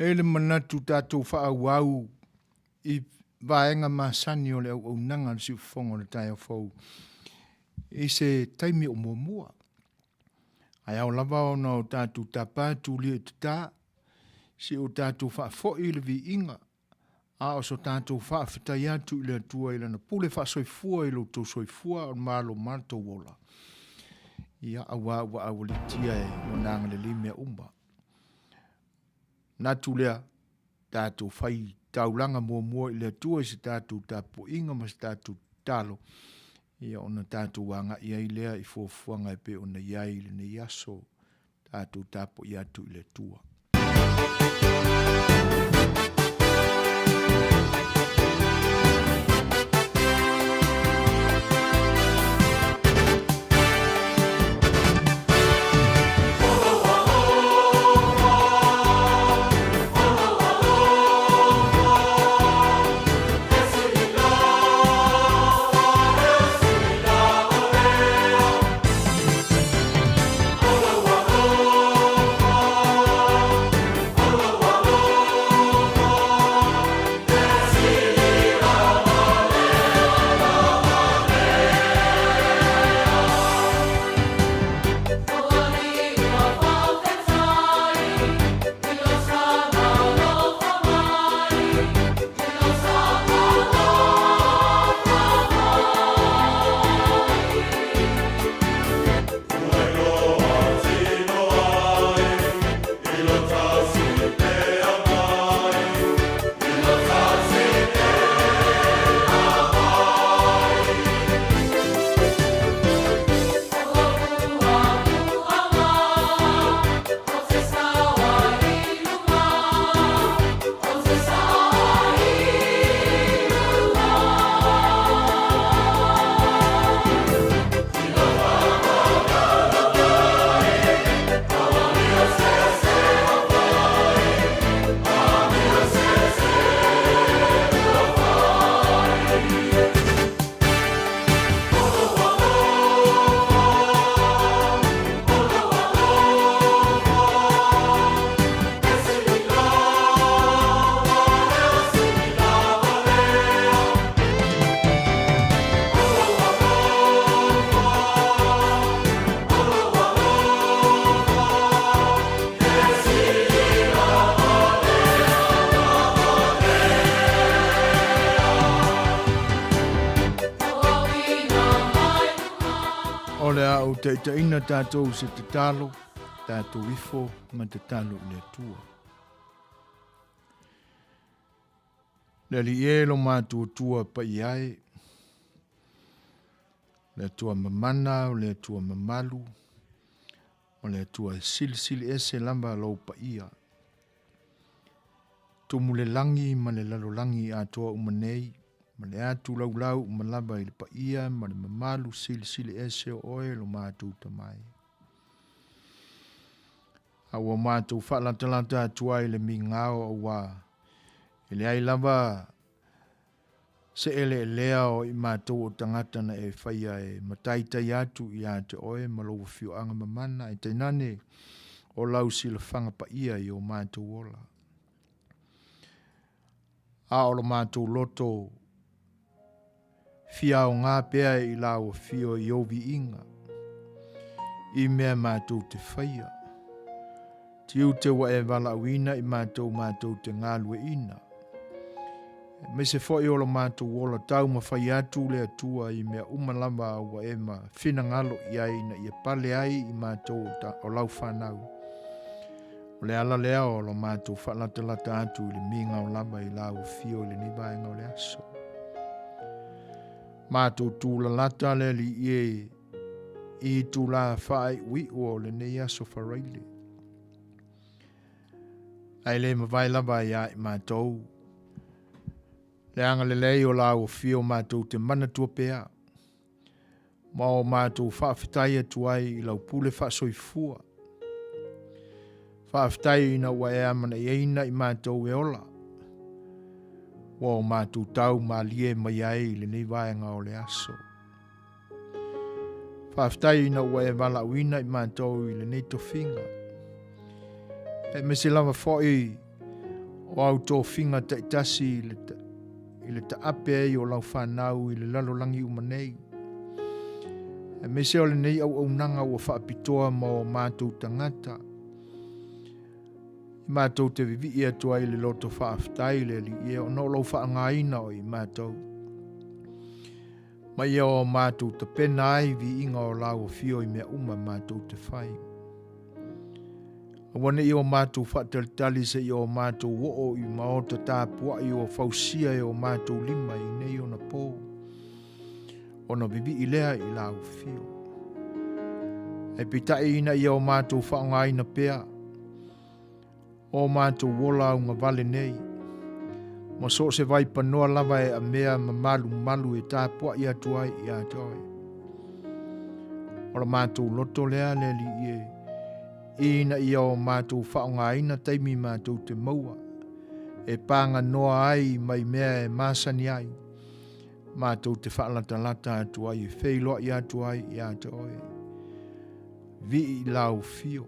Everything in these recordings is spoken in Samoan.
E i ai le manatu tatou faaauau i vaega masani o le auaunaga a le siufofoga o le taeao fou i se taimi o muamua. Ae ao lava ona o tatou tapa tulia i tata, se i o tatou faafoi le viiga, a o so tatou faafetai atu i le Atua i Lana pule faasoifua i lo outou soifua a o le malo ma lo outou ola. Ia, auā ua aualiitia e Lona agalelei mea uma. Manatu lea, tatou fai taulaga muamua i le Atua i se tatou tapuaiga ma se tatou tatalo, ia ona tatou agai ai lea i fuafuaga e pei ona i ai i lenei aso, tatou tapuai atu i le Atua. O le a ou taitaiina tatou i se tatalo, tatou ifo ma tatalo i le Atua. Le Alii e lo matuatua paia e, le Atua mamana, o le Atua mamalu, o le Atua e silisili ese lava lou paia. Tumu le lagi ma le lalolagi atoa uma nei, ma le atu laulau uma lava i le paia ma le mamalu silisili ese o oe lo matou Tama e. A ua matou faalatalata atu ai le migao auā e leai lava se eleelea o i matou o tagata na e faia e mataitai atu ia te oe ma lou afioaga mamana, ae tainane o lau silafaga paia i o matou ola. A o lo matou loto fia aoga pea i lau afio i ou viiga, i mea matou te faia. Tiute ua e valaauina i matou matou te galueina. Aemaise foi o lo matou ola taumafai atu le Atua i mea uma lava ua e ma finagalo i ai ina ia pale ai i matou o lau fanau. O le ala lea o lo matou faalatalata atu i le migao lava i lau afio i lenei vaega o le aso. Matou tūlalata le Alii e i itulā faaiuiu o lenei aso faraile. Ae le mavae lava ia i matou le agalelei o lau afio matou te manatua pea ma o matou faafetai atu ai i lau pule faasoifua. Faafetai ina ua e amanaiaina i matou e ola, ua o matou tau malie mai ai i lenei vaega o le aso. Faafetai ina ua e valaauina i matou i lenei tofiga. Aemaise lava foi O au tofiga taitasi i le taape ai o lau fanau i le lalolagi uma nei. Aemaise o lenei auaunaga ua faapitoa ma o matou tagata. I matou te vivii atu ai i le loto faafetai i le Alii e ona o lou faaaogaina o i matou. Ma ia o matou tapena ai viiga o lau afio i mea uma matou te fai. Aua ne i o matou faatalitali seia o matou oo i maota tapuai ua fausia e o matou lima i nei ona po, ona vivii lea i lau afio. Ae peitai ina ia o matou faaaogaina pea o matou ola augavale nei, ma so o se vaipanoa lava e amea ma malumalu e tapuai atu ai ia te oe. O la matou loto lea le Alii e, ina ia o matou faaaogaina taimi matou te maua, e paganoa ai mai mea e masani ai, matou te faalatalata atu ai e feiloai atu ai ia te oe. Vii i lau afio.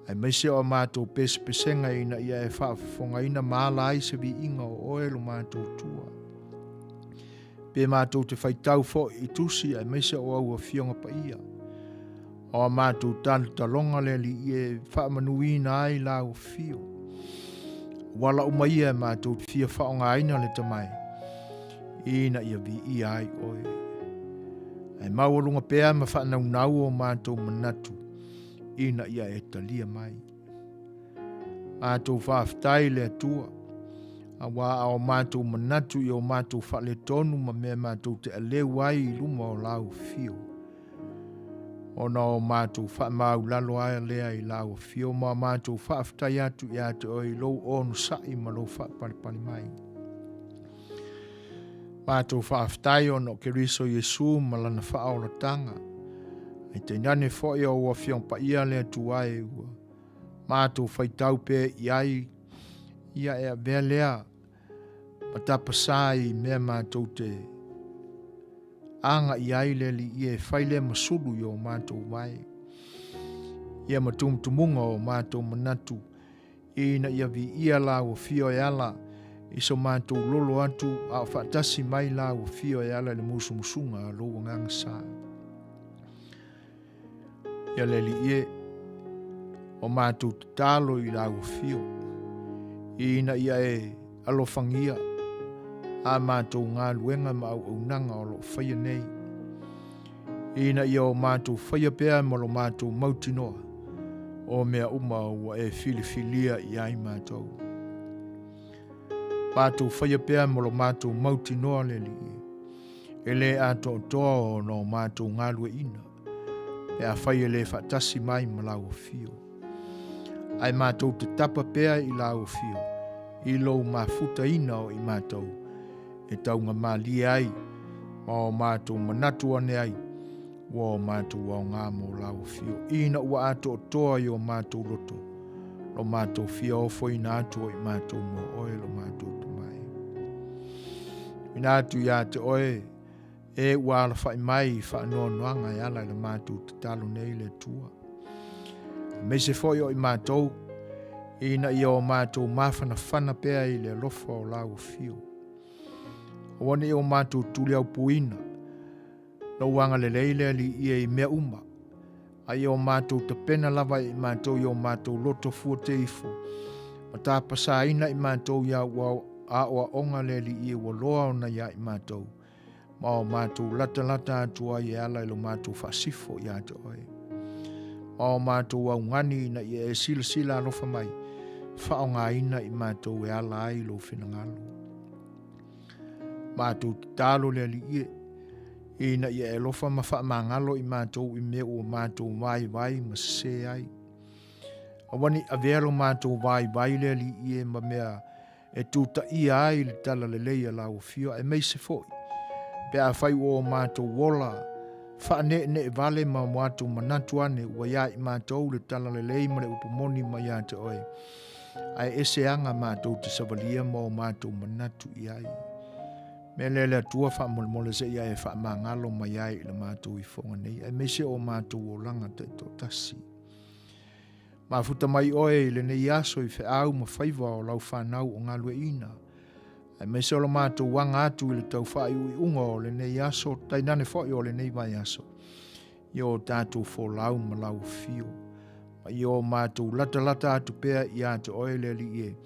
Aemaise o a matou pesepesega ina ia e faafofogaina ma ala ai se viiga o oe lo matou Atua. Pe matou te faitau foi i tusi aemaise o au afioga paia, o a matou talotaloga le Alii e faamanuina ai lau afio. Ua ala uma ia e matou te fia faaaogaina le tamai, ina ia viia ai oe. Ae maualuga pea ma faanaunau o matou manatu, ina ia e talia mai. Matou faafetai i le Atua, auā a o matou manatu i o matou faaletonu ma mea matou te aleu ai i luma o lau afio, ona o matou faamaulalo ai lea i lau afio ma o matou faafetai atu ia te oe i lou onosai ma lou faapalepale mai. Matou faafetai ona o Keriso Iesu ma lana faaolataga, ae tainane foi o ou Afioga Paia le Atua e ua matou faitau pea i ai, ia e avea lea ma tapasā i mea matou te aga i ai le Alii e fai lea ma sulu i o matou vae, ia ma tumutumuga o matou manatu Ina ia viia lau afio e ala i so matou lolo atu a o faatasi mai lau afio e ala i le musumusuga a lou Agaga Sa. Ia le Alii e, o matou tatalo i lau afio, ina ia e alofagia a matou galuega ma auaunaga o lo o faia nei. Ina ia o matou faia pea ma lo matou mautinoa o mea uma ua e filifilia i ai matou. Matou faia pea ma lo matou mautinoa le Alii, e le atoatoa ona o matou galueina, pe afai e le faatasi mai ma lau afio. Ae matou te tapa pea i lau afio, i lou mafutaina o i matou, e taugamalie ai ma o matou manatu ane ai, ua o matou aoga mo lau afio, ina ua atoatoa i o matou loto lo matou fia ofoina atu o i matou mo oe lo matou tamai. Ina atu ia te oe, e ua alafai mai i faanoanoaga e ala i la matou tatalo nei le Atua. Aemaise foi o i matou, ina ia o matou mafanafana pea i le alofa o lau afio. Aua ne i o matou tuliaupuina lou agalelei le Alii e i mea uma, a ia o matou tapena lava e i matou i o matou loto fuate ifo, ma tapasaina i matou i au aoaoga le Alii ua loa ona ia i matou, ma o matou latalata atu ai e ala i lo matou faasifo ia te oe. Ma o matou augani ina ia e silasila alofa mai, faaaogaina i matou e ala ai lou finagalo. Matou tatalo le Alii e, ina ia e alofa ma faamagalo i matou i mea ua matou vaivai ma sesē ai. Aua ne i avea lo matou vaivai le Alii e ma mea e tutaia ai le talalelei a lau afio, aemaise foi pe afai ua o matou ola faaneenee vale ma o matou manatu ane ua ia i matou le talalelei ma le upu moni mai ia te oe, ae ese aga matou te savalia ma o matou manatu i ai. Mea lea le Atua faamolemole seia e faamagalo mai ai i la matou ifoga nei, aemaise o matou olaga taitoatasi. Mafuta mai oe i lenei aso i feau ma faiva o lau fanau o galueaiina, aemaise o lo matou aga atu i le tau faaiuiuga o lenei aso, tainane foi o lenei vaiaso, i o tatou folau ma lau afio, ma i o matou latalata atu pea ia te oe le Alii e,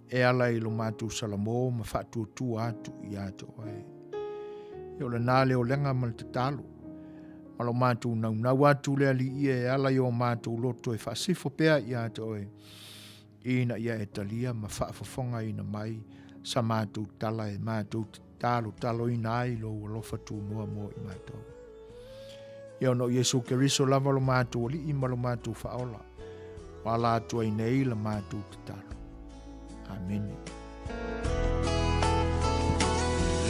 e ala i lo matou salamo ma faatuatua atu ia te oe. Ia o lena le olega ma le tatalo, ma lo matou naunau atu le Alii e ala i o matou loto e faasifo pea ia te oe, ina ia e talia ma faafofogaina mai sa matou tala e matou te talotaloina ai lou alofa tunoa mo i matou. Ia ona o Iesu Keriso lava lo matou Alii ma lo matou Faaola, ua ala atu ai nei la matou tatalo. Amene.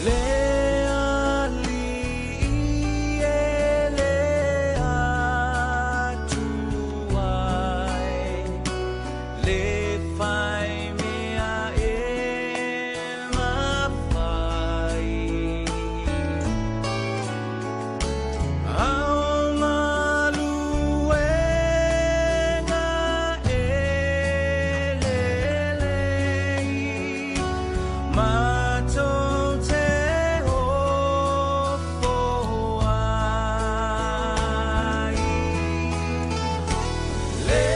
Le Alii e le Atua e, le fai mea e mafai. Ao galuega e lelei, matou te ofo ai. Le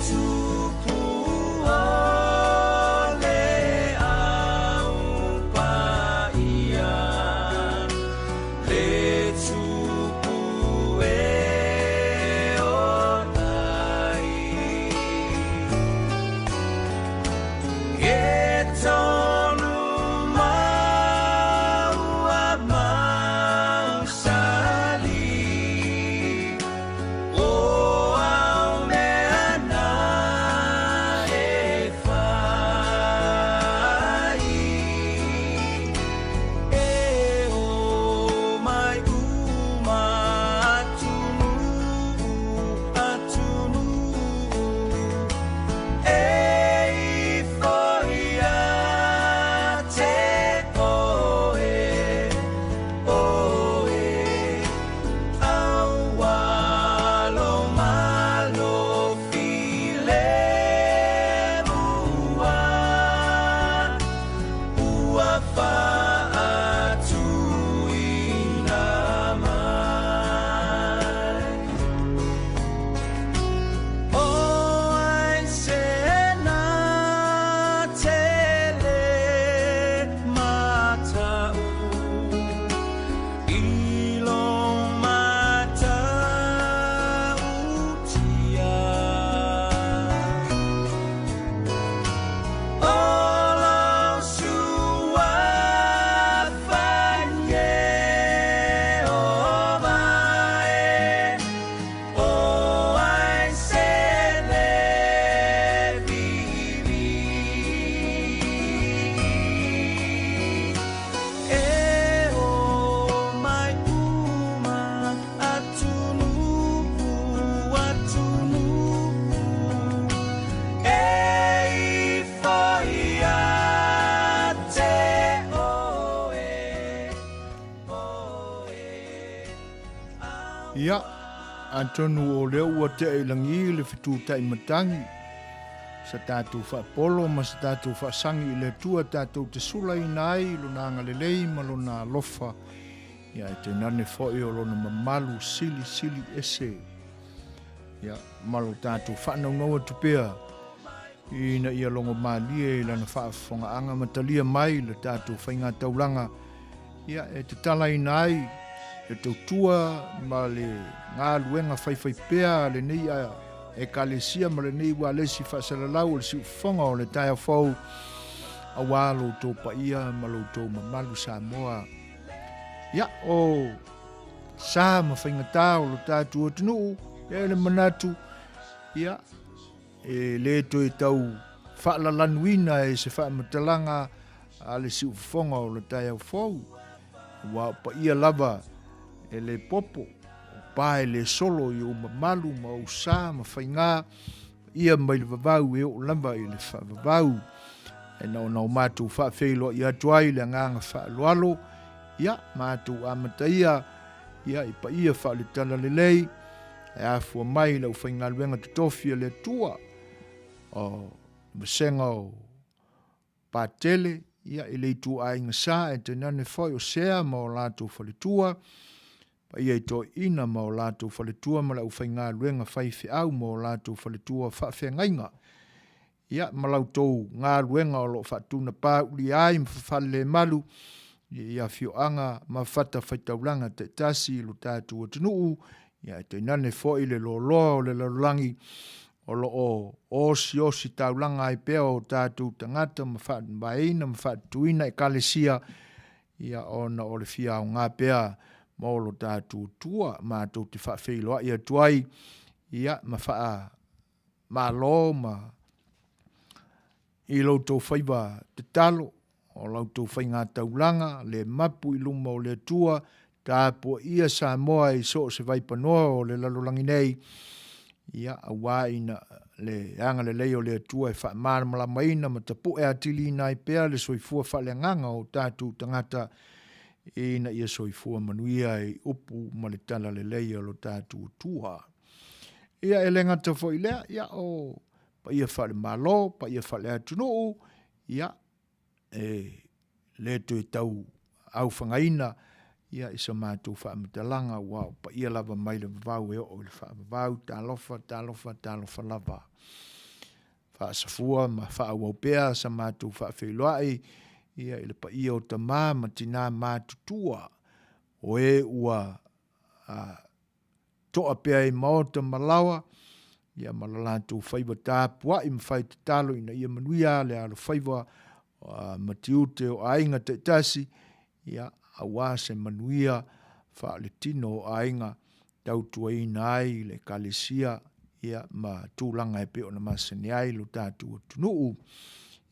tupu o le au paia, le tupu e ola ai. E tonu mau a mausali, o au mea na e fai. E o mai uma atunuu, atunuu, e ifo ia te oe, oe, aua lo malo filemua, ua faatuina mai. O ai se na tele matau i lo matautia. O lou suafa Ieova e, o ai se le vivi. E o mai uma atunuu, atunuu, e ifo ia te oe, oe, Ia, atonu o lea ua tea i lagi le fetutai matagi, sa tatou faapolo ma sa tatou faasagi i le Atua tatou te sulaina ai Lona agalelei ma Lona alofa, ia e tainane foi o Lona mamalu silisili ese. Ia, ma lo tatou faanaunau atu pea ina ia logo malie i Lana faafofogaaga ma talia mai le tatou faigataulaga, ia e tatalaina ai le tautua ma le galuega faifaipea a lenei Ekalesia ma lenei ualesi faasalalau o le siufofoga o le taeao fou, aua lo outou paia ma lo outou mamalu Samoa. Ia, o sa ma faigata o lo tatou atunuu, e le manatu, ia, E le toe tau faalalanuina e se faamatalaga a le siufofoga o le taeao fou, aua o paia lava e le popo, o pa e le solo i ou mamalu ma ou sa ma faigā, paia mai le vavau e oo lava i le faavavau. Ae na ona o matou faafeiloai atu ai le agaga faaaloalo, ia, matou amataia, ia, i paia faale-talalelei, E afua mai i le aufaigaluega totofi a le Atua. O le vasega o Patele, ia, i le ituaiga sa e tainane foi o Sea ma o latou faletua, paia i toeaiina ma o latou faletua ma le aufaigaluega faifeau ma o latou faletua faafeagaiga, ia, ma la outou galuega o lo o faatunapaulia ai ma fafalelemalu i afioaga ma fatafaitaulaga taitasi i lo tatou atunuu, ia, ae tainane foi le loaloa o le lalolagi o lo o osiosi taulaga ai pea o tatou tagata ma faavaeina ma faatutuina Ekalesia, ia ona o le fia aoga pea mo lo tatou Atua. Matou te faafeiloai atu ai, ia, ma faamalo ma i lo outou faiva tatalo, o la outou faigataulaga le mapu i luma o le Atua, tapuaia Samoa i so o se vaipanoa o le lalolagi nei, ia, aua ina le agalelei o le Atua e faamalamalamaina ma tapu'e atiliina ai pea le soifua faaleagaga o tatou tagata ina ia soifua manuia i upu ma le talalelei o lo tatou Atua. Ia, e le gata foi i lea, ia, o paia faale-Malo, paia faale-atunuu, ia, e le toe tau aufagaina ia i sa matou faamatalaga aua o paia lava mai le vavau e oo i le faavavau, talofa, talofa, talofa lava. Faasafua ma faaauau pea sa matou faafeiloai ia i le paia o tama ma tina matutua o e ua a, toa pea i maota ma laoa, ia ma lo latou faiva tapuai ma fai tatalo ina ia manuia le alofaiva ma tiute o aiga taitasi, ia, aua se manuia faaletino o aiga tautuaina ai le Ekalesia, ia, ma tulaga e pei ona masani ai lo tatou atunuu.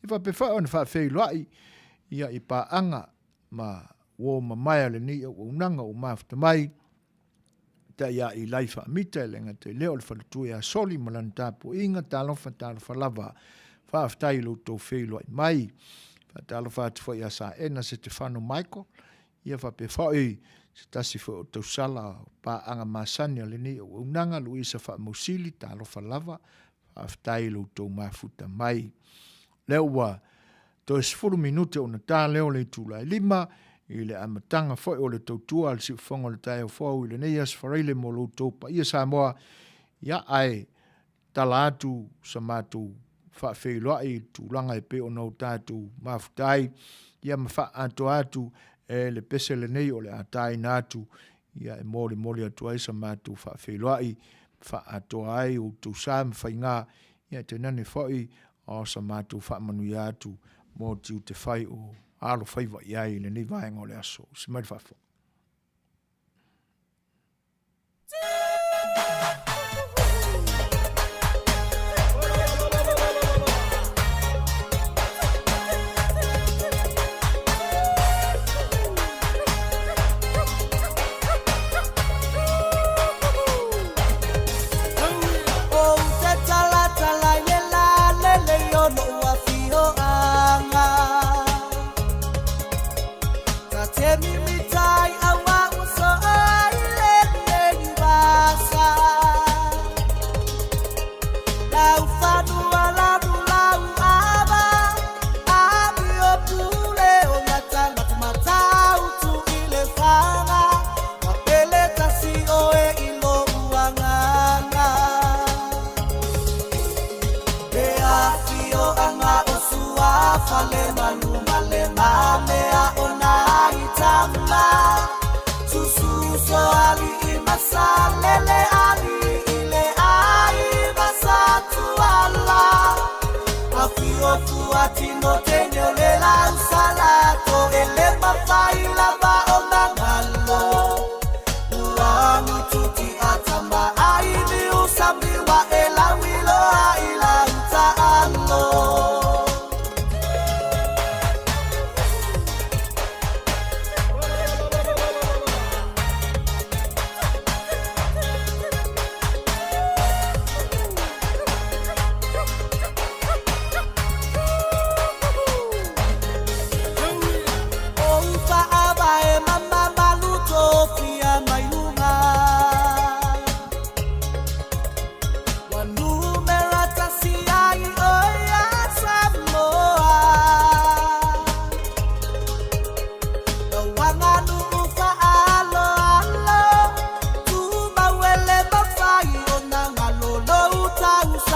E faapea foi ona faafeiloai, ia, i paaga ma uo mamae a lenei auaunaga ua mafuta mai, tai ia Ilai Faamita, e le gata i lea o le faletua ia Soli ma lana tapuaiga, talofa, talofa lava. Faafetai i lo outou feiloai mai. Faatalofa atu foi ia Saena Setefano Michael, ia faapea foi se tasi foi o tausala o paaga masani a lenei auaunaga, Luisa Faamausili, talofa lava. Faafetai i lo outou mafuta mai. Lea ua toe 10 minute ona ta lea o le itula e 5 i le amataga foi o le tautua a le siufofoga o le taeao fou i lenei aso Faraile mo lo outou paia Samoa. Ia, ae tala atu sa matou faafeiloai i le tulaga e pei ona o tatou mafuta ai, ia ma faaatoa atu e le pese lenei o le a taina atu, ia e molimoli atu ai sa matou faafeiloai, faaatoa ai outou sa ma faiga, ia tainane foi o sa matou faamanuia atu mo tiute fai o alofaiva i ai i lenei vaega o le aso. Usi mai le faafofoga.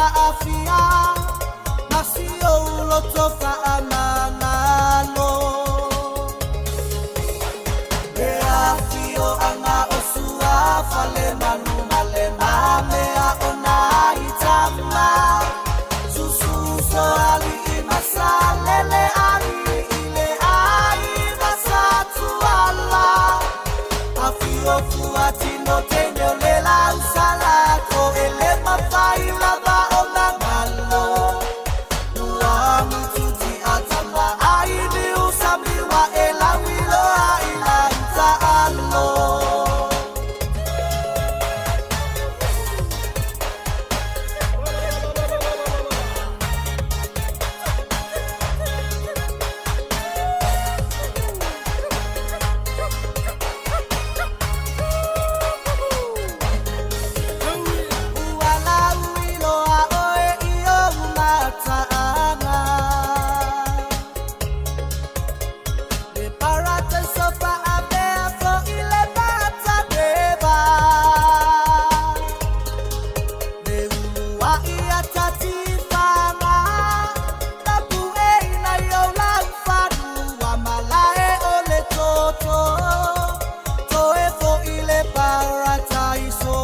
aafia ma si ou loto faamagalo. Le afioaga o Suafa le manu ma le mamea o nai tama, Sususo alii ma Salele alii le aiga sa Tuala, Afio Fuatino teine o le lau salako e le mafai lava ona galo. Ua mututi a tama ai liu sami wa e lauiloa i lau taalo. Ua lauiloa oe i ou mataaga, Le parataiso faapea fo'i le mataneva, Le ulua'i atatifaga, Tapueina i ou laufanua malae o le toto, Toe fo'i le parataiso.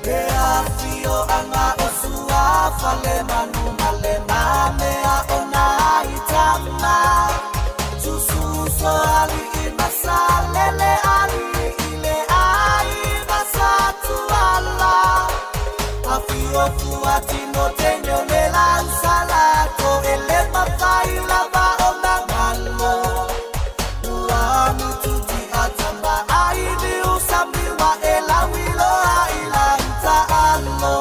Le afioaga o Suafa le manu ma le mamea o nai tama, Sususo alii ma Salele alii le aiga sa Tuala, Afio Fuatino teine o le lau salako e le mafai lava ona galo. Ua mututi a tama ai liu sami wa e lauiloa i lau taalo.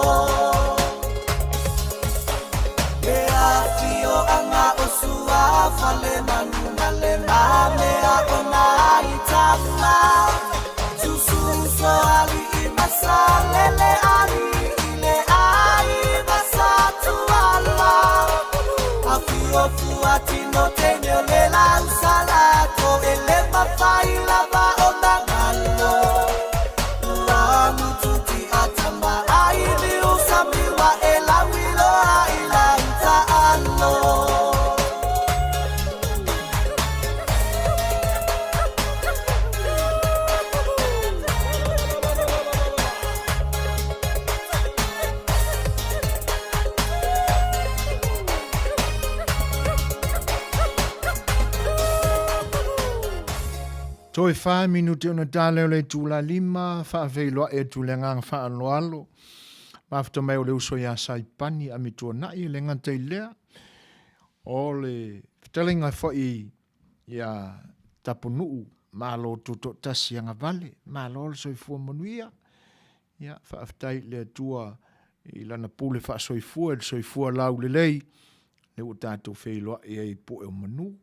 Le afioaga o Suafa le manu ma le mamea o nai tama, Sususo alii ma Salele alii le aiga sa Tuala, Afio Fuatino teine o le lau salako e le mafai lava ona galo. Ua mututi a tama ai liu sami wa e lauiloa i lau taalo. Toe fa minute ona tale o le itula lima, faafeiloai atu le agaga faaaloalo. Mafuta mai o le uso ia Saipani a Mituanai e le gata i lea, o le fetalaiga foi ia Tapunuu Malo Tutoatasi Agavale, malo le soifua manuia. Ia, faafetai i le Atua i lana pule faasoifua i le soifua laulelei, lea ua tatou feiloai ai i pue o manu.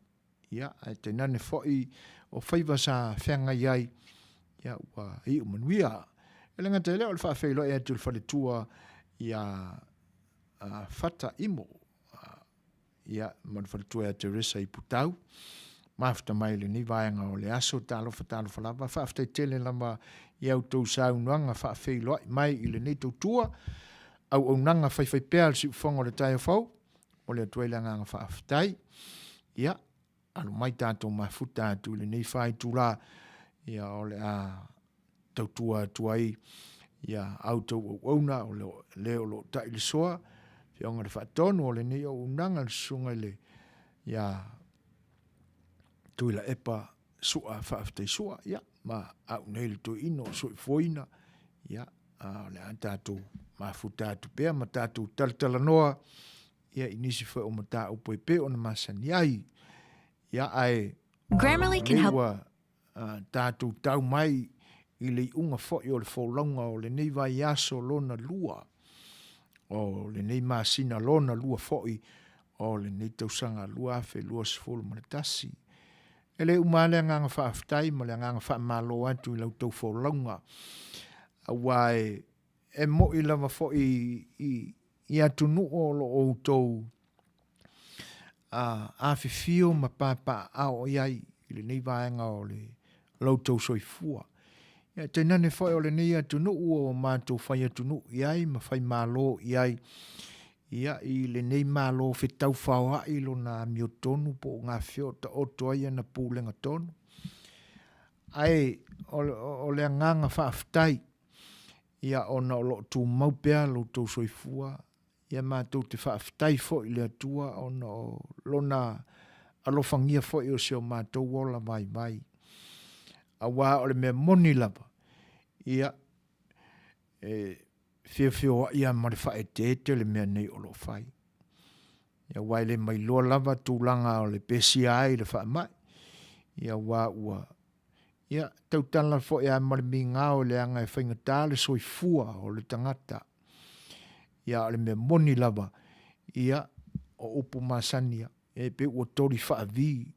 Ia, ae tainane foi o faiva sa feagai ai, ia, ua iu manuia. E le gata i lea o le faafeiloai atu i le faletua ia Fata Imo, ia, ma le faletua ia Teresa i Putau. Mafuta mai lenei vaega o le aso, talofa talofa lava, faafetai tele lava i a outou saunoaga faafeiloai mai i lenei tautua, auaunaga faifaipea a le siufofoga o le taeao fou, momoli atu ai le agaga faafetai. Ia, alu mai tatou mafuta atu i lenei faitula, ia o le a tautua atu ai ia a outou auauna o le o lo o tai le soa, Afioga i le Faatonu o lenei auaunaga, le Susuga i le ia Tuilaepa Sua Faafetai Sua, ia, ma au nei le toeaina o soifuaina, ia, a o le a tatou mafuta atu pea ma tatou talatalanoa ia i nisi foi o mataupu e pei ona masani ai. Ia, ae Grammarly can help. ua tatou tau mai i le iuga foi o le folauga o lenei vaiaso lona lua, o lenei masina lona lua foi o lenei tausaga 2021. E le uma lava le agaga faafetai ma le agaga faamalo atu i la outou folauga, aua e moi lava foi i atunuu o lo o outou afifio ma papaaao i ai i lenei vaega o la outou soifua. Ia, tainane foi o lenei atunuu ua matou fai atunuu i ai ma fai malo i ai, ia, i lenei Malo fetaufaoai lona amiotonu po o gafea o taoto ai ana pulega tonu. Ae o le agaga faafetai, ia, ona o lo o tumau pea lo outou soifua, ia matou te faafetai foi i le Atua ona o Lona alofagia foi o si o matou ola vaivai. Aua o le mea moni lava, ia, e feofeoai lava ma le faaeteete le mea nei o lo o fai. Ia, aua e le mailoa lava tulaga o le pesia ai i le faamai, ia aua ua, ia, tautala foi lava ma le migao leaga e faigata le soifua o le tagata. Ia a o le mea moni lava, ia, o upu masani lava, e pei ua toli faavi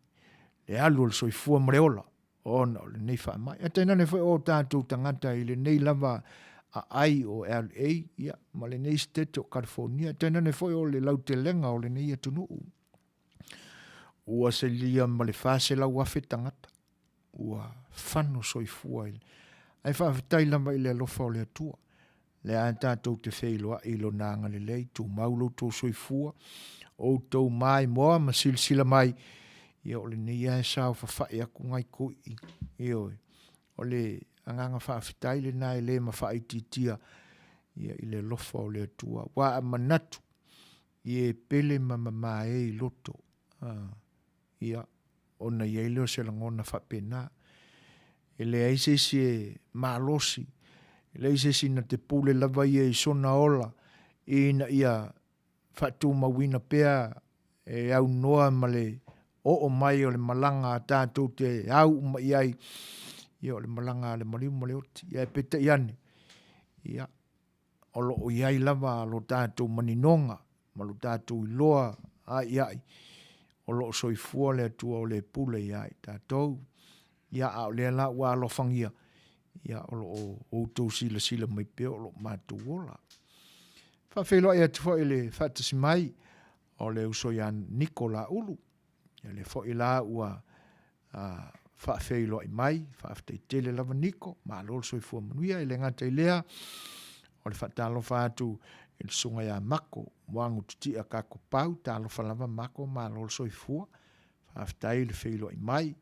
le alu o le soifua ma le ola ona o lenei faamai. Ae tainane foi o tatou tagata i lenei lava aai o LA, ia, ma lenei Setete o Kalifonia, tainane foi o le lautelega o lenei atunuu. Ua silia ma le 400,000 tagata ua fano soifua i ae faafetai lava i le alofa o le Atua. Lea tatou te feiloai i lona agalelei, tumau lo outou soifua, outou maimoa ma silasila mai, ia o lenei lava e saofafai atu nai toeaiina. Ioe, o le agaga faafetai lena e le mafaitiitia ia i le alofa o le Atua. Aua a manatu i e pele ma mamae i loto, ia, ona i ai lea o se lagona faapena. E leai se isi e malosi, e leai se isi na te pule lava ia i sona ola ina ia faatumauina pea e aunoa ma le oo mai o le malaga a tatou te au uma i ai, ia o le malaga a le maliu ma le oti. Ae peitai ane, ia, o lo o i ai lava lo tatou maninoga ma lo tatou iloa aiai o lo o soifua le Atua o le pule ia i tatou. Ia, a o lea la ua alofagia, ia, o lo o outou silasila mai pea o lo o matou ola. Faafeiloai atu foi i le faatasi mai o le uso ia Niko Laulu, ia lea foi la ua faafeiloai mai, faafetai tele lava Niko, malo le soifua manuia. E le gata i lea, o le faatalofa atu i le susuga ia Mako Moagu Titia Kakopau, talofa lava Mako, malo le soifua, faafetai le feiloai mai.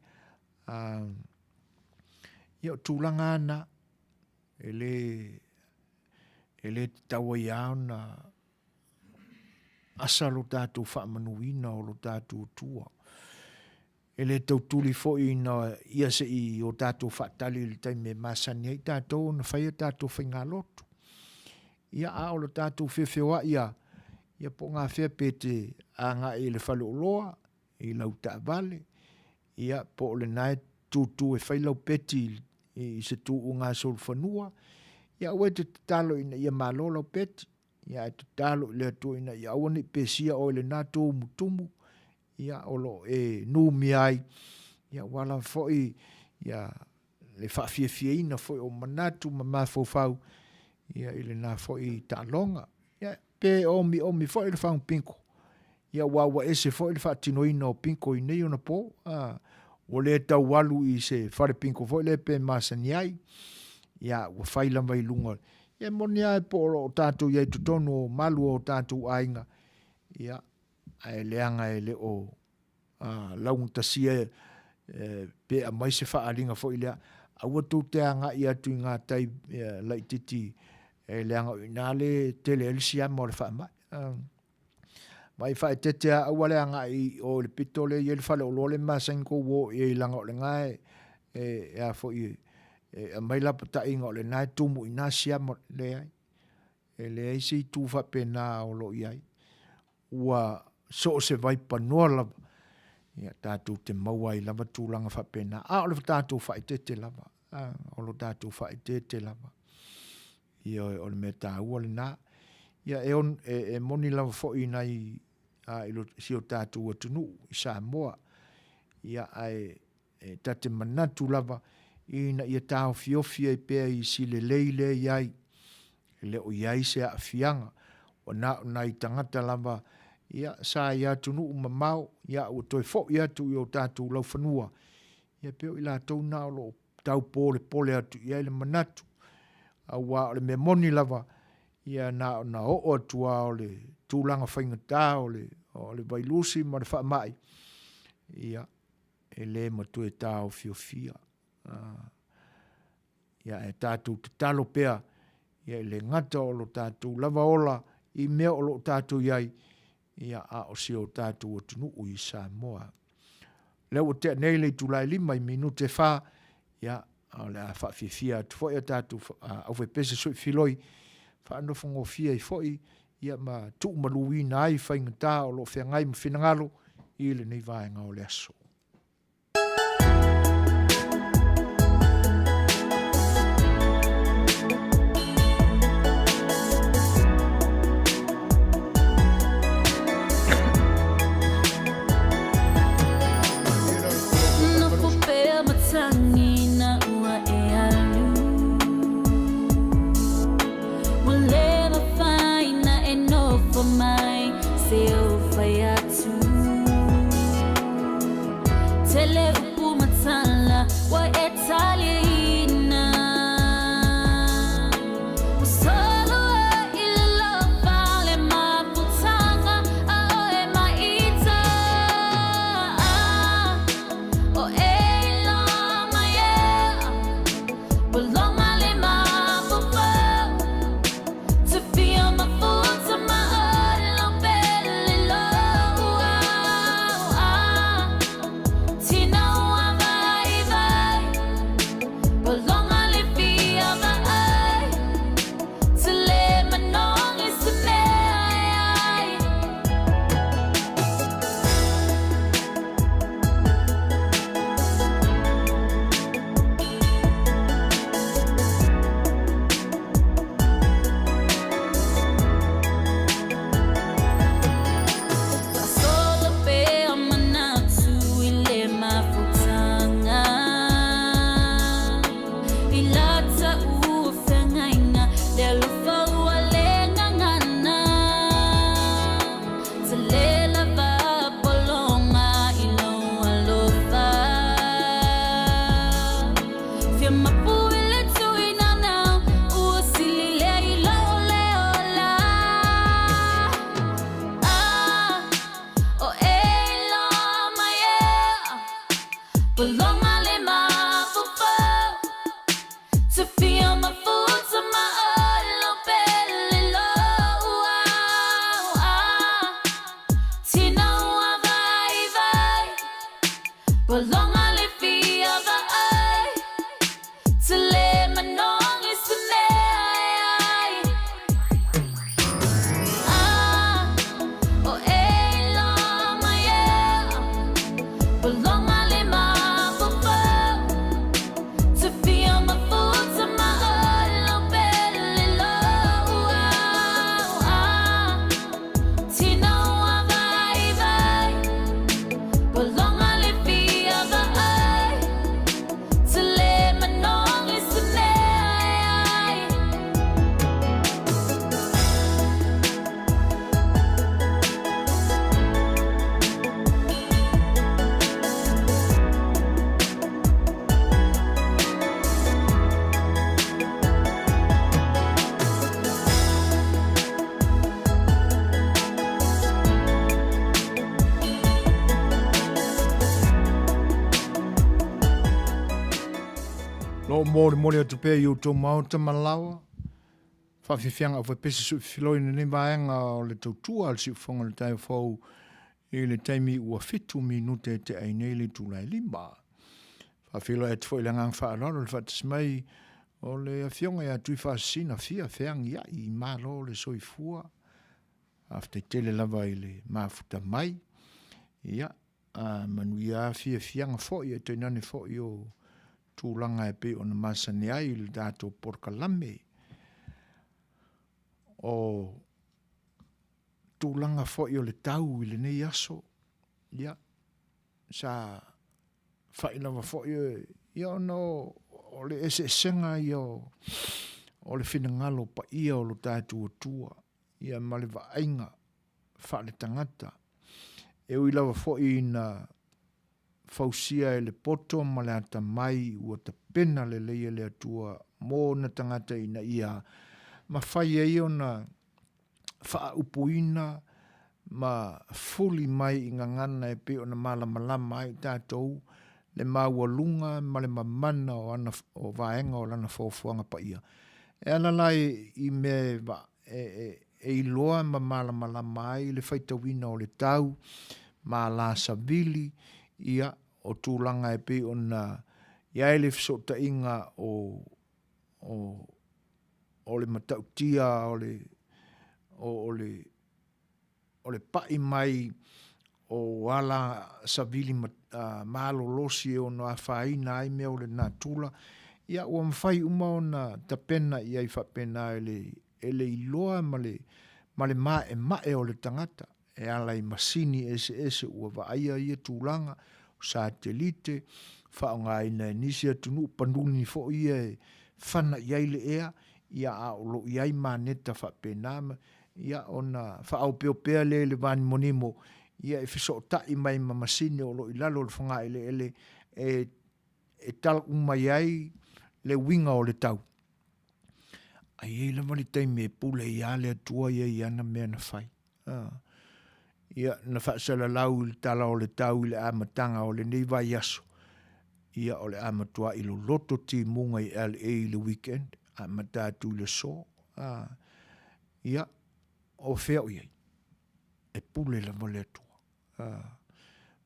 Ia o tulaga lava na, e le, e le tatau ai lava ona asa lo tatou faamanuina o lo tatou Atua. E le tau tuli foi ina ia se i o tatou faatali i le taimi e masani ai tatou ona fai a tatou faigalotu. Ia, a o le tatou feofeoai lava, ia po o gafea pe te agai i le faleoloa, i lau taavale, ia, po o lena e tutu e fai lau peti i se tuuga solofanua, ia aua e te tatalo ina ia malo lau peti, ia ae tatalo i le Atua ina ia aua ne i pesia oe i lena tumutumu, ia o lo o e numia ai, ia aua lava foi ia le faafiafiaina foi o manatu ma mafaufau ia i lena foi taaloga. Ia, pe omiomi foi le fagu pinko, ia aua ua ese foi le faatinoina o pinko i nei ona po, a, ua le tau alu i se fale pinko foi lea pe masani ai, ia ua fai lava i luga. Ia e moni lava po o lo o tatou i ai i totonu o malu o tatou aiga, ia, ae leaga e le o laugatasia pe aumai se faaaliga foi lea, aua tou te agai atu i gatai laitiiti leaga o i ina lea e tele ai le siama o le faamai. Vaai faaeteete lava aua le agai i o i le pito lea e i ai le faleoloa lea e masani ona tou o i ai leaga o lena e a foi e aumai lapataiga o lena e tumu i ina siama. Leai. E leai se itu faapena o lo o i ai. Ua so o se vaipanoa lava, ia, tatou te maua ai lava tulaga faapena. A o le tatou faaeteete lava, a, o lo tatou faaeteete lava. Ioe, o le mea taua lena. Ia, e, on, e, e moni lava foi i nai, a, i lo, si o tatou atunuu i Samoa, ia, ae E ta te manatu lava ina ia taofiofi ai pea i si lelei lea i ai, e le o i ai se aafiaga, ua na o nai tagata lava ia sa i atunuu mamao, ia ua toe foi atu i o tatou laufanua, ia pei o i latou na o lo o. tau polepole atu i ai le manatu, aua o le mea moni lava, ia na ona oo atu lava o le tulaga faigata o le, o le vailusi ma le faamai, ia, e le ma toe taofiofia. Ia ae tatou tatalo pea, ia e le gata o lo tatou lava ola i mea o lo o tatou i ai, ia a o si o tatou atunuu i Samoa. Lea ua tea nei le itula e 5 i minute e 4, ia, a o le a faafiafia atu foi a tatou aufaipese soifiloi, faanofogofie ai foi, ia ma tuumaluina ai faigata o lo o feagai ma finagalo i lenei vaega o le aso. Nofo pea matagi na ua e alu Ua le mafai na e nofo mai se ou fai atu Tele upu ma tala ua e taliaina Ua solo ai i le lofa le mafutaga a oe ma ita O e iloa mai e Ua loma le mafaufau To feel my futa ma olo pele loa Tina ua vai vai Ua loma le fia vaai To le manogi se mea e ai. Faasolo pea manatu i le mafutaga I lata ua feagaiga le alofa ua le gagana Tele lava pologa i lou alofa Fia mapu i le tuinanau ua sili lea i lou le ola Ah, o e iloa mai e Pologa le mafaufau To feel my futa ma olo pele lou ah, Tina ua vai vai Pologa le fia vaai To le manogi se mea e ai Ah, o e iloa mai e Pologa le mafaufau To feel my futa ma olo pele lou ah, Tina ua vai vai Pologa le fia vaai To le manogi se mea e ai. Lo molimoli atu pea i outou maota ma laoa, faafiafiaga aufaipese suifiloi i lenei vaega o le tautua a le siufofoga o le taeao fou i le taimi ua 7 minute e tea ai nei le itula e 5. Faafeiloai atu foi i le agaga faaaloalo le faatasi mai o le afioga ia Tuifaasisina Fia Feagiai i Malo le soifua. Faafetai tele lava i le mafuta mai. Ia, a manuia fiafiaga foi e tainane foi o tulaga e pei ona masani ai i le tatou polokalame. O tulaga foi o le tau i lenei aso, ia, sa fai lava foi, ia ona o le eseesega ia o le finagalo paia o lo tatou Atua, ia ma le vaaiga faaletagata. E ui lava foi ina fausia e le poto ma le atamai ua tapena lelei e le Atua mo ona tagata ina ia mafai ai ona faaupuina ma fuli mai i gagana e pei ona malamalama ai tatou le maualuga ma le mamana o ana o vaega o lana foafoaga paia. E ala la i mea e, e, e iloa ma malamalama ai le faitauina o le tau ma ala savili, ia, o tulaga e pei ona i ai le fesootaiga o, o, o le matautia o le, o, o le, o le paʻi mai o ala savili malolosi e ono afaina ai mea o le natura, ia ua mafai uma ona tapena i ai faapena e le, e le iloa ma le, ma le maʻemaʻe o le tagata e ala i masini eseese ua vaaia ia tulaga, o satelite, faaaogaina e nisi atunuu, panuni foi ia e fana i ai le ea, ia a o lo o i ai maneta faapena ma, ia ona faaopeopea lea i le vanimonimo, ia e fesootai mai ma masini o lo o i lalo o le fogaeleele e, e tala uma mai ai le uiga o le tau. Ae i ai lava le taimi e pule ai lava le Atua ia i ana mea na fai. Ia, na faasalalau i le tala o le tau i le amataga o lenei vaiaso, ia o le a matuai loloto timuga i LA i le weekend, amata atu i le aso. Ia, o fea o i ai? E pule lava le Atua.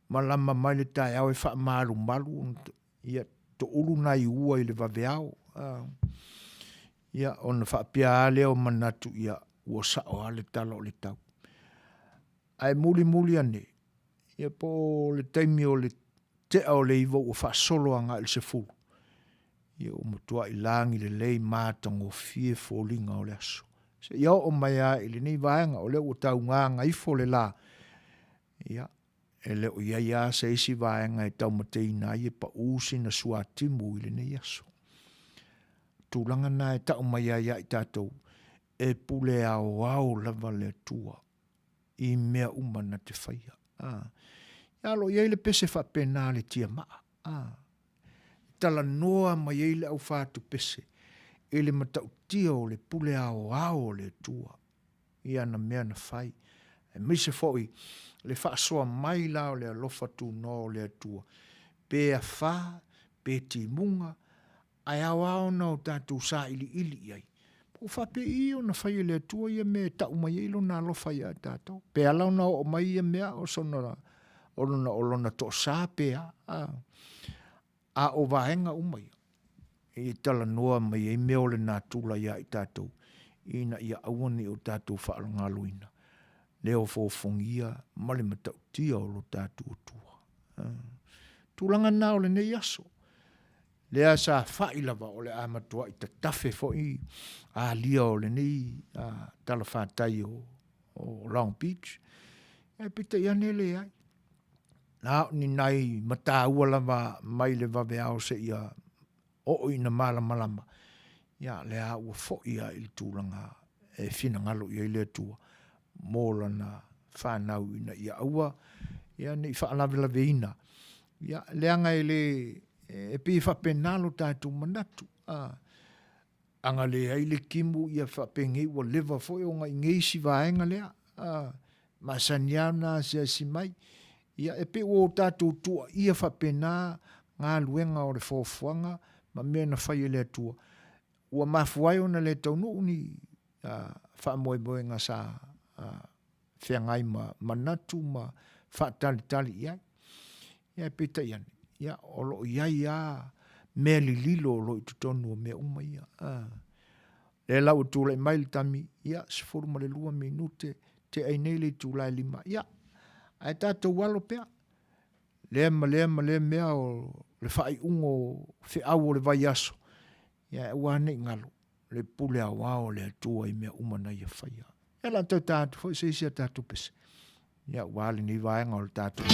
Malama mai le taeao e faamalumalu, ia toulu nai ua i le vaveao. Ia, ona faapea lava lea o manatu, ia, ua sao lava le tala o le tau. Ae mulimuli ane, ia po o le taimi o le tea o le 9 ua faasolo agai i le 10, ia ua matuai lagi lelei ma matagofie foliga o le aso. Seia oo mai lava i lenei vaega o lea ua taugagaifo le la, ia, e le o i ai lava se isi vaega e taumateina ai e pau sina suatimu i lenei aso. Tulaga na e tau mai ai ia i tatou, e pule aoao lava le Atua i mea uma na te faia. A, ia o lo o i ai le pese faapena a le tiamaa. A, e talanoa mai ai le aufatupese i le matautia o le pule aoao o le Atua i ana mea na fai, aemaise foi le faasoa mai la o le alofa tunoa o le Atua, pe afa, pe timuga, ae ao lava ona o tatou sailiili i ai, po o faapei ona fai e le Atua ia mea e tau mai ai Lona alofa ia tatou. Pe ala ona oo mai ia mea o sona, o lona, o lona toasa pe a. A, a o vaega uma ia, e talanoa mai ai mea o le natura ia i tatou, ina ia aua ne i o tatou faalogaloina le ofoofogia ma le matautia o lo tatou Atua. Tulaga na o lenei aso, lea sa fai lava o le a matuai tatafe foi alia o lenei talafatai o, o Long Beach. Ae peitai ane e leai. Na o ni nai mataua lava mai le vaveao seia oo ina malamalama, ia lea ua foi lava i le tulaga e finagalo i ai le Atua mo lana fanau ina ia aua ia ne i faalavelaveina, ia leaga e le e pei e faapena lo tatou manatu. A, ana leai le timu ia faapenei ua leva foi ona i inei si vaega lea. A, masani lava ona asiasi mai. Ia e pei ua o tatou tuuaia faapena galuega o le foafoaga ma mea na fai e le Atua. Ua mafua ai ona le taunuu ni faamoemoega sa feagai ma manatu ma faatalitali i ai. Ia ae peitai ane, ia o lo o i ai lava mea lililo o lo o i totonu o mea uma ia. Lea la ua tulai mai le taimi, ia, 12 minute, tea ai nei le itula e 5, ia, ae tatou alo pea, lea ma lea ma lea mea o le faaiuga o feau o le vaiaso, ia aua ne i galo le pule aoao a le Atua i mea uma na ia faia. Ia o le a toe ta atu foi se isi a tatou pese, ia aua lenei vaega o le tatou.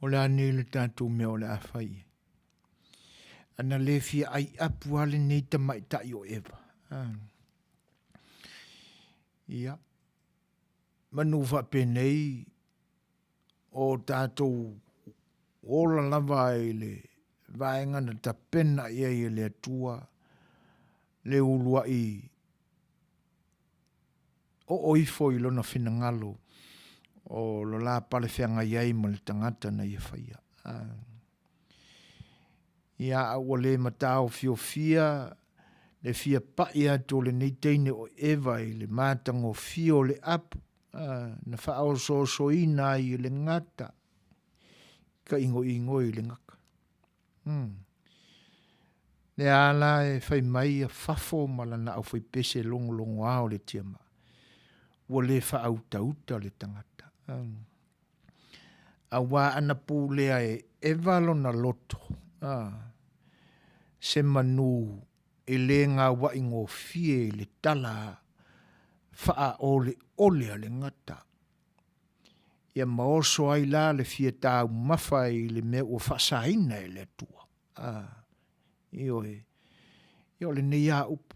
O le a nei le tatou mea o le a fai ai? Ana le fia ai apu a lenei tamaitai o Eva. Ah. Ia, manu faapenei o tatou ola lava i le vaega na tapena i ai e le Atua le uluai oo ifo i lona finagalo o lo la pale feagai ai ma le tagata na ia faia. Ia, a ua le mataofiofia le fia pai atu o lenei teine o Eva i le matagofie o le apu, na faaosoosoina ai e le gata ka igoigoi i le gaka. Lea a la e fai mai ia fafo ma lana aufaipese logologoa o le tiamaa, ua le faautauta le tagata. Auā ana pulea e Eva lona loto, se manu e le gauaʻi gofie i le tala faaoleole a le gata. Ia ma oso ai la le fia taumafa i le mea ua faasaina e le Atua. Ioe. Ia o lenei lava upu,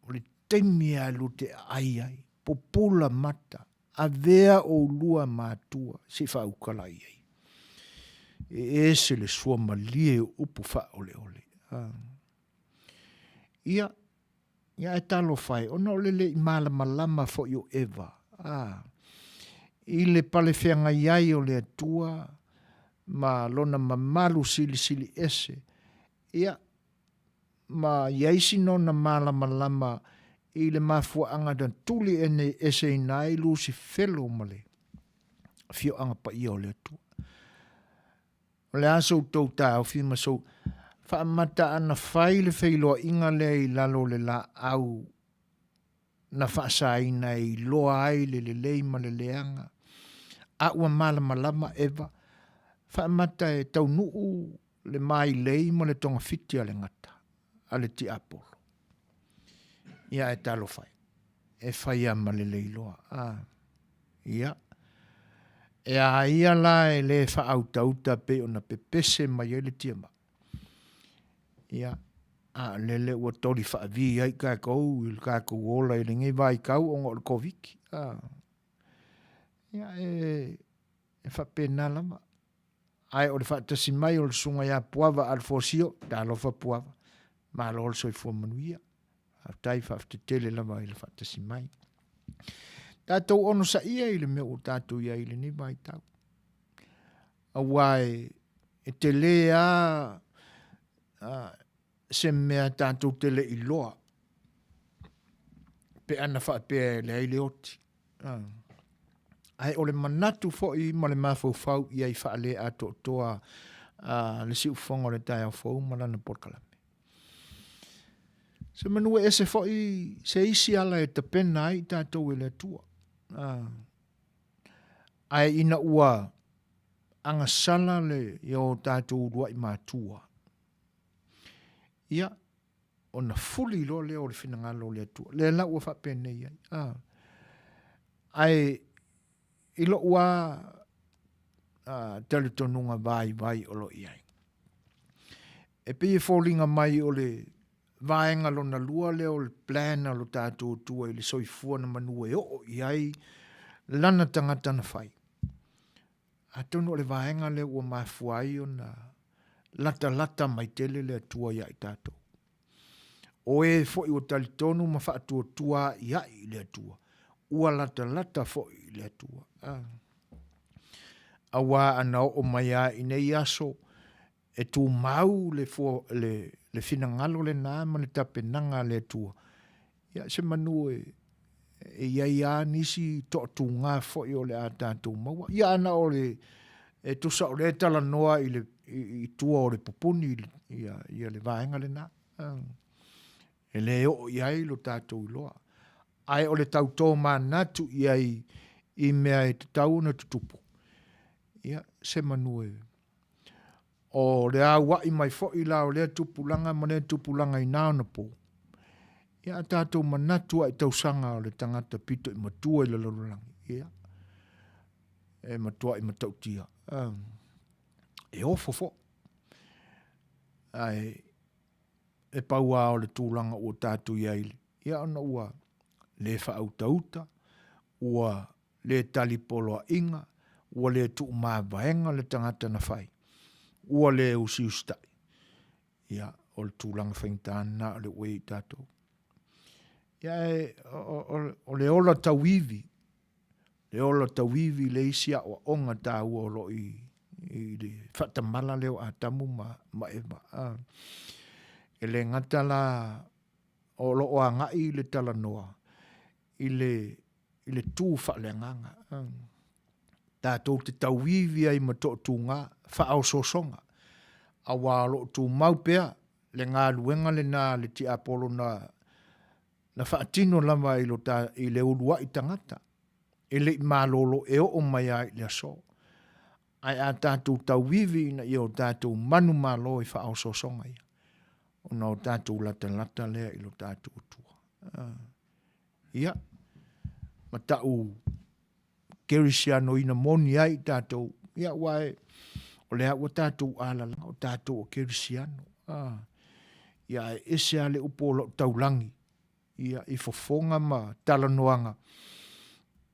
o le taimi lava lua te aai ai, pupula mata, avea oulua matua se i faaukala i ai. E ese le sua malie o upu faaoleole. Ia, ia ae talofa e, ona o le le i malamalama foi o Eva, a, i le palefeagai ai o le Atua ma lona mamalu silisili ese, ia, ma i ai sina ona malamalama i le mafuaaga na tuli ene eseina ai Lusifelo ma le afioaga paia o le Atua. O le a so outou taofi ma sou faamata ana fai le feiloaiga lea i lalo o le laau na faasaina e iloa ai le lelei ma le leaga, a ua malamalama Eva, faamata e taunuu le mailei ma le togafiti a le gata, a le tiapolo. Ia ae talofa e, e fai lava ma le leiloa. A, ia. E a ia la e le faautauta pei ona pepese mai ai le tiamaa. Ia, a o lele ua toli faavi ai tatou i le tatou ola i lenei vaitau ona o le Koviti. A, ia, e, e faapena lava. Ae o le faatasi mai o le susuga ia Puava Alefosio, talofa Puava, malo le soifua manuia. Faafetai, faafetai tele lava i le faatasi mai. Tatou onosaia i le mea ua tatou i ai i lenei vaitau. Aua e, e tele a, a se mea tatou te le iloa pe ana faapea e leai le oti. Ae o le manatu foi ma le mafaufau i ai faaleatoatoa le siufofoga o le taeao fou ma lana polokalame. Se manu e ese foi se isi ala e tapena ai tatou e le Atua. Ae ina ua agasala le ia o tatou uluai matua, ia, ona fuli loa lea o le finagalo o le Atua. Lea la ua faapenei ai. Ah. Ae i lou a talitonuga vaivai o lo o i ai. E pei e foliga mai o le vaega lona lua lea o le plan a lo tatou Atua i le soifua na manu e oo i ai lana tagata na fai. Atonu o le vaega lea ua mafua ai ona latalata mai tele le Atua ia i tatou. O e foi ua talitonu ma faatuatua a'ia'i i le Atua, ua latalata foi i le Atua. Ah. Auā ana oo mai lava i nei aso, e tumau le, fua, le, le finagalo lenā ma le tapenaga a le Atua, ia se manu e, e i ai lava nisi toatūgā foi o le a tatou maua. Ia ana o le, e tusa o lea e talanoa i, le, i, i tua o le pupuni ia, ia le vaega lenā. E le oo i ai lo tatou iloa. Ae o le tautō manatu i ai i mea e tatau ona tutupu, ia, se manu e O le auaʻi mai foi la o lea tupulaga ma lea tupulaga i na ona pō, ia a tatou manatu lava i tausaga o le tagata pito i matua i le lalolagi, ia, e matuai matautia. E ofo foʻi. Ae e pau lava o le tulaga ua tatou i ai, ia ona ua le faautauta, ua le tali poloaiga, ua le tuumavaega le tagata na fai, ua le usiusitai. Ia, o le tulaga faigata lena o lea ua i ai i tatou. Ia, ae o le ola tauivi, le ola tauivi le isi aoaoga taua o lo o i, i le faatamala lea o Atamu ma, ma Eva. A. E le gata la o lo o agai le talanoa i le, i le tu faaleagaga. A. Tatou te tauivi ai ma toatuga, faaosoosoga, aua o lo o tumau pea le galuega lena a le tiapolo na, na faatino lava i lo ta, i le uluai tagata, e le i malolo e oo mai lava i le aso. Ae a tatou tauivi ina ia o tatou manumalo i faaosoosoga ia, ona o tatou latalata lea i lo tatou Atua. Ia, ma ta'u kerisianoina moni ai i tatou, ia aua e, o lea ua tatou alalaga o tatou o kerisiano. Ia ae ese lava le upu o lou taulagi, ia, i fofoga ma talanoaga,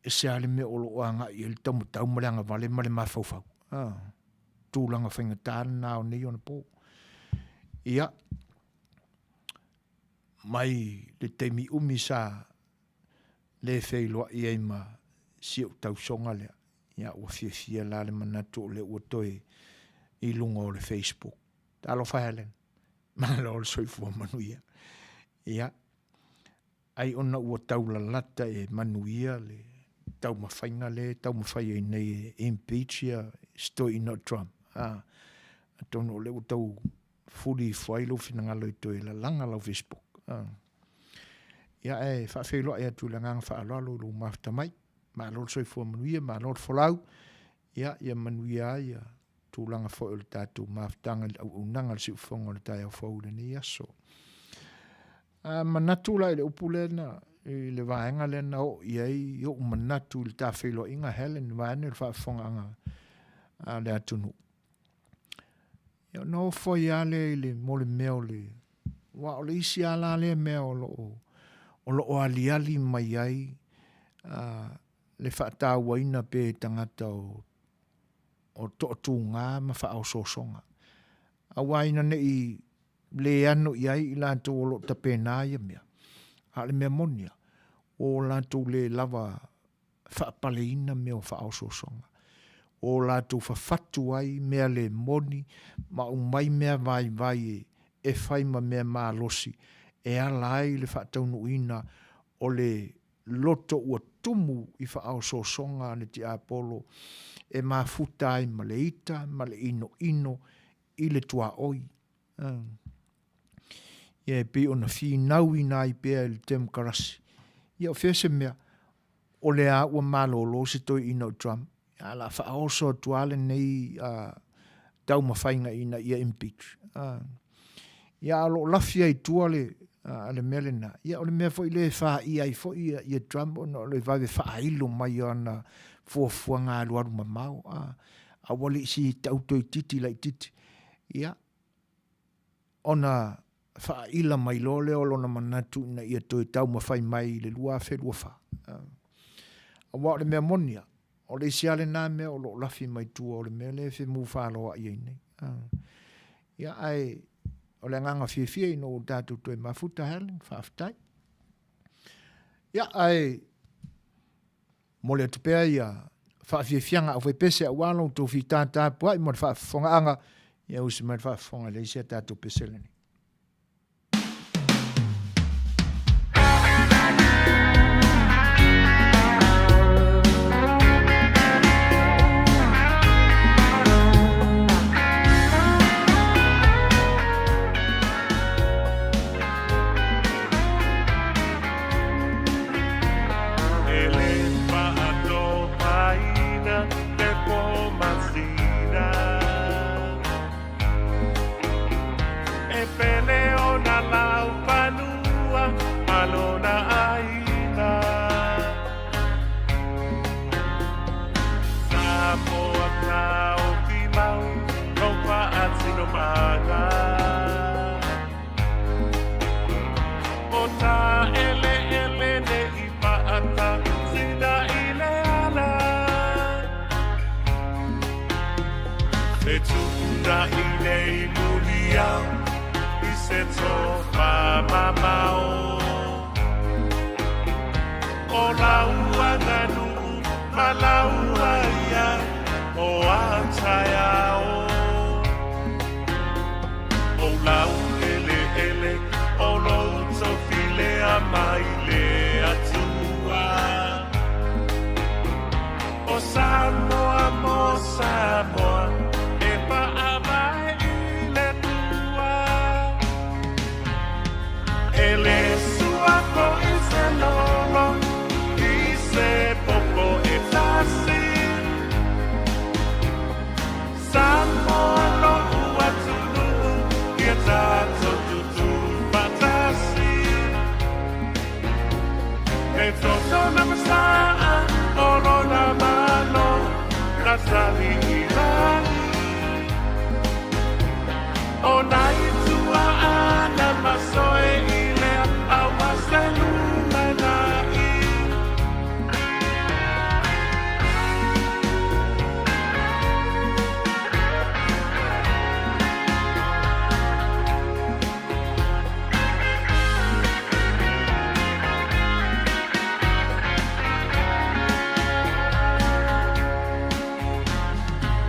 ese lava le mea o lo o agai i ai le taumatau ma le agavale ma le mafaufau. Tulaga faigata lena o nei ona po. Ia, mai le taimi umi sa le feiloai ai ma si ou tausoga lea, ia ua fiafia la le manatu o lea ua toe i luga o le Facebook. Talofa Helen, malo le soifua manuia. Ia, ai ona ua taulalata e manuia le taumafaiga lea e taumafai ai nei e impeach ia si toeaina o Trump. Ah, atonu o lea ua tau fuli ifo ai lou finagalo e toe lalaga lau Facebook. Ah. Ia ae faafeiloai atu i le agaga faaaloalo i lou mafuta mai. Malo le soifua manuia, malo le folau. Ia, ia manuia ai ia tulaga foi o le tatou mafutaga i le auaunaga a le siufofoga o le taeao fou i lenei aso. A manatu la i le upu lea na, i le vaega lea na oo i ai ou manatu i le ta feiloaiga Helen, vaeane le faafofogaaga a le atunuu. Ia ona ofo ai lava lea i le, mo le mea o le, aua o le isi lava la lea mea o lo o, o lo o aliali mai ai le faatauaina pea e tagata o, o toatuga ma faaosoosoga. Aua ina ne i le ano i ai i latou o lo o tapena ia mea, a o le mea moni lava, ua o latou le lava faapaleina mea o faaosoosoga. Ua o latou fafatu ai mea le moni ma aumai mea vaivai e fai ma mea malosi e ala ai le faataunuuina o le loto ua tumu i faaosoosoga a le tiapolo e mafuta ai ma le ita ma le inoino i le tuaoi. Ia e pei ona finauina ai pea e le Temokarasi. Ia o fea se mea, o lea ua malolo se toeaina o Trump, a o le a faaoso atu lava lenei taumafaiga ina ia impeach. Ia a o lo o lafi ai i tua le, le mea lena, ia o le mea foi lea e faia ai foi ia, ia Trump ona o le vave faailo mai o ana fuafuaga alualu mamao. Aua le i sii tau toeitiiti laitiiti. Ia, ona faaila mai loa lea o lona manatu ina ia toe taumafai mai i le 2024. Aua o le mea moni lava, o le isi lava lena mea o lo o lafi mai tua o le mea lea e femufaloai ai nei. Ia, ae o le agaga fiafia ina ua tatou toe mafuta, Helen, faafetai. Ia, ae Momoli atu pea ia faafiafiaga aufaipese aua lo outou fita tapuai mo le faafofogaaga, ia usi mai le faafofoga i le isi a tatou pese lenei. E le faatopaina le po masina. E E tuunaʻi nei Muniao i se tofa mamao. O lau aganuu ma lau aia o a taeao. O lau eleele o lou tofi lea mai le Atua. O Samoa mo Samoa e faavae i le Atua. E le sua foi se lolo i se popo e tasi. Samoa lo'u atunuu ia tatou tutufaatasi. E toto na masaa o lona Malo na tali i lagi. O nai tuaʻa na masoe i lea aua se lumanai.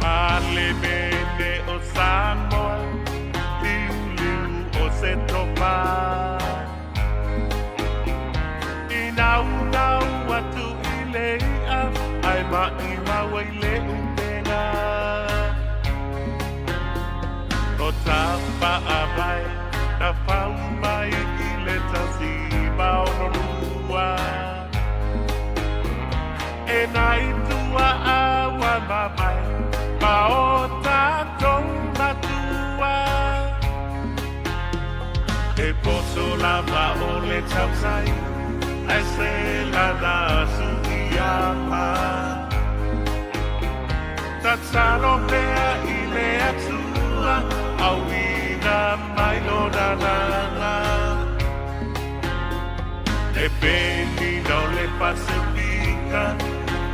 Palemene o Samoa, liuliu o se tofa. I naunau atu i le iʻa, ae maʻimau ai le ʻupega. O Tafaavae na fau mai i le 1962. E nai tuaʻa ua mavae ma o tatou matua. E poto lava o le tautai, ae se lana suiapa. Tatalo pea i le Atua, auina mai lona lana. E penina o le Pasefika,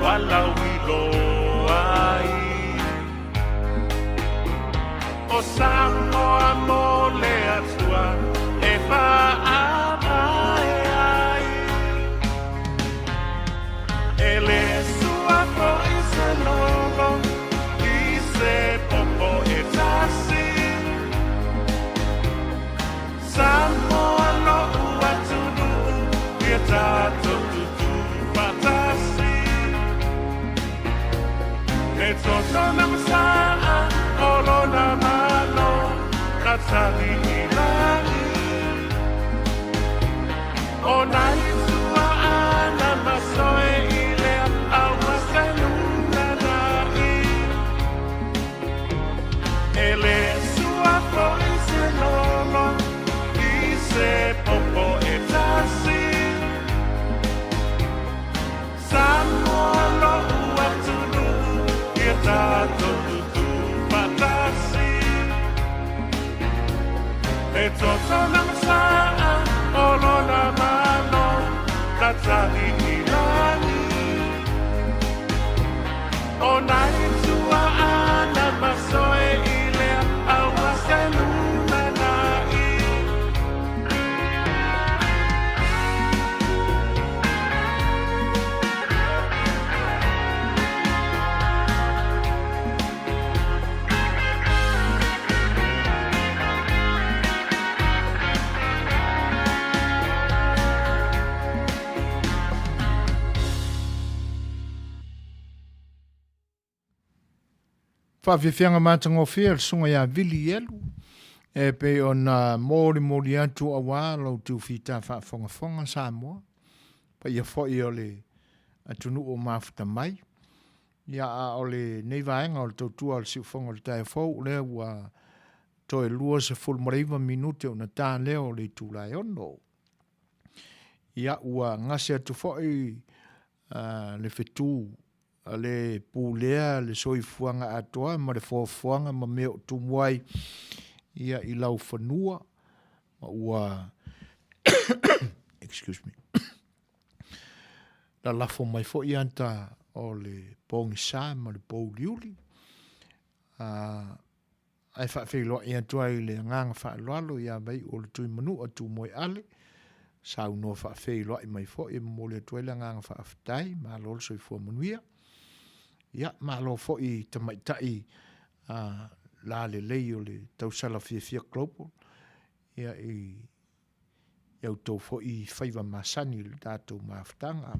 ua lauiloa ai. O Samoa mo le Atua e faavae ai. E le sua foi se lolo i se popo e tasi. Samoa lo'u atunuu ia tatou tutufaatasi. E toto na masaa o lona Malo na tali i lagi. O nai tuaʻa na masoe i lea aua se lumanai. E le sua foi se lolo i se popo e tasi. Samoa lo'u atunuu ia tatou tutufaatasi. E toto na masaa o lona Malo na tali i lagi. O nai tuaʻa na masoe i lea aua se lumanai. Faafiafiaga matagofie a le Susuga ia Vili Elu e pei ona molimoli atu auā lo outou fita faafogafoga Samoa, paia foi o le atunuu o mafuta mai. Ia a o lenei vaega o le tautua o le siufofoga o le taeao fou lea ua toe 29 minute ona ta lea o le itula e 6. Ia ua gase atu foi le fetu a le pulea le soifuaga atoa ma le foafoaga ma mea o tumu ai ia i lau fanua ma ua excuse me lalafo mai foi ata o le pogisa ma le pouliuli. Ae faafeiloai atu ai i le agaga faaaloalo ia Vaiuu o le Tuimanua Tumoeale, saunoa faafeiloai mai foi e momoli atu ai le agaga faafetai, malo le soifua manuia. Ia, malo foi i tamaitai lalelei o le tausala fiafia global, ia i a outou foi faiva masani i le tatou mafutaga.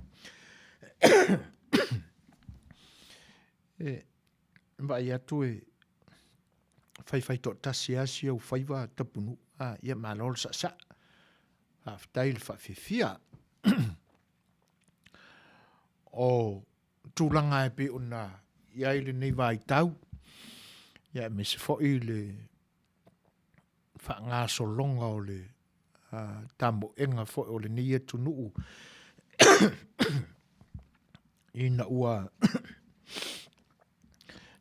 E vaai atu e faifaitoatasi lava si ou faiva Tapunuu, a, ia malo le saasaa, faafetai le faafiafia. O tulaga e pei ona i ai lenei vaitau, ia aemaise foi le faagasologa o le tamoega foi o lenei atunuu ina ua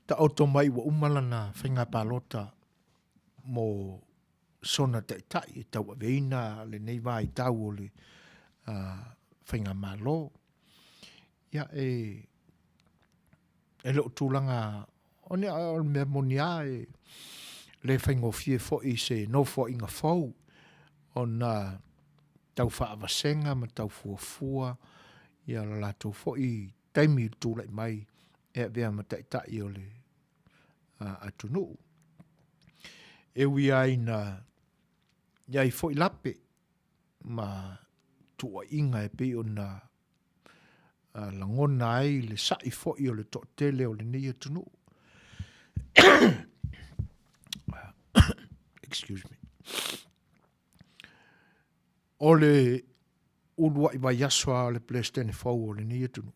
taoto mai ua uma lana faiga palota mo sona taitai e tauaveina lenei vaitau o le faigamalo. Ia, e le o tulaga, o le mea moni lava e le faigofie foi i se nofoaiga fou ona tau faavasega ma tau fuafua ia lo latou foi taimi i le tulai mai e avea ma taitai o le atunuu. E ui lava ina i ai foi lape ma tuuaiga e pei ona lagona ai le sa'i foi o le toatele o lenei atunuu. Excuse me. O le uluai vaiaso lava o le Peresetene fou o lenei atunuu,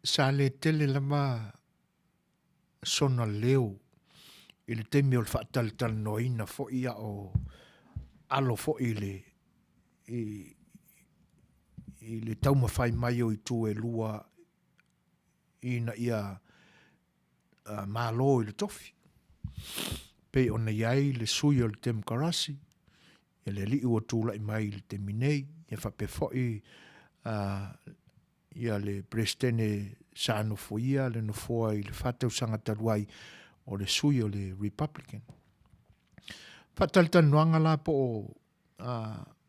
sa le tele lava sona leo i le taimi o le faatalatalanoaina foi a o alo foi i le, i, i le taumafai mai o itu e lua ina ia Malo i le tofi. Pei ona i ai le sui o le Temokarasi, ia le alii ua tulai mai i le taimi nei, ia faapea foi ia le Peresetene sa nofoia le nofoa i le fa tausaga talu ai o le sui o le Republican. Faatalatalanoaga la po o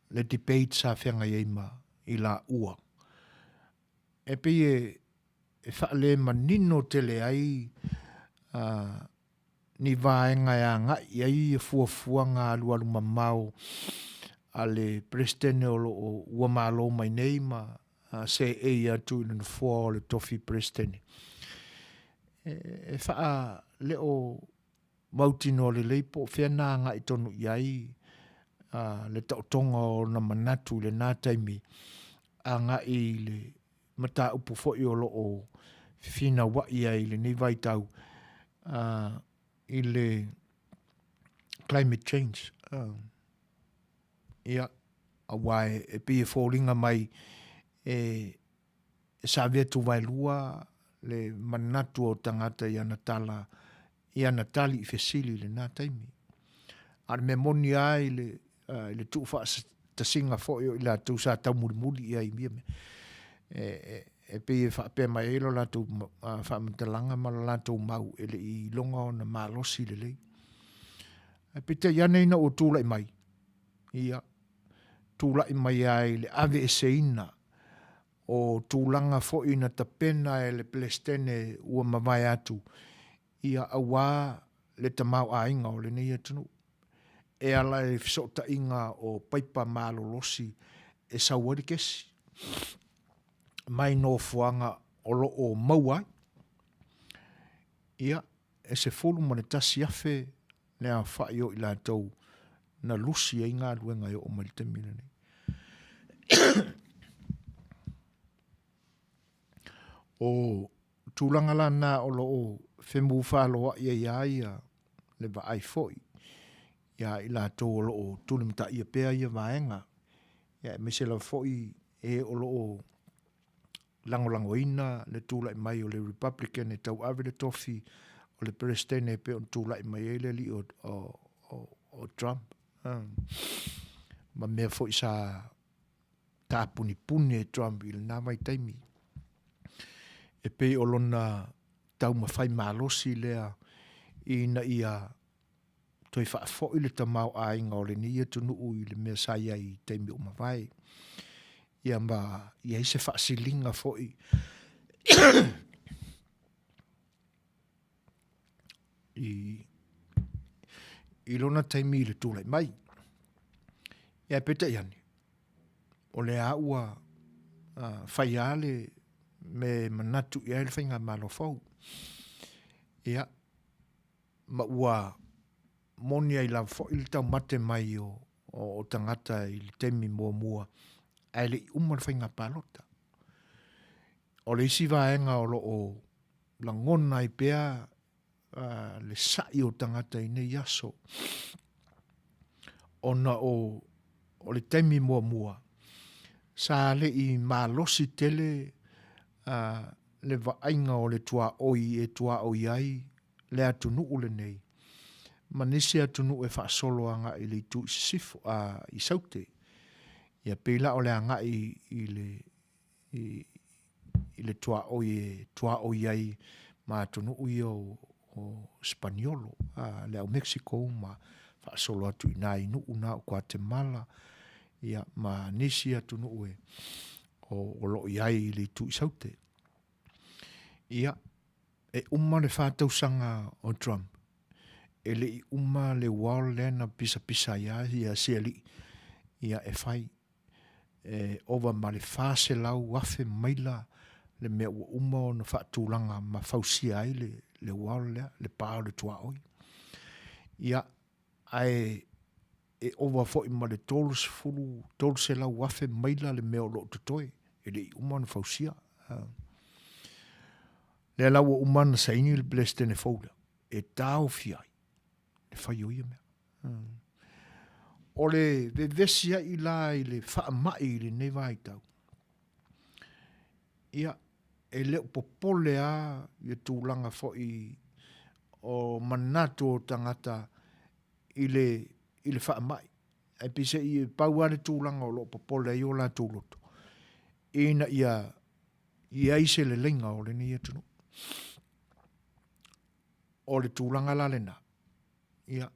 le debate sa feagai ai ma i laua. E pei e faalemanino tele ai ni vaega e agai i ai fuafuaga alualumamao a le Peresetene o lo o ua malo mai nei ma seei atu i le nofoa o le tofi Peresetene. E faaleo mautinoa lelei po o fea na agai tonu i ai le taotoga o ona manatu i lena taimi agai i le mataupu foi o lo o fefinauai ai i lenei vaitau i le climate change. Ia, aua e pei e foliga mai e sa avea tuvaelua le manatu o tagata i ana tala, i ana tali i fesili i lena taimi. A o le mea moni lava i le, i le tuufaatasiga foi o i latou sa taumulimuli i ai i ia mea, e, e, e pei e faapea mai ai lo latou faamatalaga ma lo latou mau e le i iloga ona malosi lelei. Ae peitai ane ina ua tulai mai, ia, tulai mai ai i le aveeseina o tulaga foi na tapena e le Peresetene ua mavae atu, ia auā le tamaoaiga o lenei atunuu e ala i fesootaiga o paipa malolosi e sau ai le kesi mai nofoaga o lo o maua ai. Ia, e 11,000 le aofai o i latou na lusi ai galuega e oo mai i le taimi lenei. O tulaga la na o lo o femufaloai ai lava ia le vaai foi ia i latou o lo o tulimataia pea ia vaega, ia aemaise lava foi e o lo o lagolagoina le tulai mai o le Republican e tauave le tofi o le Peresetene e pei ona tulai mai ai le alii o, o, o, o Trump. Ma mea foi sa tapunipuni e Trump i lena vaitaimi. E pei o lona taumafai malosi lea ina ia toe faafoi le tamaoaiga o lenei atunuu i le mea sa i ai i taimi ua mavae. Ia ma i ai se faasiliga foi i, i lona taimi i le tulai mai. Ia peitai ane, o lea ua uh, fai lava le me manatu i ai le faigamalo fou. Ia, ma ua moni ai lava foi le taumate mai o, o, o tagata i le taimi muamua, ae le i uma le faiga palota. O le isi vaega o lo o lagona ai pea uh, le sa'i o tagata i nei aso, ona o, o le taimi muamua, sa le i malosi tele uh, le vaaiga o le tuaoi e tuaoi ai le atunuu lenei ma nisi atunuu e faasolo agai i le itu i sisifo, a, i saute. Ia pei la o le agai i le, i, i le tuaoi e tuaoi ai ma atunuu ia o, o Sipaniolo, a, le au Mexico ma faasolo atu i nā i nuu na o Kuatemala, ia, ma nisi atunuu e, o, o lo o i ai i le itu i saute. Ia, e uma le whā tausaga o Trump, e le i uma le wall lea na pisapisa ai a ia se alii, ia e fai. E ova ma le 400,000 maila le mea ua uma ona faatulaga ma fausia ai le, le wall lea, le pa o le tuaoi. Ia, ae e ova foi ma le 30, 300,000 maila le mea o lo o totoe, e le i uma ona fausia. Lea la ua uma ona saini le Peresetene fou lea, e taofi ai le fai o ia mea. O le vevesi ai la i le faamai i lenei vaitau, ia, e le o popole lava ia tulaga foi o manatu o tagata i le, i le faamai. Ae peiseai e pau lava le tulaga o lo o popole ai o latou loto, ina ia i ai se leleiga o lenei atunuu. O le tulaga la lena, ia,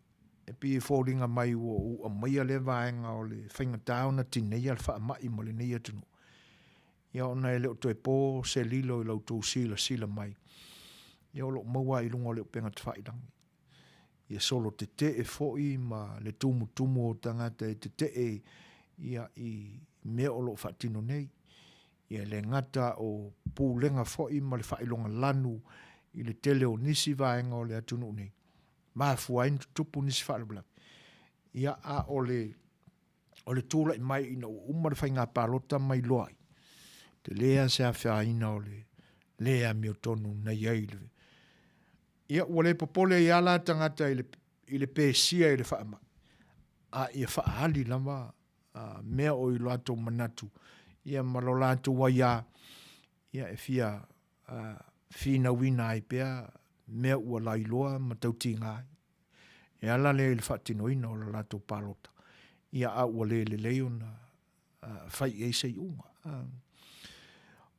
e pei e foliga mai ua ou aumaia lea vaega o le faigata ona tineia le faamai ma lenei atunuu. Ia ona e le o toe po se lilo i la outou silasila mai, ia o lo o maua lava i luga o le upega tafailagi. Ia solo tetee foi ma le tumutumu o tagata e tetee ia i mea o lo o faatino nei. Ia e le gata o pulega foi ma le faailoga lanu i le tele o nisi vaega o le atunuu nei, mafua ai ona tutupu nisi faalavelave. Ia, a o le, o le tulai mai ina ua uma le faiga palota ma iloa ai, tele lava se afaina o le le amiotonu na i ai le Ia, ua le popole ai lava la tagata i le, i le pesia i le faamai, a ia faaali lava uh, mea o i latou manatu, ia ma lo latou aiā, ia e fia uh, finauina ai pea mea ua lailoa ma tautiga ai. E ala lea i le faatinoina o la latou palota, ia a ua le lelei ona uh, fai i ai se iuga. Uh.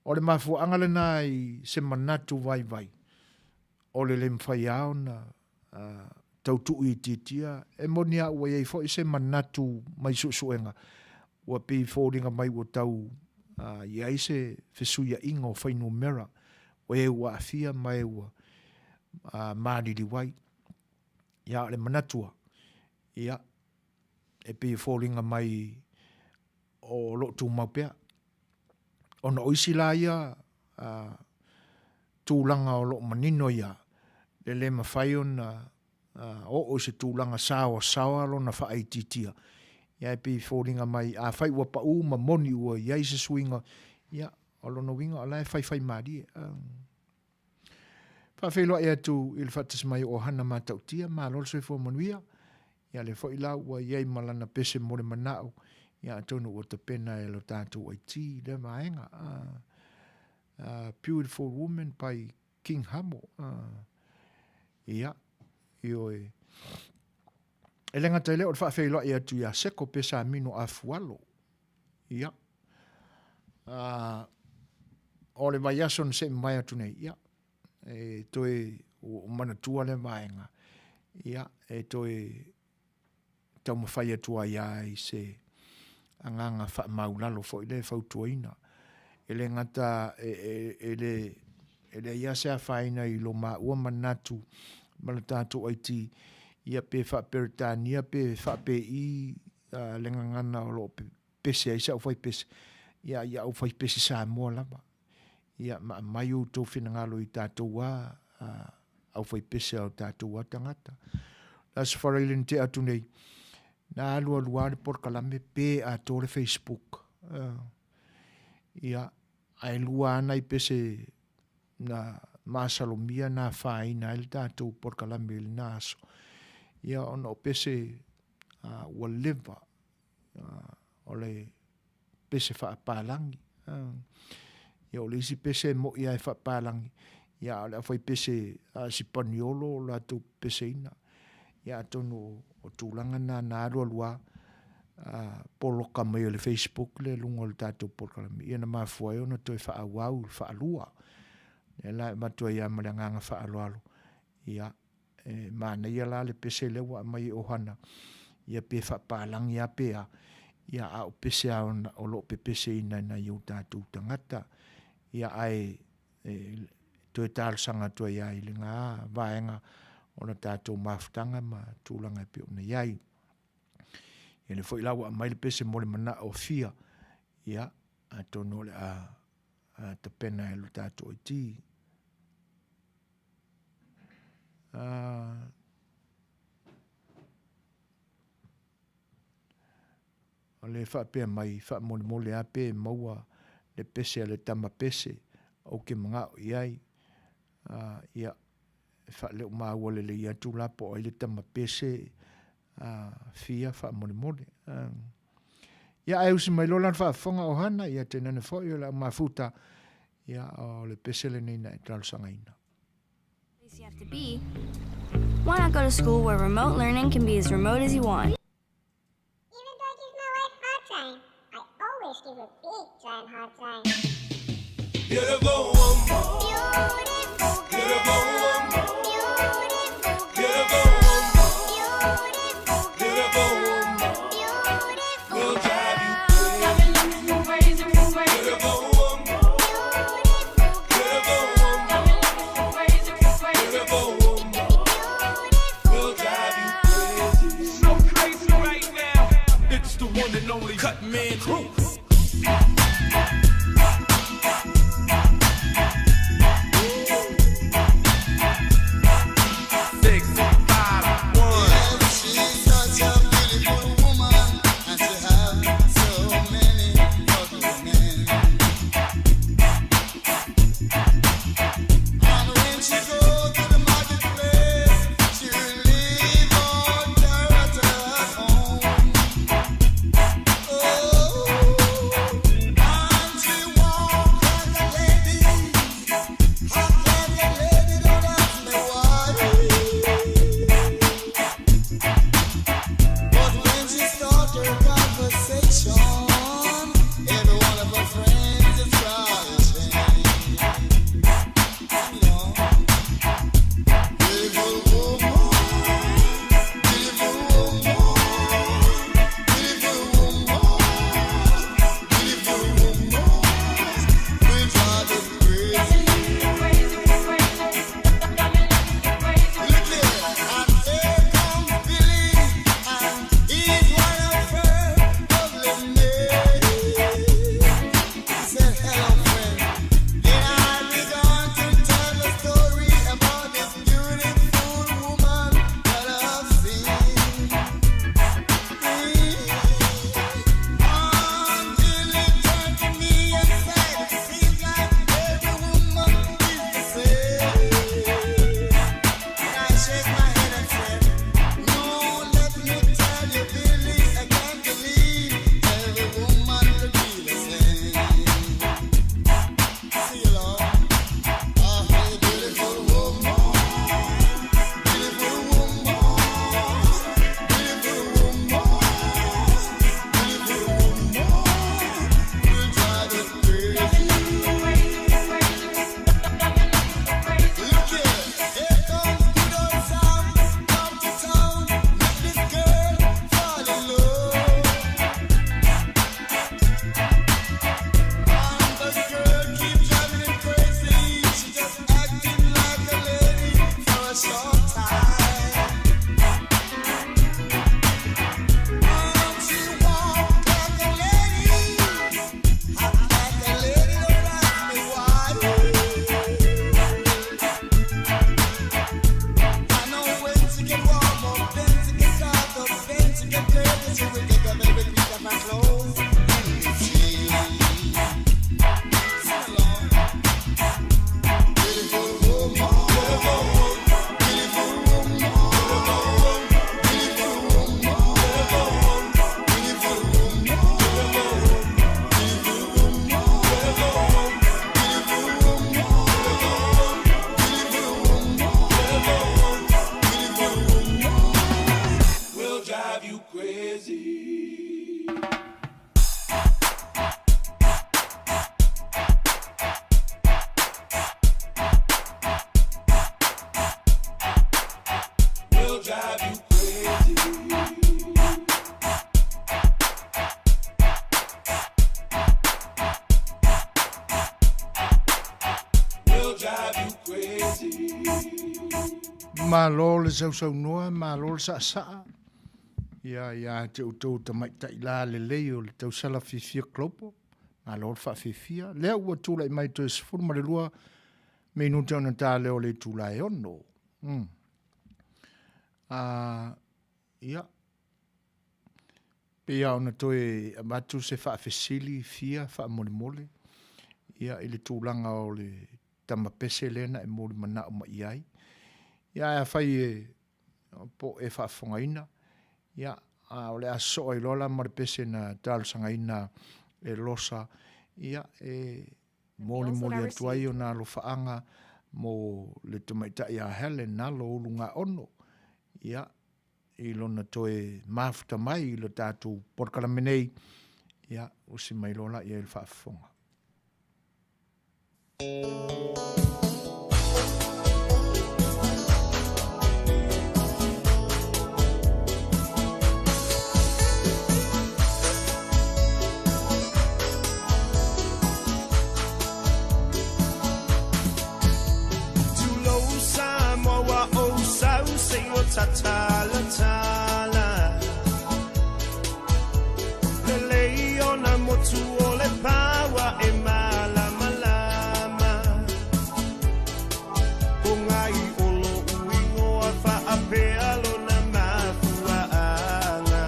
O le mafuaaga lena i se manatu vaivai, o le le mafai lava ona uh, tau tuuitiitia, e moni lava ua i ai foi se manatu mai suesuega, ua pei e foliga mai ua tau uh, i ai se fesuiaiga o fuainumera, o e ua aafia ma e ua uh, maliliu ai. Ia, o le manatu lava, ia, e pei e foliga mai o lo o tumau pea. Ona o isi la ia uh, tulaga o lo o manino ia, le le mafai ona uh, oo i se tulaga saoasaoa lona faaitiitia. Ia e pei e foliga mai, afai ua pau ma moni ua i ai se suiga, ia, o lona uiga o la e faifai malie. Uh, Faafeiloai atu i le faatasi mai o Ohana Matautia, malo le soifua manuia. Ia lea foi la ua i ai ma lana pese mo le manao, ia atonu ua tapena e lo tatou IT lea vaega. Uh, uh, Beautiful Woman by King Hamo. Uh, ia, ioe. E le gata i lea o le faafeiloai atu ia Seko Pesamino Afualo. Ia. Uh, o le vaiaso na se'i mavae atu nei, ia, E toe ua ou manatua lea vaega, ia, e toe taumafai atu ai lava i se agaga faamaulalo foi lea e fautuaina. E le gata e, e, e le e leai lava se afaina i lo maua manatu ma le tatou IT, ia pe faa-Peretania pe faa-PE le gagana o lo o pepese ai se aufaipese, ia ia aufaipese Samoa lava. Ia ma aumai outou finagalo i tatou a aufaipese a o tatou a tagata. Le Aso Faraile na tea atu nei, na alualu lava le polokalame pe atoa le Facebook. Ia, ae lua lava nai pese na masalomia na afaina ai le tatou polokalame i lena aso. Ia, ona o pese ua leva o le pese faapalagi. Ia o le isi pese e mo'i lava e faapalagi, ia a o le aufaipese a Sipaniolo o latou pepeseina. Ia atonu o tulaga na na alualu lava poloka mai e le Facebook le luga o le tatou polokalame, ia na mafua ai ona toe faaauau le faalua. O lea la e avatu ai lava ma le agaga faaaloalo, ia E manaia la le pese lea ua aumai e Ohana, ia pe faapalagi lava pe a, ia a o pese lava o lo o pepeseina e nai o tatou tagata. Ia ae e toe talosaga atu ai lava i lena vaega o le tatou mafutaga ma tulaga e pei ona i ai. Ia lea foi la ua aumai le pese mo le manao o Fia, ia atonu o le a tapena e lo tatou IT. O lea e faapea mai, faamolemole lava pe maua le pese a le tama pese ou te manao i ai. Ia, e faaleo maua lelei atu la po o ai le tama pese fia faamolemole. Ia, ae usi mai loa la le faafofoga o Hana, ia tainane foi o le au mafuta, ia o le pese lenei na e talosagaina. Place you have to be. Why not go to school where remote learning can be as remote as you want? Even though I give my wife hard time, I always give a big giant hard time. Beautiful woman. Beautiful woman. Beautiful woman. Beautiful woman. Will drive you crazy. Beautiful woman. Beautiful woman. Beautiful woman. Will drive you crazy. So crazy right now. It's the one and only Cut Man Crew. Six, five, one. She's such a beautiful woman, and she have so many other men. And when she go to the marketplace, she leave all terror to her home. Oh. Malo le sausaunoa, malo le saasaa. Ia, ia te outou tamaitai la lelei o le tausala fiafia Global. Malo le faafefia. Lea ua tulai mai toe 12 minute ona ta lea o le itula e 6. Ia, pei lava ona toe avatu se faafesili fia faamolemole, ia, i le tulaga o le tama pese lea na e molimanao mai i ai. Ia, ae afai e po o e faafofogaina, ia, a o le a sosoo ai loa la ma le pese na talosagaina e Losa, ia, e molimoli atu ai ona alofaaga mo le tamaitai a Helen Nalo Ulugaono, ia, i lona toe mafuta mai i le tatou polokalame nei, ia, usi mai loa la i ai le faafofoga. Tulou Samoa ua ou sau se i o tatalatala. Lelei ona motu o le paua e malamalama. Ko ngai o lo'u ingoa faapea lona mafuaaga.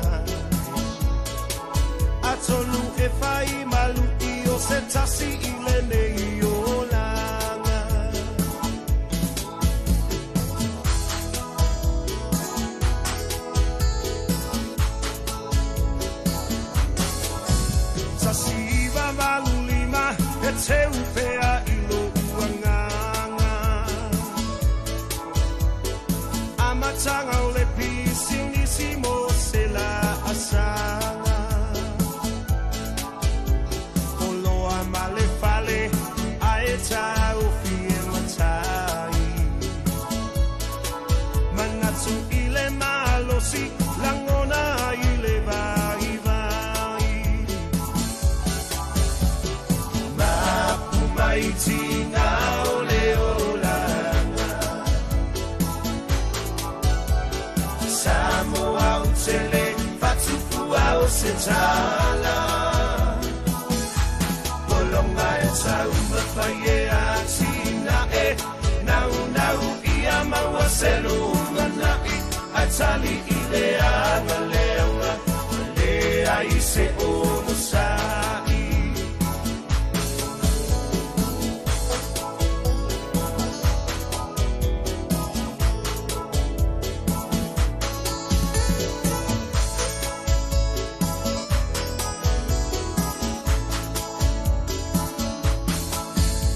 Atonu e fai malu'i o se tasi i lenei olaga. 1985 e teu pea i lo'u agaga. Amataga o le pisinisi mo se laasaga. Oloa ma le fale ae taofi e matai. Manatu i le malosi lagona i le vaivai. Mapu mai tiga o le olaga. Samoa ou te le fatufua o se tala. Pologa e taumafai e atinae. Naunau ia maua se lumanai. Ae tali i le agaleaga. Ua leai se onosai.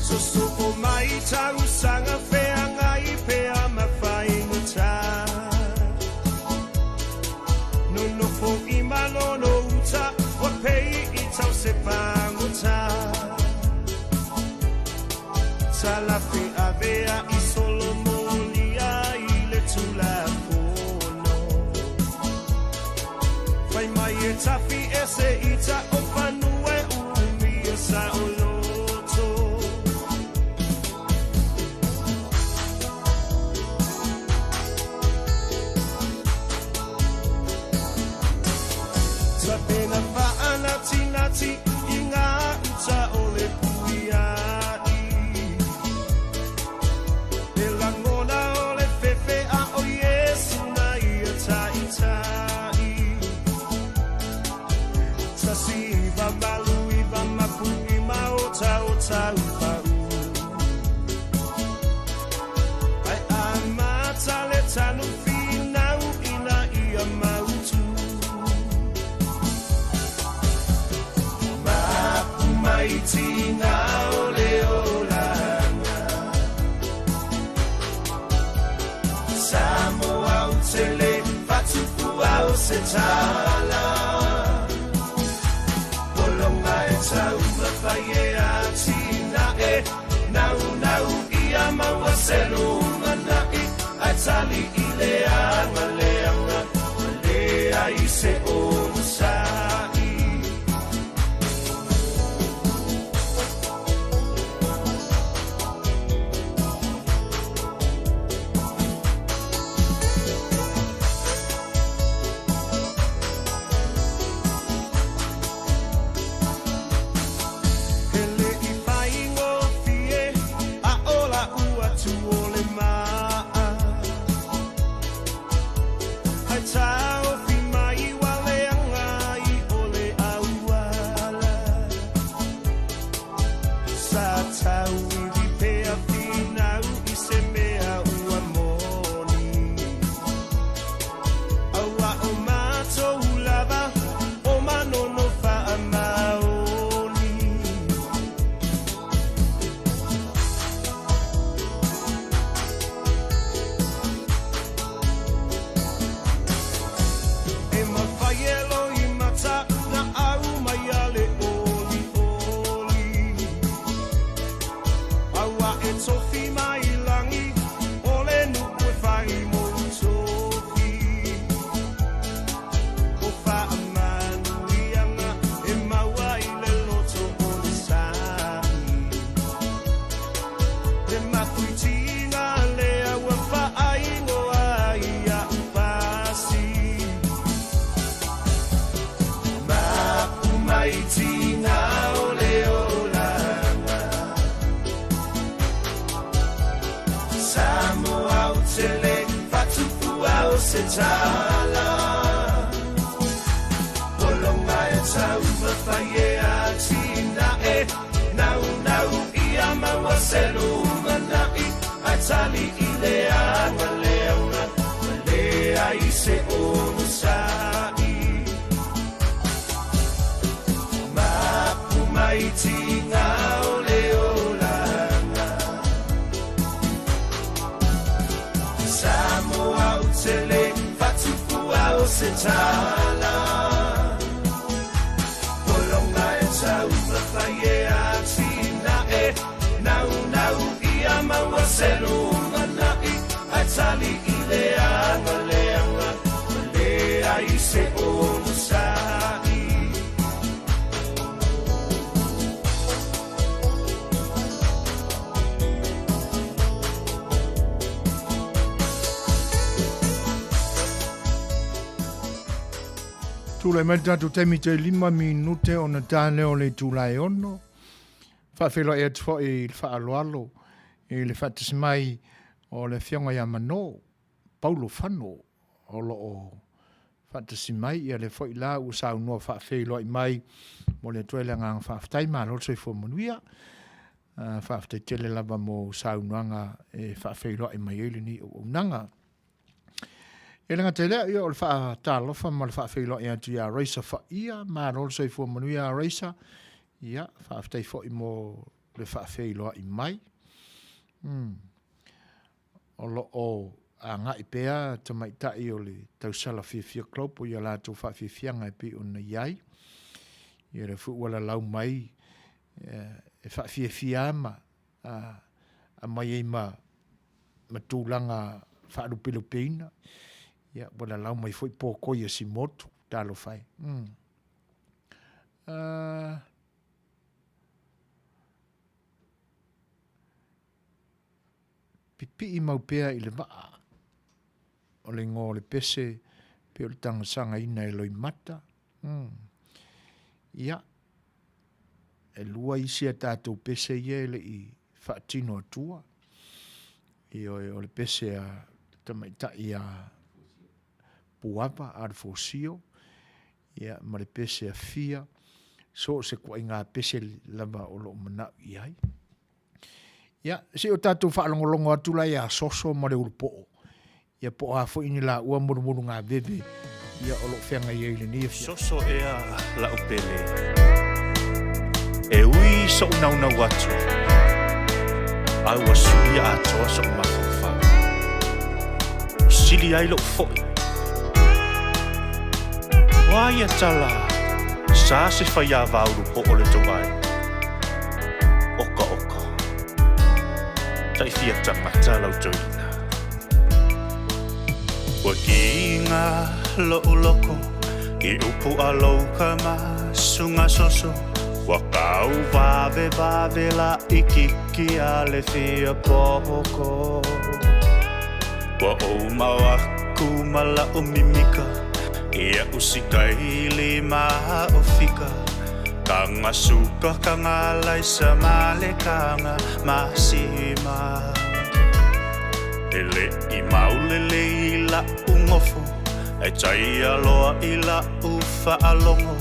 Sosoo mai tausaga feagai pea ma faigata. Nonofo i Manono uta ua pei i tau se pagota. Talafe avea i solomolia i le Tulafono. Fai mai e tafi ese ita o fanua e umia saoloto. Tapena faanatinati i ngā uta o le puiai. E lagona o le fefe a o Iesu na ia taitai. 1989 mapu i maota o Taupau. Ai amata le tanu finau ina ia mautu. Mapu mai tiga o le olaga. Samoa ou te le fatufua o se tala. Pologa e taumafai e atinae. Naunau ia maua se lumanai. Ae tali i le agaleaga. Ua leai se onosai. se tala. Polonga e taumafai e atinae, Naunau ia maua se lumanai, Ae tali i le agaleaga, Ua leai se onosai. Mapu mai tiga o le olaga, Samoa ou te le fatufua o se tala. Polonga e taumafai e atinae, Naunau ia maua se lumanai, Ae tali i le agaleaga, Ua leai se onosai. Tulai mai le tatou taimi toe 5 minute ona ta lea o le itula e 6. Faafeiloai atu foi i le faaaloalo i le faatasi mai o le Afioga ia Mano Paulo Fano o lo o faatasi mai. Ia lea foi la ua saunoa faafeiloai mai mo le atu ai le agaga faafetai. Malo le soifua manuia. Faafetai tele lava mo saunoaga e faafeiloai mai ai lenei auaunaga. E le gata i lea, ia, o le faatalofa ma le faafeiloai atu ia Raisa Faia, malo le soifua manuia Raisa. Ia, faafetai foi mo le faafeiloai mai. O lo o agai pea tamaitai o le Tausala Fiafia Club o ia latou faafiafiaga e pei ona i ai. Ia lea foi ua lalau mai e faafiafia ma aumai ai ma ma tulaga faalupelupeina. Ia, ua lalau mai foi pokoi a Simotu, talofa e. Pipii mau pea i le vaa o le igoa o le pese pei o le tagasagaina e Loimata. Ia, e lua isi a tatou pese ia e le i faatino atua. Ioe, o le pese a tamaitai a Puava, a le Fosio, ia, ma le pese a Fia, so o se kuaiga pese lava o lo o manao i ai. Ia, se i o tatou faalogologo atu la ia Soso ma le Ulupoo, ia po o a foi ni laua mulumulugaveve ia o lo o feagai ai i lenei afiafi. Soso ea la'u pele E ui so'u naunau atu Ae ua suia atoa so'u mafaufau Ua sili ai lo'u fo'i O a ia tala Sa se faiāvā ulupo'o le tou aiga Oka oka Tai fia tagata lau toeaina Ua kiga lo'u loko I upu a lou kama suga soso Ua kau vavevave laʻikiki a le fia poko Ua ou mao aku ma la'u mimika Iaʻu sikaili ma o fika Kanga suka kanga laisa ma le kanga masima E leʻi maulele i la'u gofo E taia loa i la'u faalogo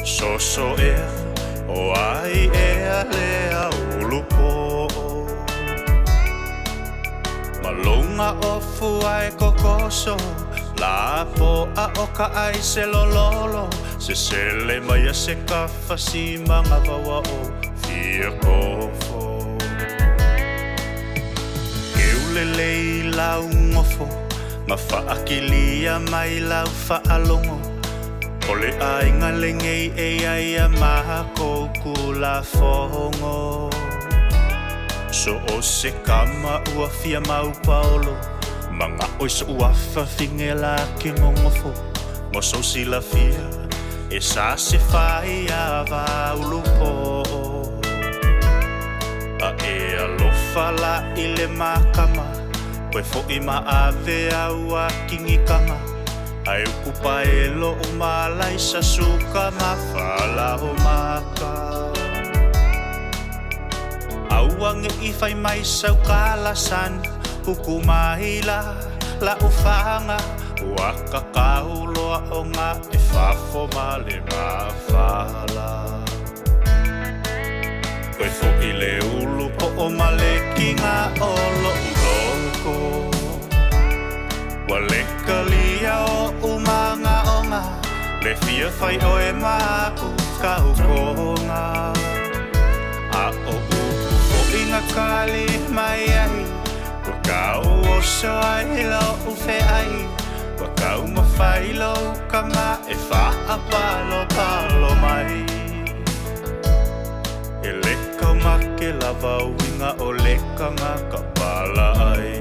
Soso ea o ai ea lea ulupoʻo Ma luga o fua e kokoso Lapoa o ka ʻai se lololo Sesele mai a se kafa simaga vaua o fia kofo Keu lelei lau gofo Ma faakilia mai lau faalogo O le aiga lenei e iai a makou kulafogo So o se kama ua fia mau paolo Magao i soʻu afa figela ke gogofo Mo sou silafia e sa se faiava ulupoʻo A e alofa la i le makama Koe foʻi ma ave au a kigikaga Ae uku pae loʻu malaisa suka ma falaomaka Aua ngeʻi fai mai sau kalasan Uku mai la la'u faga. Ua kakau loa ona e fafo ma le mafala. Koe foʻi le ulu poʻo ma le kiga o loʻu loko. Ua lekalia oʻu manaʻoga, le fia fai ʻoe ma aʻu kaukoga. A ʻo upu foʻi na kali mai ai, ua kauoso ai loʻu feʻai, ua taumafai lou kama e faapalopalo mai. E le kaumake lava uiga o le kanaka palaʻai.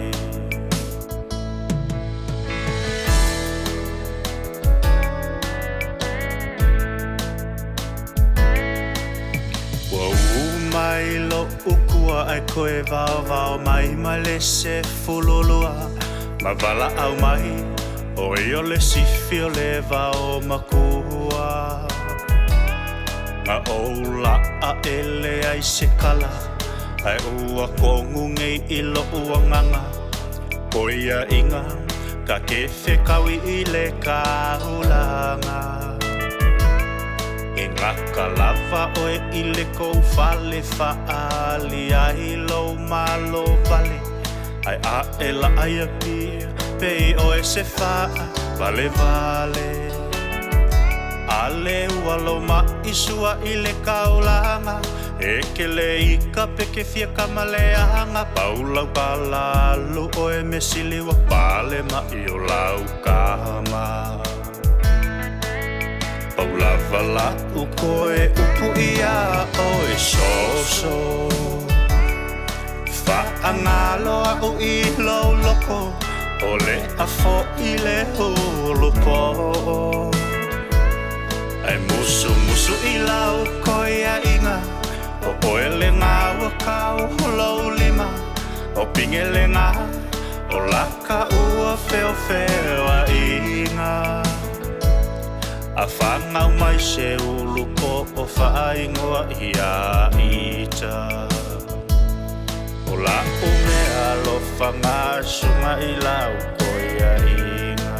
Ua ū mai loʻu kua ae koe vaovao mai ma le 12 ma valaʻau mai ʻoe o le sifi o le vao makua. Na ou laʻa e leai se kala ae ua kogu nei i loʻu agaga ʻoiaʻiga ka ke fekaui i le kaulaga. E gaka lava ʻoe i le kou fale faʻali ai lou malo wale ae aʻe la aia pia pei ʻoe se faʻa valevale. Ale ua lou maʻi sua i le kaulaga e kele i ka peke fia kama leaga pau lau pala alu ʻoe me sili ua pale maʻi o lau kama. Pau lava laʻu koe upu iā ʻoe soso. Faʻagalo aʻu i lou loko ʻole a foʻi le ulu poʻo. Ae musumusu i lau koiaʻiga ʻo ʻoe lena ua kau lou lima ʻo pinge lena o laka ua feofeoaʻiga. A fanau mai se ulu poʻo faaigoa iā Ita. O laʻu mea alofa gasuga i lau koiaʻiga.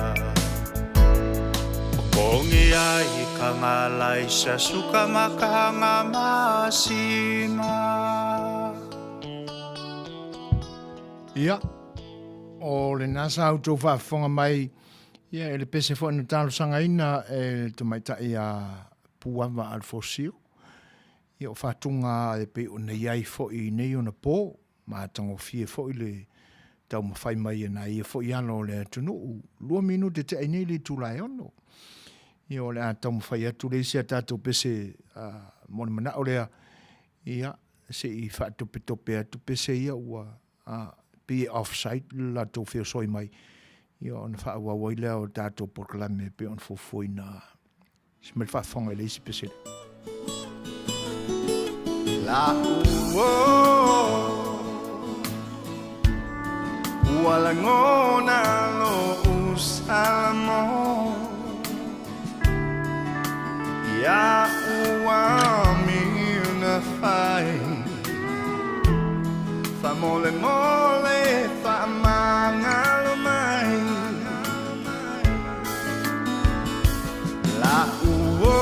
O kogi ai ka galaisa suka ma ka masina. Ia, o lena sa outou faafofoga mai, ia, e le pese foi na talosagaina e le tamaitai a Puava Alfosio. Ia, o faatuga e pei ona i ai foi i nei ona po, matagofie foi le taumafai mai e na ia foi alo o le atunuu. 2 minute te ai nei le itula e 6. Ia, o le a taumafai atu le isi a tatou pese mo le manao lea, ia, se i faatopetope atu pese ia ua pei e off-site le latou feosoi mai, ia ona faaauau ai lea o tatou polokalame e pei ona fuafuaina. Se mai le faafofoga i le isi pese lea. Ua lagona loʻu salamo Iaʻu amina fai Faamolemole faamagalo mai Laʻu o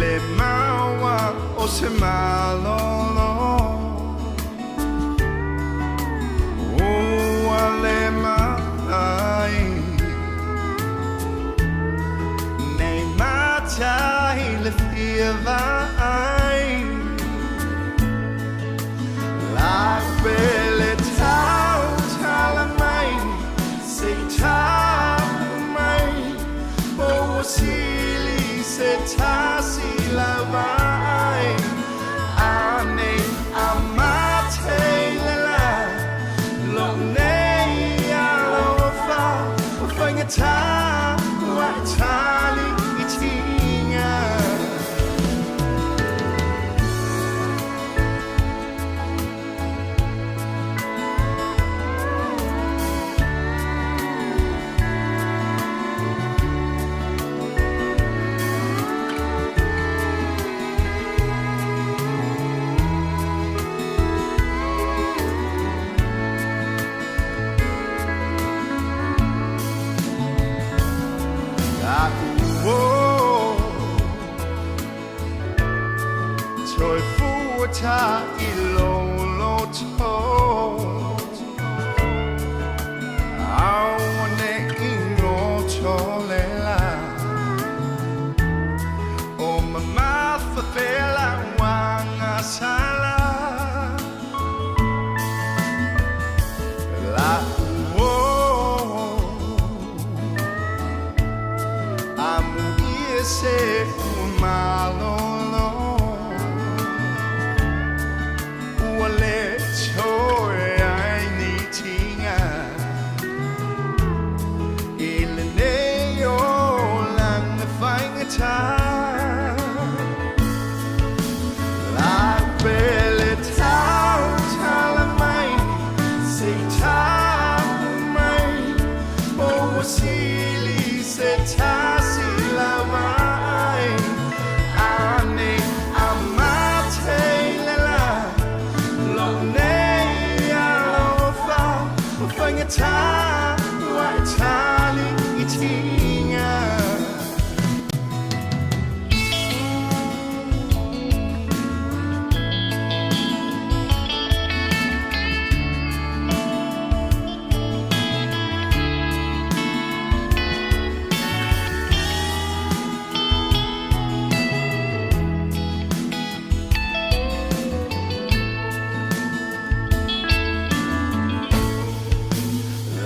Le maua o se malolo Ua le maʻai Nei matai le fia vaai. faigata ua e tali i tiga.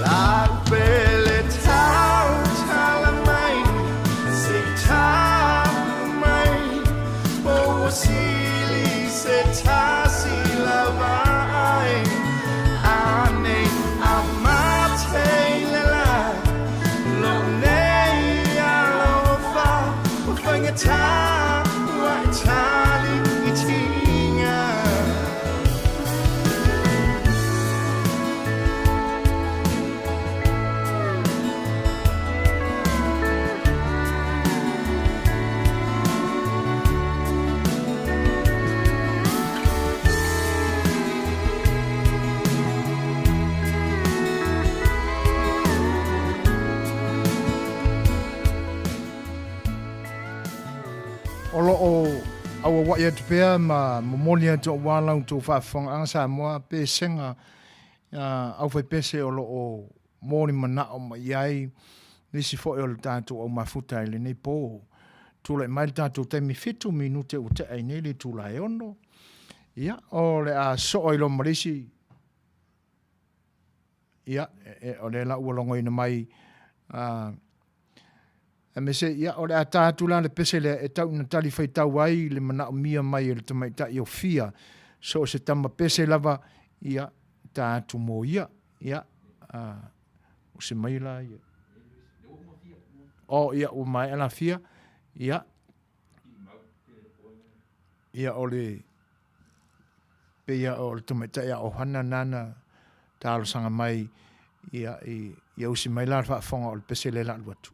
Lau pele tautala mai, se i tau mai, po ua sili se tasi lava ai. Anei a mate i le la, lou nei alofa, ua faigata ua e tali i tiga. O lo o auauai atu pea ma momoli atu aua la outou faafofogaaga Samoa pesega aufaipese o lo o mo ni manao mai i ai nisi foi o le tatou au mafuta i lenei po. Tulai mai le tatou taimi fitu minute ua tea ai nei le itula e ono. Ia, o le a soo ai loa ma le isi, ia, o lea la ua logoina mai, aemaise, ia, o le a ta atu la le pese lea e tau ina talifuaitau ai le manaomia mai e le tamaitai o Fia, so o se tama pese lava, ia, ta atu mo ia. Ia, usi mai la ia. Oh, ia, ua maea la Fia. Ia, ia o le, pei a o le tamaitai a Ohana nana talosaga mai, ia, ia usi mai la le faafofoga o le pese lea la alu atu.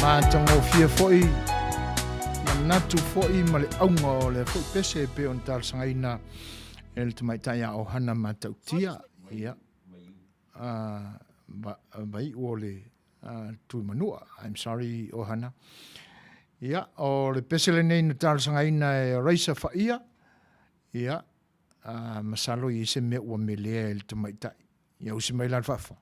Matagofie foi manatu foi ma le auga o lea foi pese e pei ona talosagaina e le tamaitai a Ohana Matautia. Ia, vaiu o le Tuimanua. I'm sorry Ohana. Ia, o le pese lenei na talosagaina e Raisa Faia. Ia, masalo i se mea ua melea e le tamaitai. Ia usi mai la le faafofoga.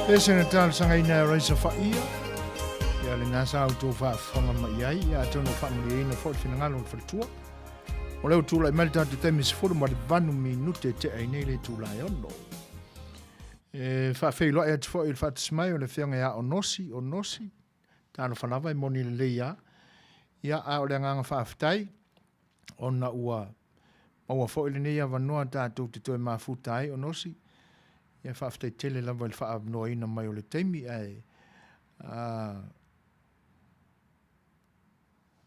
Pese na talosagaina e Raisa Faia. Ia lena sa outou faafofoga mai ai, ia atonu ua faamalieina foi le finagalo o le faletua. O lea ua tulai mai le tatou taimi 18 minute tea ai nei le itula e 6. E faafeiloai atu foi i le faatasi mai o le afioga ia Onosi, Onosi, talofa lava e moni lelei lava. Ia, a o le agaga faafetai ona ua maua foi lenei avanoa tatou te toe mafuta ai Onosi. Ia faafetai tele lava i le faaavanoaina mai o le taimi ae a,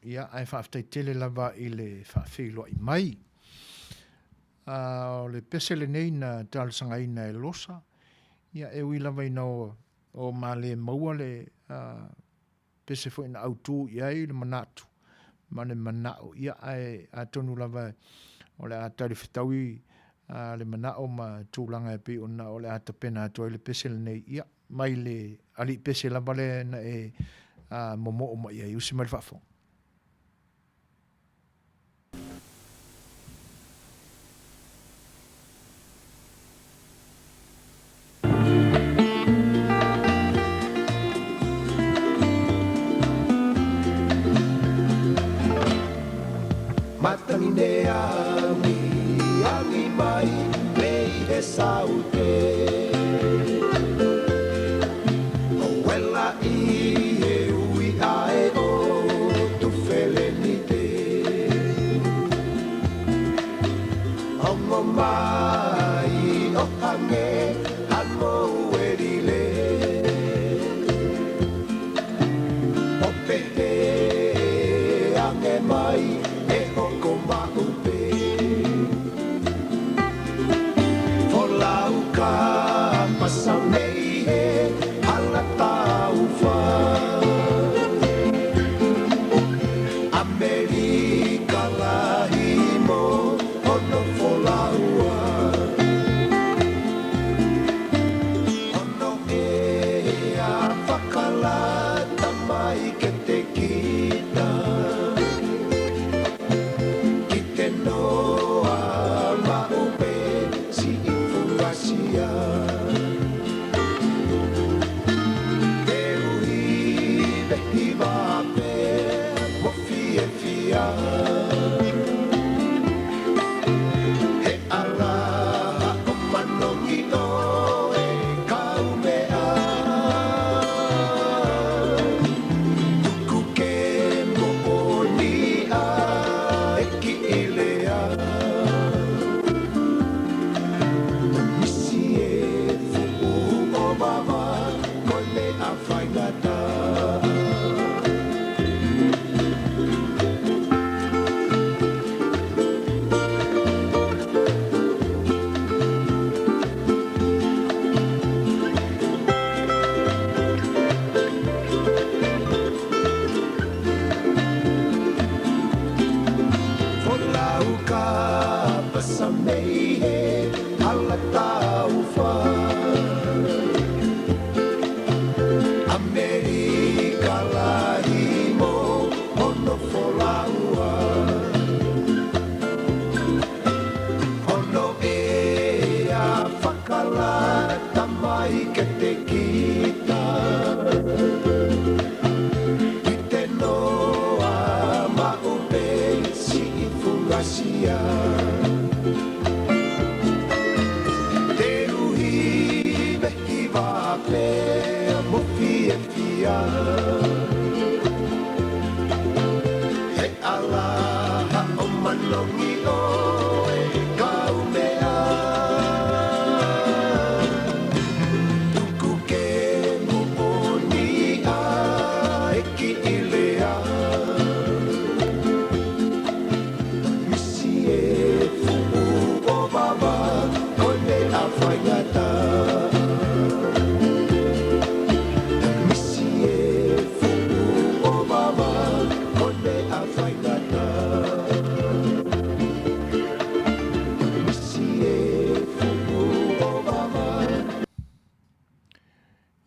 ia ae faafetai tele lava i le faafeiloai mai. A, o le pese lenei na talosagaina e Losa, ia e ui lava ina o, o male maua le a, pese foi na autu i ai le manatu ma le manao, ia ae atonu lava o le a talifetaui le manao ma tulaga e pei ona o le a tapena atu ai le pese lenei, ia mai le alii pese lava lea na e momoo mai ai. Usi mai le faafofoga.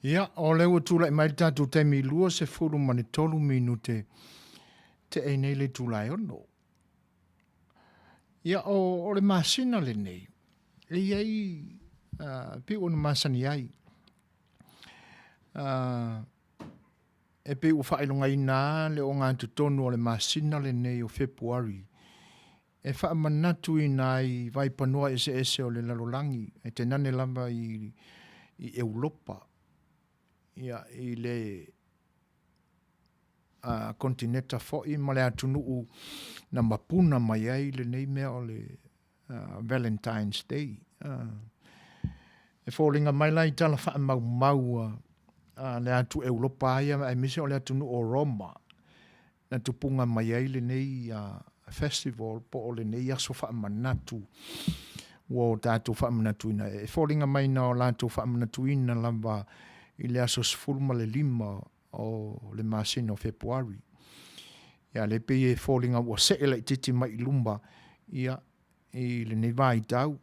Ia, o lea ua tulai mai le tatou taimi 23 minute tea nei le itula e 6. Ia, o, o le masina lenei, e i ai, pei ona masani ai. E pei ua faailogaina lava le ogatotonu o le masina lenei o Fepuari e faamanatuina ai vaipanoa eseese o le lalolagi, e tainane lava i Eulopa, ia, i le konetineta foi ma le atunuu na mapuna mai ai lenei mea o le Valentine's Day. E foliga mai la i tala faamaumau a le atu Europa ia aemaise o le atunuu o Roma na tupuga mai ai lenei festival po o lenei aso faamanatu ua o tatou faamanatuina. E foliga mai na o latou faamanatuina lava i le aso 15 o le masina o Fepuari. Ia lea pei e foliga ua see laitiiti mai i luma ia i lenei vaitau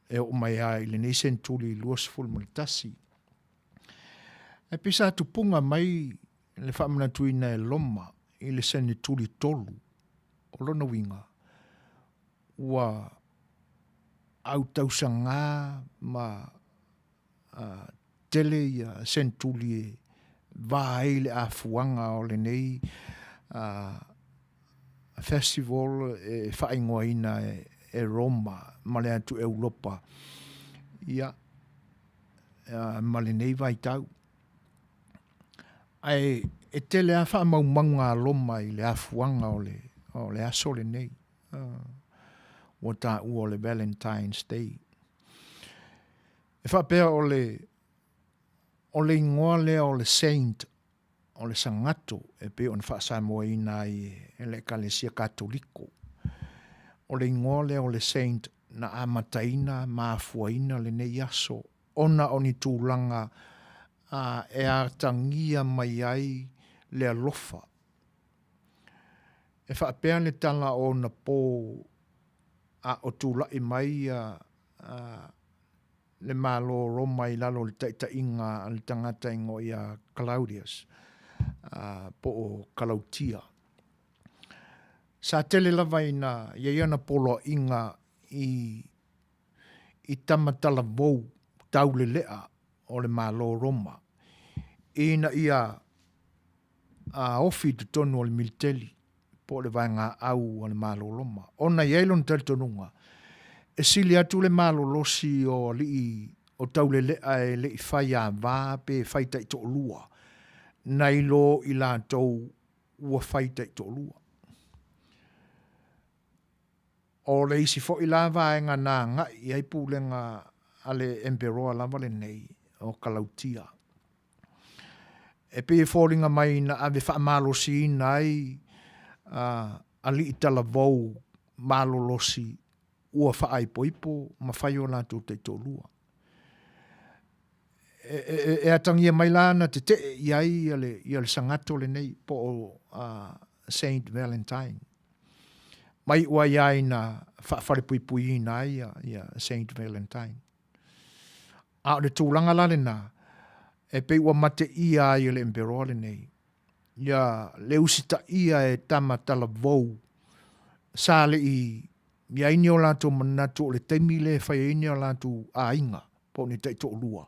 e oo mai lava i lenei senetuli 21. Ae pei sa tupuga mai le faamanatuina e Roma i le senetuli 3. O lona uiga, ua autausaga ma tele ia senetuli e va ai le afuaga o lenei festival e faaigoaina e Roma ma le atu Europa ia ma lenei vaitau. Ae e tele lava faamaumauga a Roma i le afuaga o le aso lenei ua taua o le Valentine's Day. E faapea o le o le igoa lea o le Saint o le Sagato e pei ona faasamoaina ai e le Ekalesia Katoliko. O le igoa lea o le Saint na amataina ma afuaina lenei aso ona o ni tulaga e atagia mai ai le alofa. E faapea le tala o ona po a o tulai mai le Malo o Roma i lalo o le taitaiga a le tagata e igoa ia Claudius, po o Kalautia. Sa tele lava ina i ai ana poloaiga i i tama talavou taulelea o le Malo o Roma ina ia ofi i totonu o le militeli po o le vaegaau a le Malo o Roma, ona e i ai lona talitonuga, e sili atu le malolosi o alii o taulelea e le i fai ava pe fai taitoalua, nai lo i latou ua fai taitoalua. O le isi foi la vaega na agai i ai pulega a le Emperoa lava lenei, o Kalautia. E pei e foliga mai na ave faamalosiina ai alii talavou malolosi ua faaipoipo ma fai o latou taitoalua. E atagia mai la na tetee i ai le Sagato lenei po o Saint Valentine. Ma iu ai lava ina faafalepuipuiina ai Saint Valentine. A o le tulaga la lena, e pei ua mateia ai e le Emperoa lenei, ia le usitaia e tama talavou, sa le i i ai ni o latou manatu o le taimi lea e fai ai ni o latou aiga, po o ni taitoalua,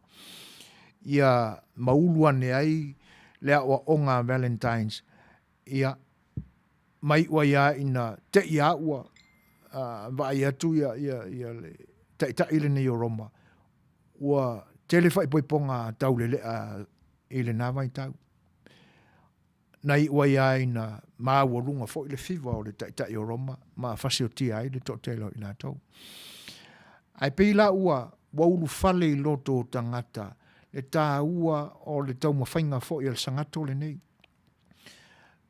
ia maulu ane ai le aoaoga a Valentine's, ia, ma iu ai lava ina te i a ua vaai atu le taitai lenei o Roma, ua tele faaipoipoga taulelea i lena vaitau. Na iu ai lava ina maualuga foi le fiva o le taitai o Roma ma fasiotia ai le toatele o i latou. Ae pei la ua ulufale i loto o tagata le taua o le taumafaiga foi a le Sagato lenei.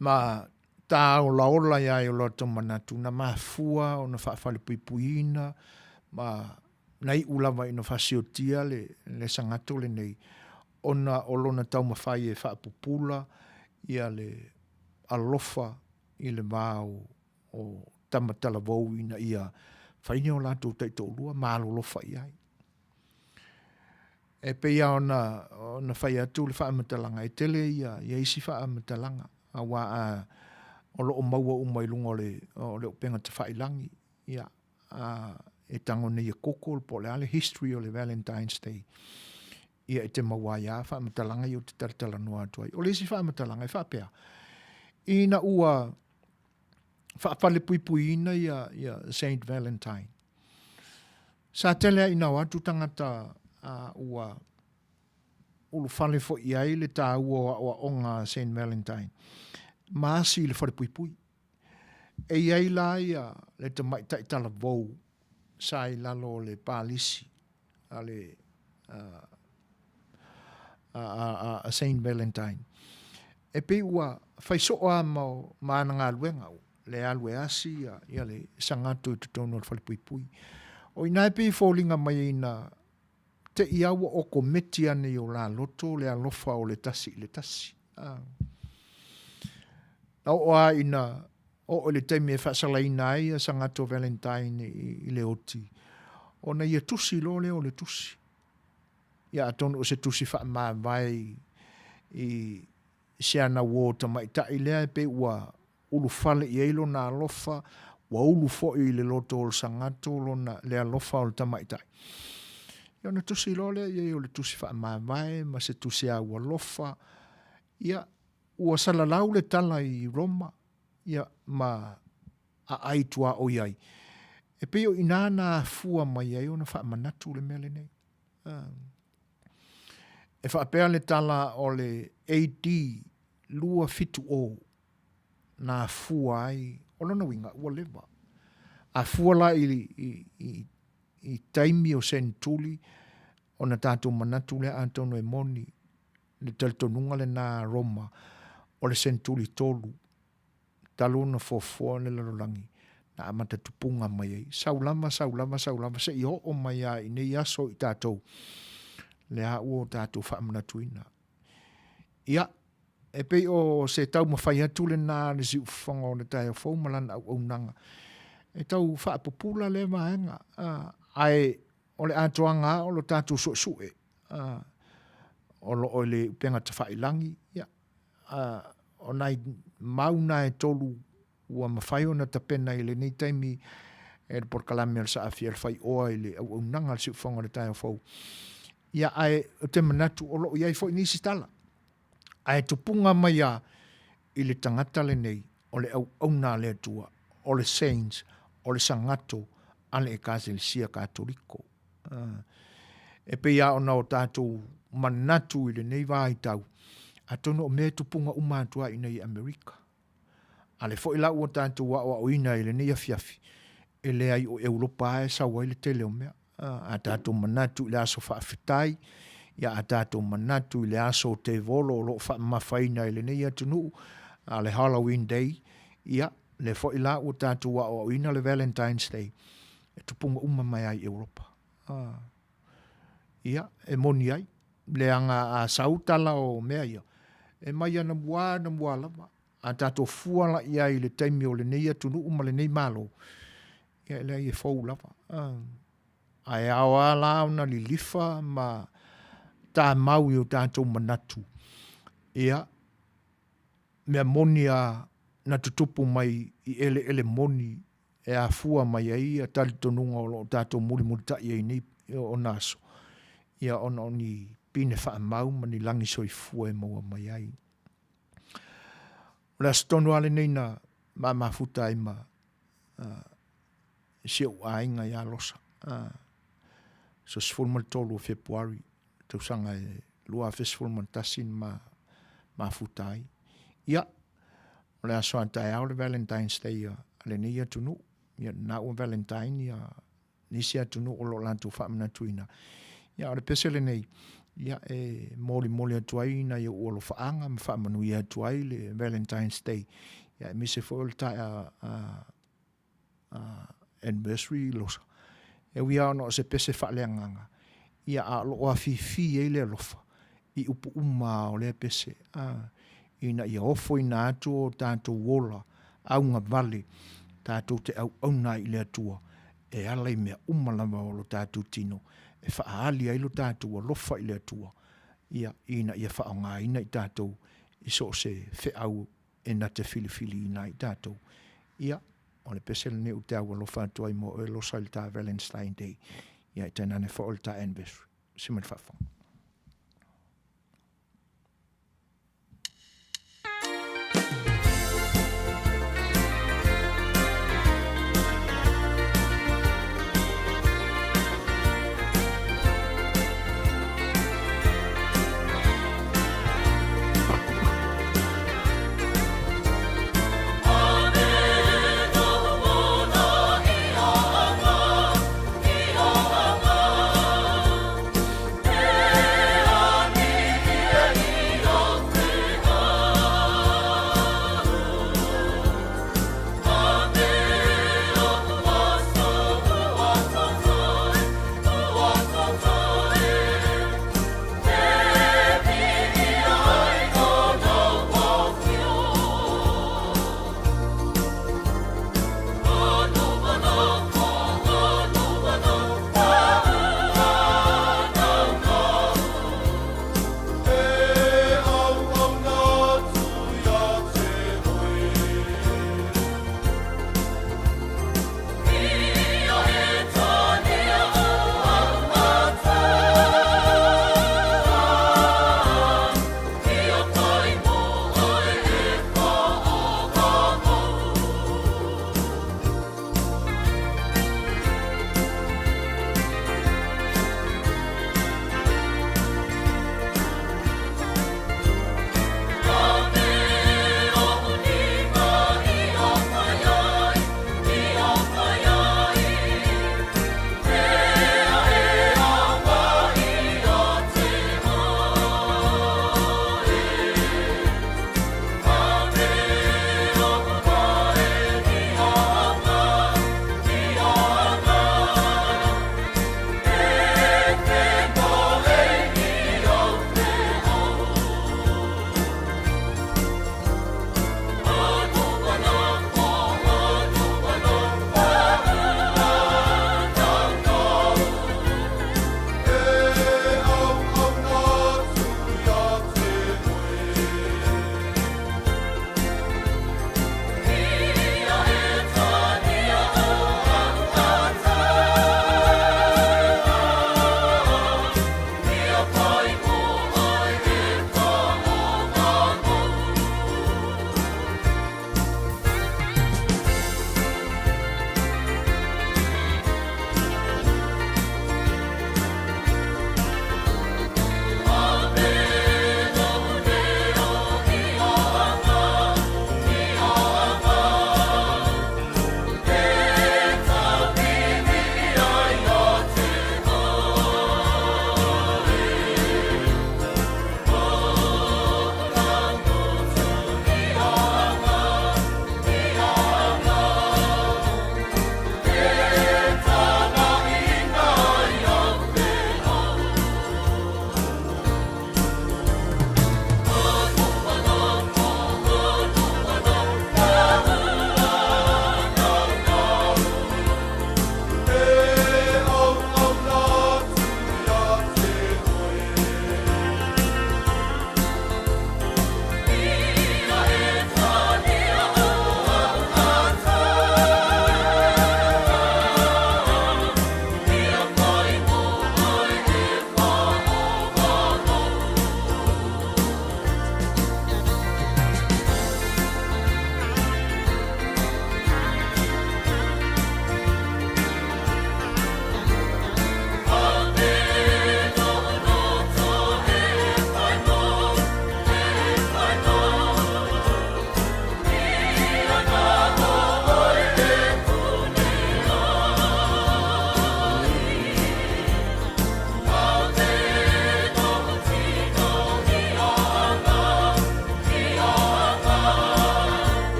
Ma tāolaola ia i o latou manatu na mafua ona faafalepuipuiina ma na iu lava ina fasiotia le, le Sagato lenei ona o lona taumafai e faapupula ia le alofa i le va o, o tama talavou ina ia fai ni o latou taitoalua ma alolofa i ai. E pei lava ona, ona fai atu le faamatalaga, e tele ia, ia isi faamatalaga, aua a, o lo o maua uma i luga o le, o le upega tafailagi, ia, a, e tago nei e Google po o le a le history o le Valentine's Day. Ia e te maua ai a faamatalaga ia ou te talatalanoa atu ai. O le isi faamatalaga e faapea, ina ua faafalepuipuiina ia, ia Saint Valentine, sa tele ai ina o atu tagata a, ua ulufale foi i ai le taua o aoaoga a Saint Valentine ma asi i le falepuipui. E i ai la ia le tamaitai talavou sa i lalo o le palisi a le a Saint Valentine. E pei ua fai soo lava ma, ma ana galuega, le alu e asi ia, ia le sagato i totonu o le falepuipui. O i ina e pei e foliga mai ai na te i lava ua okometi ane i o la loto le alofa o le tasi i le tasi. A. Na oo lava ina oo i le taimi e faasalaina ai ia Sagato Valentine i, i le oti, ona ia tusi loa lea o le tusi. Ia atonu o se tusi faamavae i, i se ana uō tamaitai lea e pei ua ulufale i ai lona alofa, ua ulu foi i le loto o le Sagato lona, le alofa o le tamaitai. Ia ona tusi loa lea i ai o le tusi faamavae ma se tusi aualofa. Ia, ua salalau le tala i Roma, ia, ma aai tuaoi ai. E pei o i inā na afua mai ai ona faamanatu le mea lenei. E faapea le tala o le AD 270 na afua ai, o lona uiga ua leva. A fua la i, i, i, i taimi o senetuli, ona tatou manatu lea atonu e moni le talitonuga lena a Roma o le senetuli tolu talu ona fuafua le lalolagi na amata tupuga mai ai. Sau lava, sau lava, sau lava, seia oo mai lava i nei aso i tatou, lea ua o tatou faamanatuina. Ia, e pei o se taumafai atu lena a le siufofoga o le taeao fou ma lana auaunaga e tau faapupula lea vaega, ae o le atoaga lava o lo tatou suesue o lo o i le upega tafailagi, ia, o nai mau na e tolu ua mafai ona tapena i lenei taimi e le polokalame a le Saafi a le Faioa i le auaunaga a le Siufofoga o le Taeao Fou. Ia, ae ou te manatu o lo o i ai foi nisi tala, ae tupuga mai lava i le tagata lenei o le auauna a le Atua, o le saints, o le sagato a le Ekalesia Katoliko. E pei lava ona o tatou manatu i lenei vaitau, atonu o mea e tupuga uma atu lava i inei i Amerika. A lea foi la ua tatou aoaoina i lenei afiafi, e leai o Europa lava e sau ai le tele o mea. A tatou manatu i le aso faafetai, ia a tatou manatu i le aso o tevolo o lo o faamamafaina i lenei atunuu, a le Halloween Day, ia, lea foi la ua tatou aoaoina le Valentine's Day, e tupuga uma mai lava i Europa. Ia, e moni ai, leaga a sau tala o mea ia, e mai anamua anamua lava. A tatou fua la i ai i le taimi o lenei atunuu ma lenei Malo, ia e leai e fou lava. Ae ao lava la ona lilifa ma tamau i o tatou manatu, ia, mea moni lava na tutupu mai i eleele moni e afua mai ai ia talitonuga o lo o tatou mulimulitai ai nei ona aso, ia ona o ni pine faamau ma ni lagi soifua e maua mai ai. O le aso tonu lava lenei na ma mafuta ai ma si ou aiga ia Losa. So 13 o Fepuari, tausaga e 2011 na ma mafuta ai. Ia, o le aso a taeao le Valentine's Day a lenei atunuu. Ia, na ua Valentine ia nisi atunuu o lo o latou faamanatuina. Ia, o le pese lenei, ia, e molimoli atu ai nai ou alofaaga ma faamanuia atu ai le Valentine's Day. Ia, aemaise foi o le taea anniversary Losa. E ui lava ona o se pese faaleagaga, ia, a o lo o afifi ai le alofa i upu uma lava o lea pese, a, ina ia ofoina atu o tatou ola augavale tatou te auauna ai i le Atua e ala i mea uma lava o lo tatou tino e faaali ai lo tatou alofa i le Atua, ia, ina ia faaaogaina i tatou i so o se feau e na te filifiliina ai tatou. Ia, o le pese lenei ou te aualofa atu ai mo oe Losa i le ta Valenstine Day, ia e tainane foi o le ta anniversary. Se mai le faafofoga.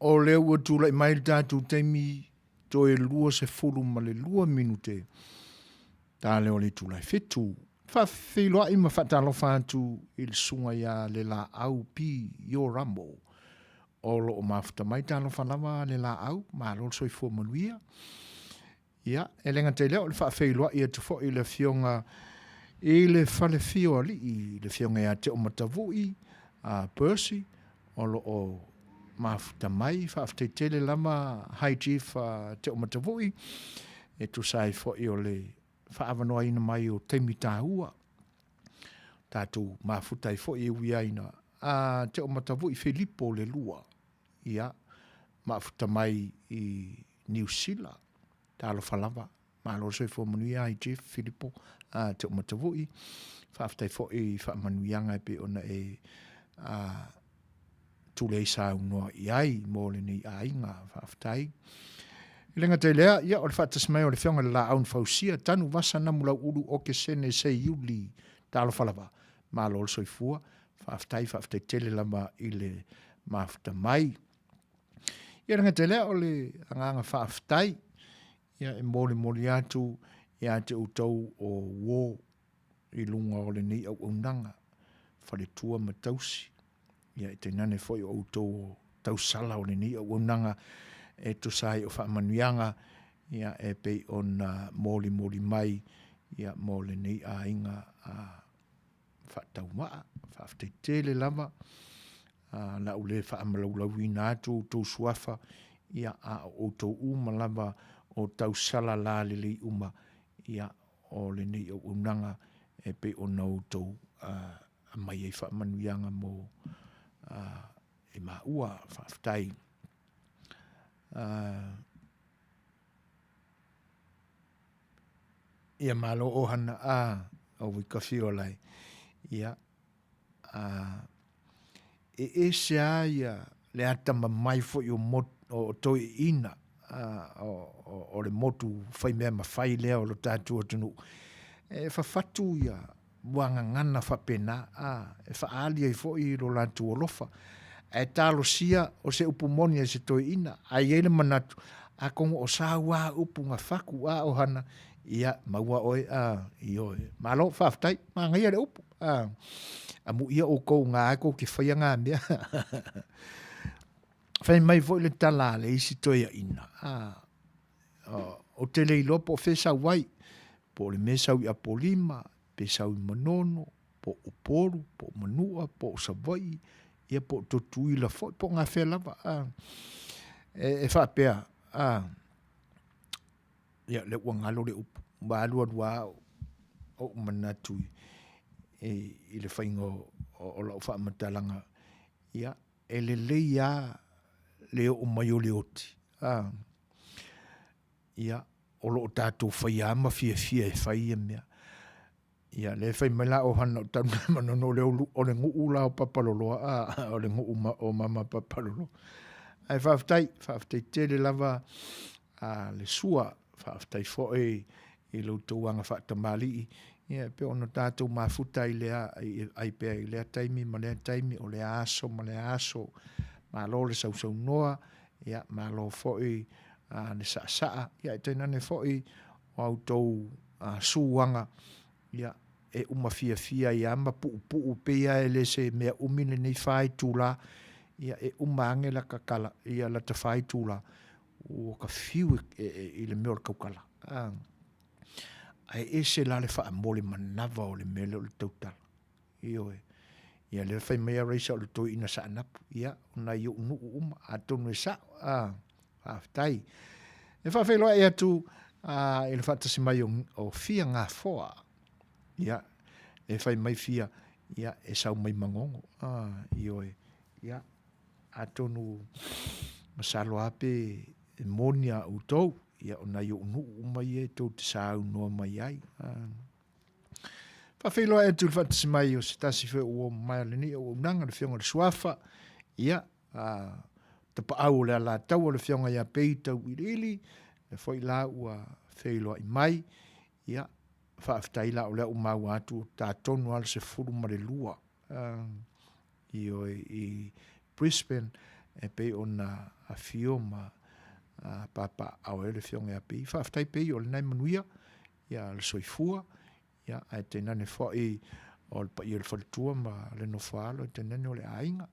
O lea ua tulai mai le tatou taimi toe 22 minute ta lea o le itula e 7. Faafeiloai ma faatalofa atu i le susuga ia Lelaau P. Ioramo o lo o mafuta mai. Talofa lava Lelaau, malo le soifua manuia. Ia, e le gata i lea o le faafeiloai atu foi i le Afioga i le Falefia o Alii, le Afioga ia Teomatavui a Percy, o lo o mafuta mai. Faafetai tele lava High Chief Teomatavui, e tusa ai foi o le faaavanoaina mai o taimi taua. Tatou mafuta ai foi e ui ai ina a Teomatavui Filipo le lua, ia, mafuta mai i Niu Sila. Talofa lava. Malo le soifua manuia ai Jeff Filipo a Te Umatavui. Faafetai foi i faamanuiaga e pei ona e a, tule ai saunoa i ai mo lenei aiga. Faafetai. E le gata i lea, ia, o le faatasi mai o le Afioga i le Laau na Fausia, Tanu Vasa Namu Lauulu Okesene Seiuli. Talofa lava. Malo le soifua. Faafetai, faafetai tele lava i le mafuta mai. Ia le gata i lea o le agaga faafetai ia e molimoli atu ia te outou o uo i luga o lenei auaunaga, faletua ma tausi, ia e tainane foi o outou o tausala o lenei auaunaga e tusa ai o faamanuiaga ia e pei ona molimoli mai ia mo lenei aiga a faatauvaa. Faafetai tele lava a la u le faamalaulauina atu outou suafa, ia a o outou uma lava o tausala la lelei uma, ia o lenei auaunaga e pei ona outou aumai ai faamanuiaga mo e maua. Faafetai. Ia malo ohana a o Wikafio lai. Ia a e ese a ia le atamamai foi o mo, o toeaiina a, o, o, o le motu fai mea mafai lea o lo tatou atunuu. E fafatu ia muagagana faapena, a, e faaali ai foi lo latou alofa. Ae talosia o se upu moni a se toeaina, ae i ai le manatu, atonu o sau a upu gafaku a ohana, ia, maua oe, a, ioe. Malo, faafetai, manaia le upu, a, amuia oukou nga ai kou te faia nga mea. Fai mai foi le tala a le isi toeaina, a, ou te le iloa po o fea sau ai, po o le mea sau i Apolima, pe sau i Manono, po o Upolu, po o Manua, po o Savaii, ia po o Tutuila foi, po o gafea lava. A, e, e faapea, a, ia, lea ua galo le upu, ua alualu lava ou manatu i, i le faiga o, o, o lau faamatalaga, ia, e lelei lava le oo mai o le oti, a, ia, o lo o tatou faia lava ma fiafia e fai ia mea. Ia, lea e fai mai la ʻohana o Tanu Manono, o le, o le nuu la o Papaloloa, a, o le nuu ma, o Mama Papaloloa. Ae faafetai, faafetai tele lava a le sua, faafetai foi i lo outou aga faatamalii, ia, e pei ona tatou mafuta ai lea, ai pea i lea taimi ma lea taimi, o lea aso ma lea aso. Malo le sausaunoa, ia, malo foi a, le saasaa, ia, e tainane foi o a outou suaga, ia, e uma fiafia ai lava ma puupuu, e pei lava e le se mea umi lenei fa itula, ia, e uma ane lata tala, ia, lata fa itula, ua ka fiu e, e, i le mea o le tautala. A, ae ese la le faamole manava o le mea lea o le tautala. Ioe. Ia lea fai mai a Raisa o le toeaina Saanapu. Ia, o nai ou nuu uma, atonu e sao. A, faafetai. E faafeiloai atu a, i le faatasi mai o, o Fia Gafoa. Ia, e fai mai Fia, ia, e sau mai Magogo. A, ioe. Ia, atonu masalo lava pe e moni a outou, ia, o nai ou nuu uma ia e tou te saunoa mai ai. A, Faafeiloai atu i le faatasi mai o se tasi foi o uo mamae o lenei auaunaga, le Afioga i le Suafa, ia, a, tapaau o le Alataua, le Afioga ia Peita Uiliili, lea foi la ua feiloai mai, ia, faafetai la o lea ua maua atu ta tonu lava le 12, ioe, i Brisbane. e pei ona afio ma papaaao ai le Afioga ia Pei. Faafetai Pei o lena e manuia ia le soifua, ia ae tainane foi o le paia o le faletua ma le nofoaalo, ae tainane o le aiga.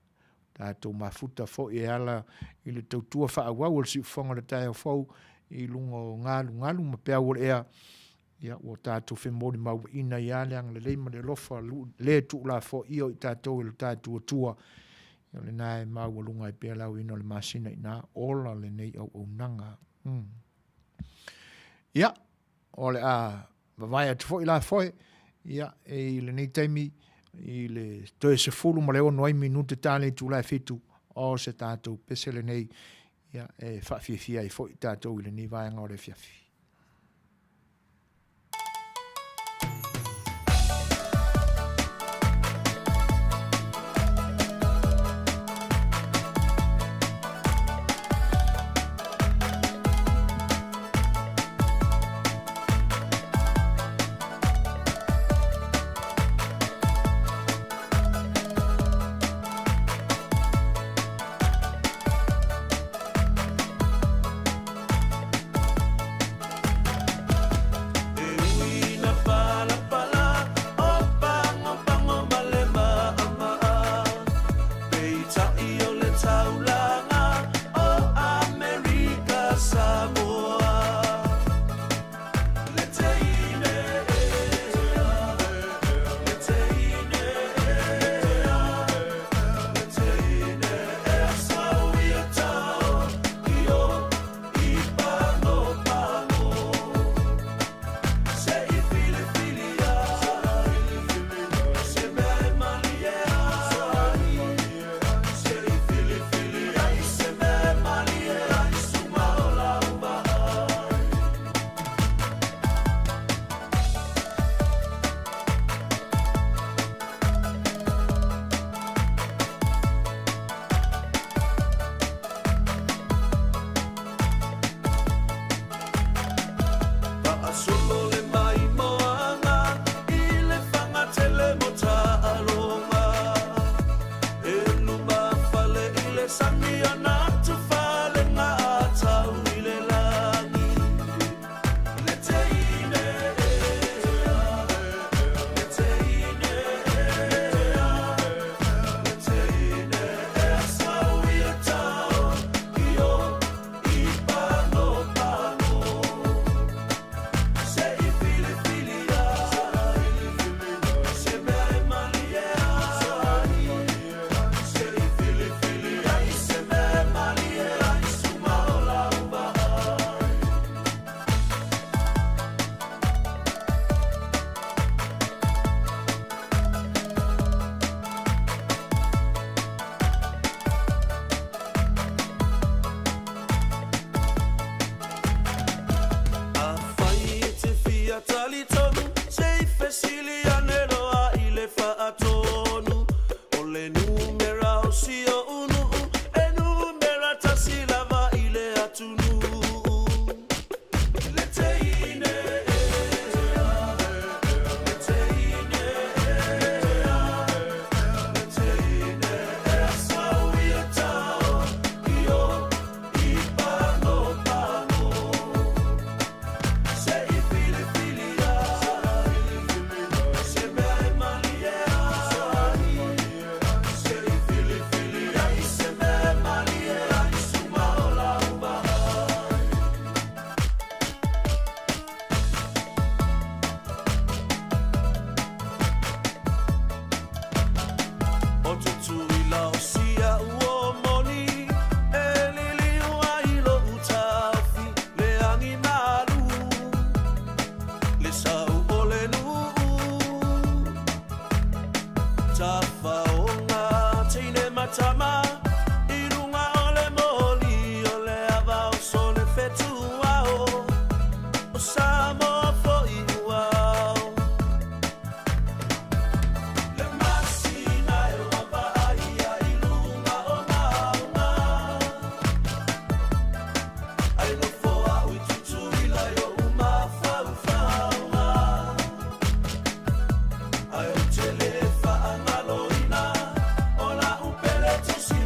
Tatou mafuta foi e ala i le tautua faaauau o le siufofoga o le taeao fou i luga o galugalu ma peau o le ea, ia ua tatou femolimauina ai lava le agalelei ma le alofa le tuulafoaia o i tatou e lo tatou Atua. Ia o lena e maualuga ai pea le aoina o le masina i ina, ola lenei auaunaga. Ia, o le a vavae atu foi la foe, ia, i lenei taimi, i le toe 16 ai minute ta le itula e 7, o se tatou pese lenei, ia, e faafiafia ai foi tatou i lenei vaega o le afiafi. E ui na palapala o pagopago ma le maʻamaʻa, peitai o le taulaga o Amerika Samoa. Le teine ea, le teine ea, le teine ea sau ia tau i o i pagopago. Se i filifilia, se mea e malie ai. Se i filifilia, se mea e malie ai, suma o lau vaai. Faasolo le maimoaga i le fagatele mo taaloga. E lumafale i le sami o nā tufalega a tau i le lagi. Le teine ea, le teine ea, le teine ea sau ia tau i o i pagopago. Se i filifilia, se mea e malie ai. Se i filifilia, se mea e malie ai, suma o lau vaai. Afai e te fia talitonu, se i fesili ane loa i le faatonu. O le numera o si oʻu nuu, e numera tasi lava i le atunuu. Le teine ea, le teine ea, le teine ea sau ia tau i o i pagopago. Se i filifilia, se mea e malie ai. Se i filifilia, se mea e malie ai, suma o lau vaai. O Tutuila o si a'u o moni, e liliu ai lo'u taofi, le agi malu, le sau o le nuu. Tafaoga teine ma tama, i luga o le moli o le ava o sole fetuao, o Samoa foi ua ao. Le masina e vaavaaia i luga o mauga, ai nofo au i Tutuila i oʻu mafaufauga. Ae ou te le faagaloina o lau pele tusi.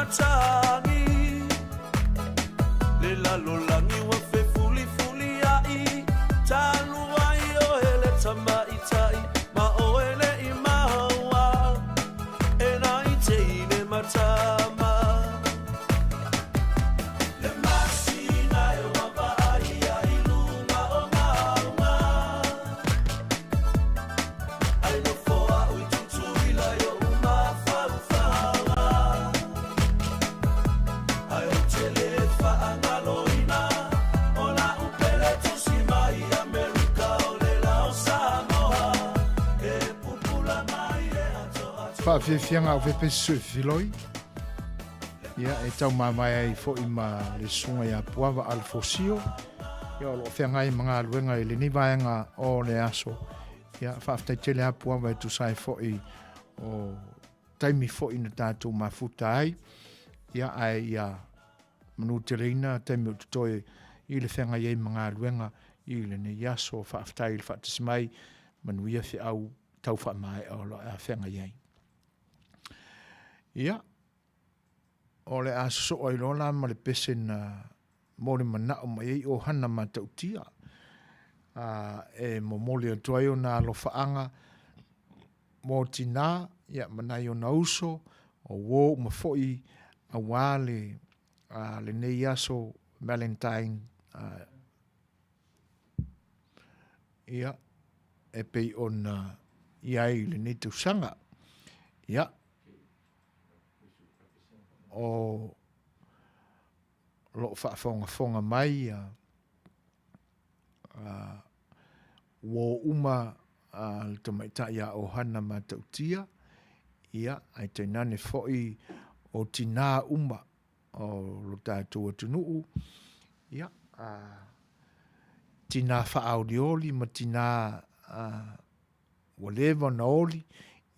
matagi Le lalolagi ua fefulifulia'i Talu ai oe le tamaitai Ma oe le'i maua E nai teine ma tama Le masina e ua vaaia i luga o mauga Ae nofo a'u i Tutuila i o'u mafaufauga Ae ou te le faagaloina O la'u pele tusi mai Amerika O le lao Samoa E pupula mai e atoatoa. Faafiafiaga o Pepesi Suifiloi, ia e taumamae ai foi ma le susuga ia Puava Alfosio, ia o lo o feagai ma galuega i lenei vaega o le aso. Ia faafetai tele lava Puava e tusa ai foi o taimi foi na tatou mafuta ai, ia ae ia manuteleina taimi o totoe i le feagai ai ma galuega i lenei aso. Faafetai i le faatasi mai, manuia feau tau faamaea o lo o feagai ai. Ia, o le a sosoo ai loa la ma le pese na molimanaʻo mai ai ʻohana matautia, a e momoli atu ai ona alofaaga mo tinā, ia, ma nai ona uso, o uō uma foi auā le, a, lenei aso Valentine, a, ia, e pei ona i ai i lenei tausaga. Ia, o lo o faafogafoga mai ia uō uma a le tamaitai a ʻOhana Matautia, ia, ae tainane foi o tinā uma o lo tatou atunuu, ia, a, tinā faaolioli ma tinā a, ua leva ona oli,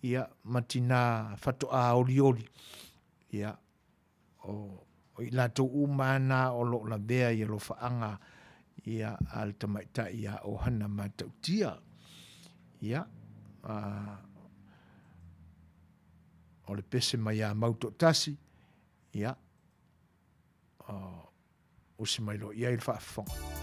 ia, ma tinā faatoa olioli, ia, O, o i latou uma lava na o lo o lavea i alofaaga ia a le tamaitai ia ʻOhana Matautia. Ia, a, o le pese mai ia Mautoatasi, ia, o, usi mai loa i ai le faafofoga.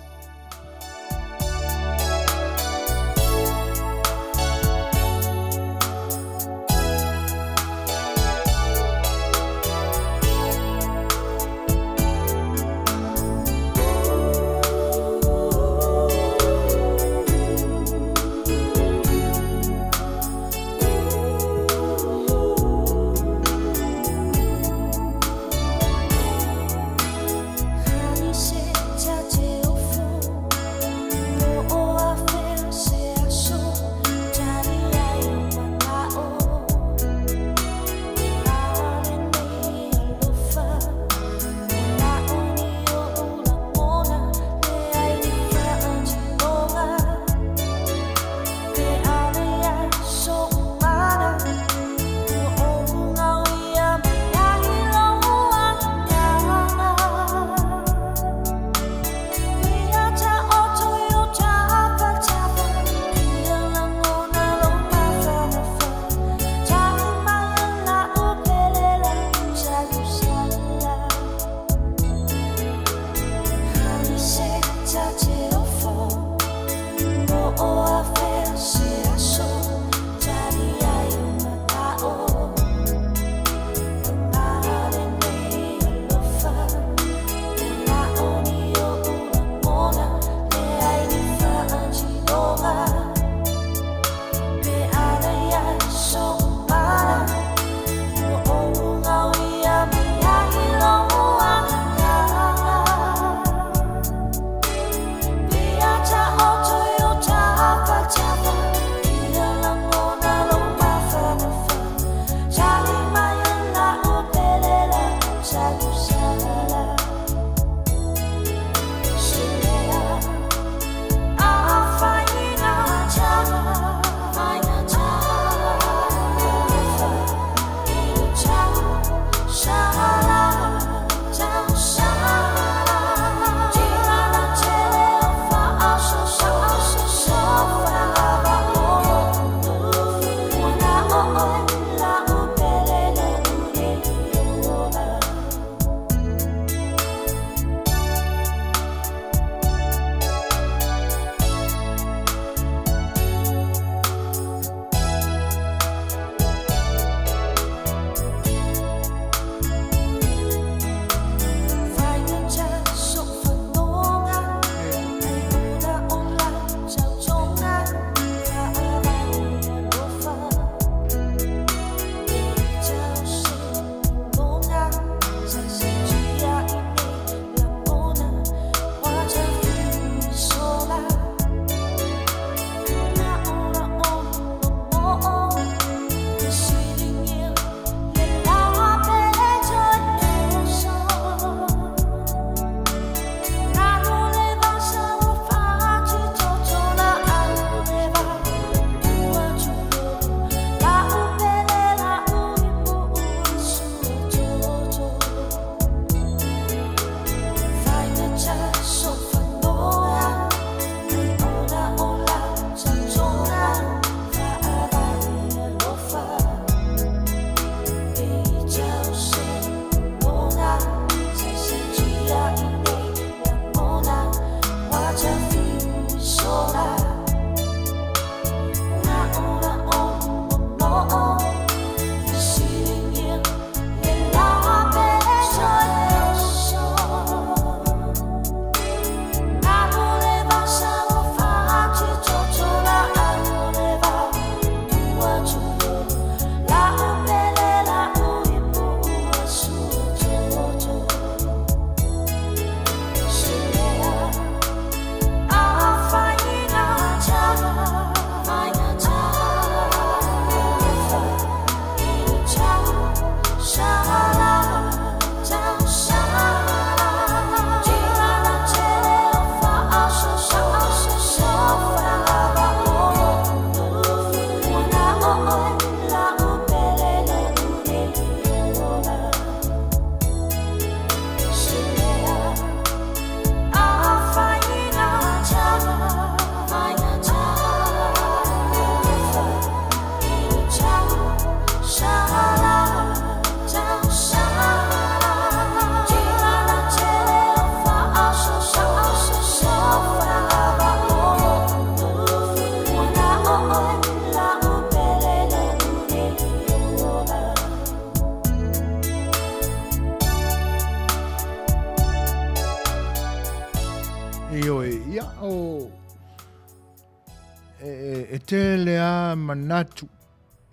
E tele lava manatu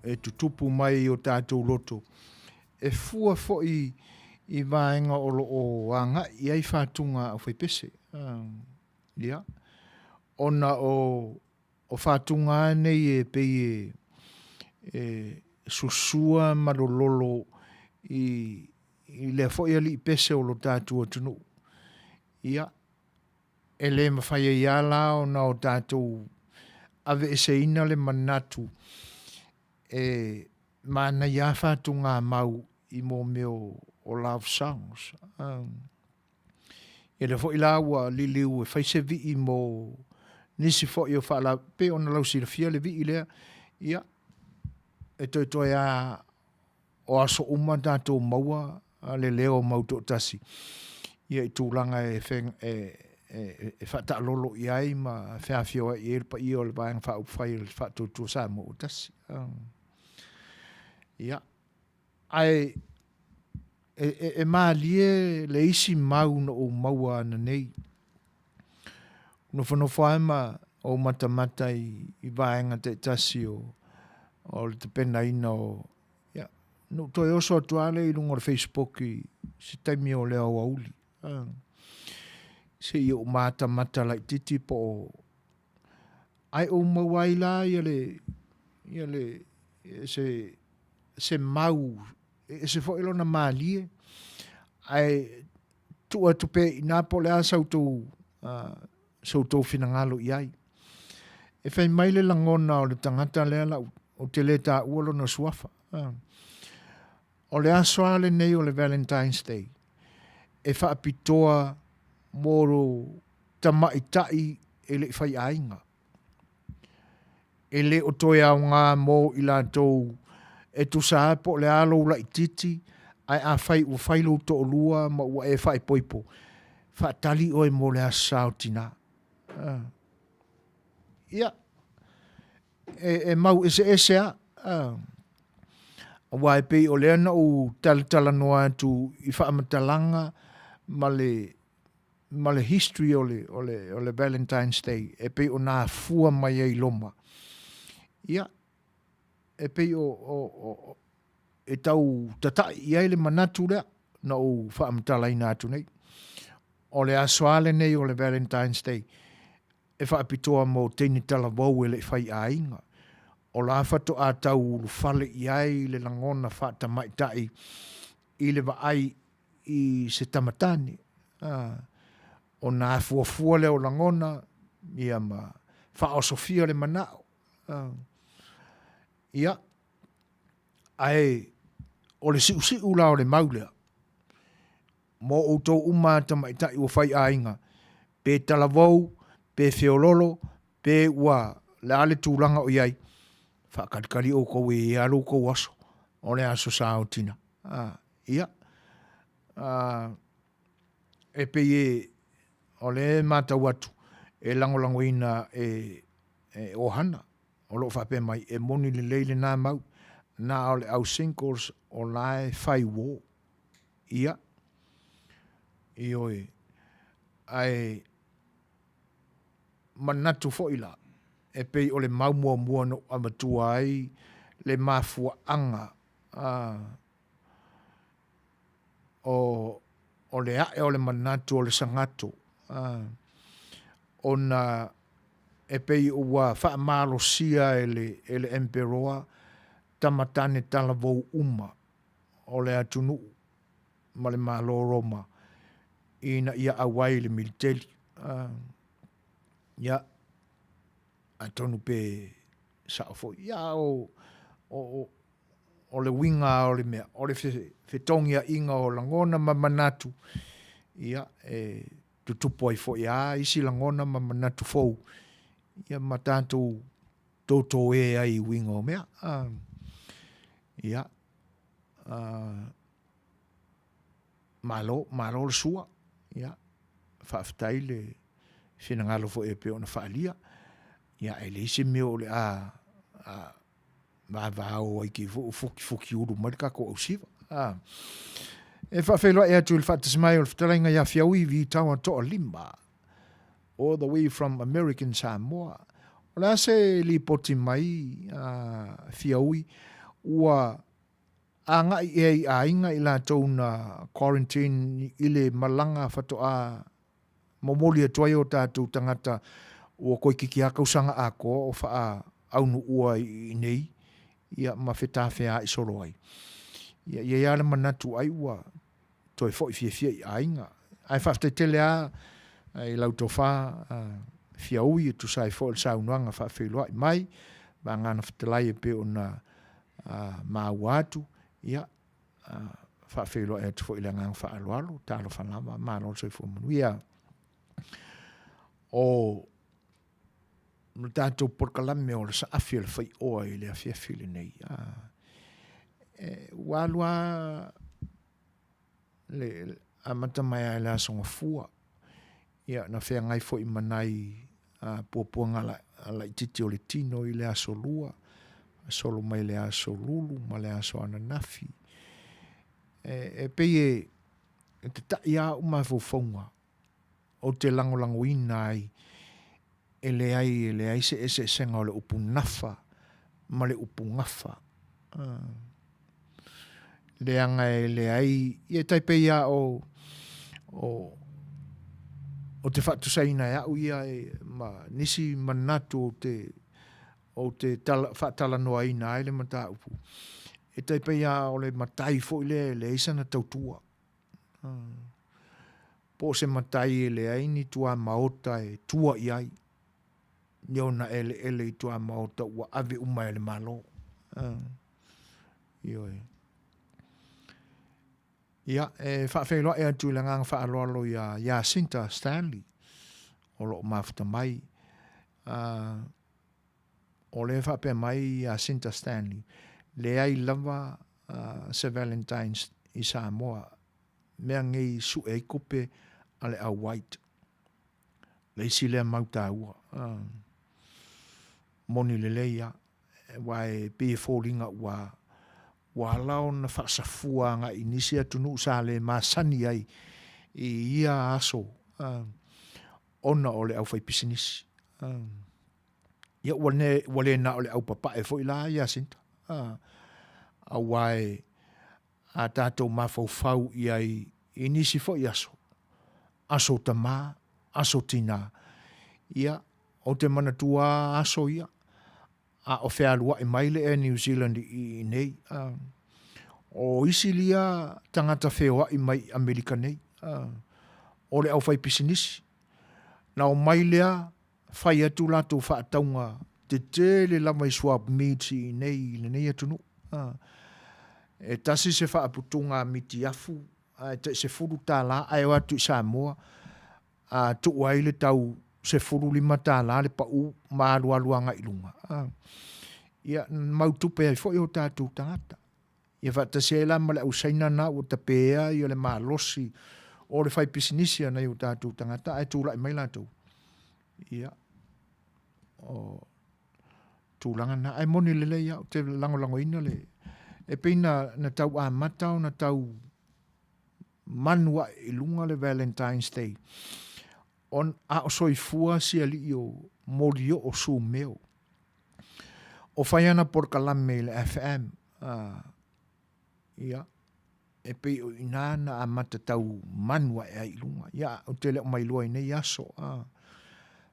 e tutupu mai i o tatou loto, e fua foi i vaega o lo o agai i ai fatuga a aufaipese. Ia, ona o o fatuga lava nei e pei e susua ma lololo i i lea foi alii pese o lo tatou atunuu. Ia, e le mafai ai lava la ona o tatou aveeseina le manatu e manaia lava fatugamau i mo mea o love songs. Ia lea foi la ua liliu e fai se vii mo nisi foi o faala, pei ona lausilafia le vii lea, ia, e toetoe lava o aso uma tatou maua le leo mautoatasi ia i tulaga e e faataalolo i ai ma feafioai i ai le paia o le Vaega Faaupufai o le Faatuatua Samoa ua Tasi. Ia, ae e, e, e malie le isi mau na ou maua ananei. Nofonofo lava ma ou matamata i, i vaega taitasi o, o le tapenaina o, ia, na ou toe oso atu lava lea i luga o le Facebook i se taimi o le aoauli. Se i ou matamata laitiiti po o ae ou maua ai la ia le ia le se se mau e ese foi lona malie ae tuu atu pea i ina po o le a sa outou so outou finagalo i ai. E fai mai le lagona o le tagata lea lau ou te le taua lona suafa. O le aso lava lenei o le Valentine's Day e faapitoa mo tamaitai e le i faiaiga. E le o toe aoga mo i latou e tusa lava po o le a lou laitiiti, ae afai ua fai lou toalua ma ua e faaipoipo, faatali oe mo le Aso Sa o Tina. Ia, e, e mau eseese lava. Aua e pei o lea na ou talatalanoa atu i faamatalaga ma le ma le history o le, o le, o le Valentine's Day e pei ona afua mai ai i Roma. Ia, e pei o, o, o, e tau tata'i i ai le manatu lea na ou faamatalaina atu nei. O le aso lava lenei o le Valentine's Day e faapitoa mo teine talavou e le i fai aiga. O la faatoa tau ulufale i ai le lagona faatamaitai i le vaai i se tamatane, a, ona afuafua lea o lagona, ia ma faaosofia le manao. A, ia, ae o le siusiu la o le mau lea, mo outou uma a tamaitai ua fai aiga, pe talavou, pe feololo, pe ua le a le tulaga o i ai, faatalitali outou e i ai lava lo outou aso, o le aso sa o tina. A, ia, a, e pei e, o lea e matau atu, e lagolagoina e, e Ohana, o lo o faapea mai, e moni lelei lena mau, na o le au singles o la e fai uō. Ia, ioe, ae manatu foi la, e pei o le mau muamua na ou avatua ai le mafuaaga a o, o le ae o le manatu o le sagatō, a, ona e pei ua faamalosia e le, e le Emperoa tamatane talavou uma o le atunuu ma le Malo o Roma ina ia auai i le militeli. Ia, atonu pe sao foi. Ia, o, o, o le uiga o le mea, o le fetogiaiga o lagona ma manatu, ia, e tutupu ai foi lava isi lagona ma manatu fou, ia ma tatou toutoē ai i uiga o mea. Ia, Malo, malo le sua. Ia, faafetai le finagalo foi e pei ona faaalia. Ia, e leai se mea o le a, a vavao ai te foi o fukifuki ulu mai le tatou ausiva. A. E faafeiloai atu i le faatasi mai o le fetalaiga ia Fiauivi Taua Toalima, all the way from American Samoa. O le a se lipoti mai a Fiaui ua agai ea i aiga i latou na quarantine i le malaga faatoa momoli atu ai o tatou tagata ua toeitiiti lava tausaga atoa o faaaunuua i inei ia ma fetafeai solo ai. Ia, e i ai lava le manatu ai ua toe foi fiafia i aiga. Ae faafetai tele lava i lau tofa Fiaui e tusa ai foi o le saunoaga faafeiloai mai, vagana fetalai e pei ona maua atu, ia, faafeiloai atu foi i le agaga faaaloalo, talofa lava, malo le soifua manuia. O le tatou polokalame o le saafi o le faioa i le afiafi lenei, ua alu lava le amata mai lava i le Aso Gafua, ia na feagai foi ma nai puapuaga laitiiti o le tino i le Aso Lua, solo mai le Aso Lulu ma le aso ananafi. E pei e tata'i lava ou mafaufauga ou te lagolagoina ai e leai e leai se eseesega o le upu nafa ma le upu gafa. Leaga e leai, ia e tai pei lava o, o, ou te faatusaina e au ia e, ma nisi manatu ou te, ou te tala, faatalanoaina ai le mataupu, e tai pei lava o le matai foi lea e leai sana tautua. Po o se matai e leai ni tuamaota e tua i ai, ni ona eleele i tuamaota ua ave uma e le Malo. Ioe. Ia, e faafeiloai atu i le agaga faaaloalo iā Jacinta Stanley o lo o mafuta mai. O lea e faapea mai Jacinta Stanley, leai lava se Valentine's i Samoa, mea nei sue ai tupe a le au white. Le isi lea mau taua. Moni lelei lava, aua e pei e foliga ua ua ala ona faasafua agai i nisi atunuu sa le masani ai i ia aso ona o le aufaipisinisi. Ia ua ne, ua le na o le aupapae foi la Jacinta, aua e a tatou mafaufau i ai i nisi foi aso, aso tama, aso tina. Ia, ou te manatua aso ia, a o fealuai mai le Air New Zealand i inei. O isi lia tagata feoai mai i Amerika nei, o le aufaipisinisi. Na omai lea fai atu latou faatauga tetele lava i swap meets i inei i lenei atunuu. E tasi se faaputuga mitiafu ae tai $10 ae o atu i Samoa a tuu ai le tau $15 le pau ma alualu agai i luga. Ia, mau tupe ai foi o tatou tagata. Ia faatasi ai la ma le au Saina na ua tapeea ia le malosi o le fai pisinisi a nai o tatou tagata ae tulai mai latou. Ia, o tulaga na. Ae moni lelei lava, ou te lagolagoina le, e pei na, na tau amata ona tau manu ae i luga le Valentine's Day, on, a o soifua si alii o Molioo Sumeo. O fai ana polokalame i le FM, ia, e pei o i inā na amata tau manu ae ai i luga. Ia, ou te le o mailoa i nei aso,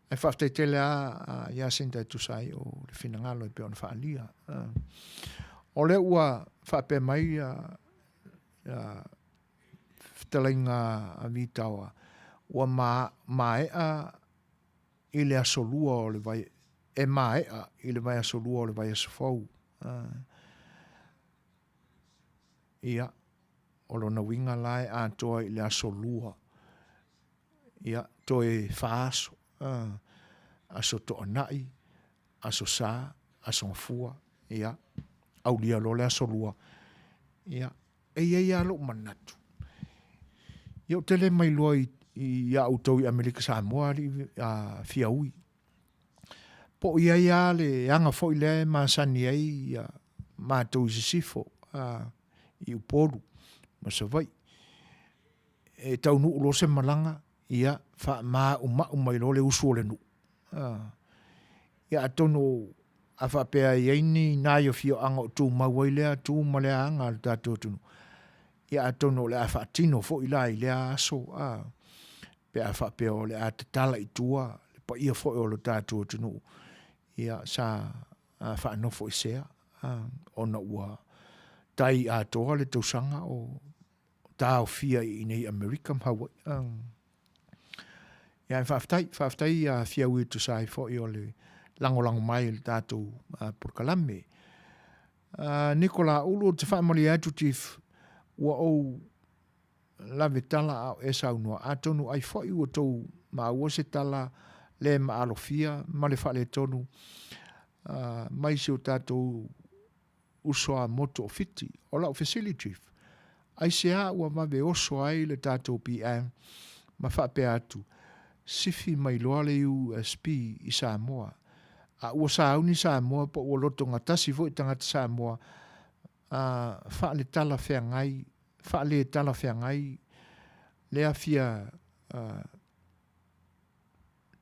ae faafetai tele lava ia Jacinta e tusa ai o le finagalo e pei ona faaalia. O lea ua faapea mai ia, ia fetalaiga a Vitaoa, ua maea i le aso lua o le vai, e maea i le vaiaso lua o le vaiaso fou. Ia, o lona uiga la e atoa i le aso lua. Ia, toe fa aso. Aso Toonai, aso Sa, aso Gafua, ia, aulia loa le aso lua. Ia, e i ai lava lou manatu, ia ou te le mailoa i a outou i Amerika Samoa alii fiaui, po o i ai lava le aga foi lea e masani ai ia matou i sisifo, i Upolu ma Savaii, e taunuu loa se malaga, ia faamaumau mai loa le usu o le nuu. Ia atonu a faapea e i ai ni nai afioaga o tumau ai lea tu ma lea aga a le tatou atunuu, ia atonu o le a faatino foi la i lea aso, a, pe a faapea o le a tatala i tua le paia foi o le tatou atunuu, ia sa faanofoesea, a, ona ua tai atoa le tausaga o taofia i inei i Amerika ma Hawaii. A. Ia ae faafetai, faafetai ia Fiaui e tusa ai foi o le lagolago mai i le tatou polokalame. Nicola Ulu, ou te faamalie atu Chief, ua ou lave tala a o e saunoa, atonu ai foi ua tou maua se tala le maalofia ma le faaletonu mai si o tatou uso a motu o Fiti. O lau fesili Chief, aisea ua vave oso ai le tatou PM ma faapea atu, sifi mai loa le USP i Samoa, a ua sauni Samoa po ua lotogatasi foi tagata Samoa a faaletalafeagai, faaletalafeagai lea fia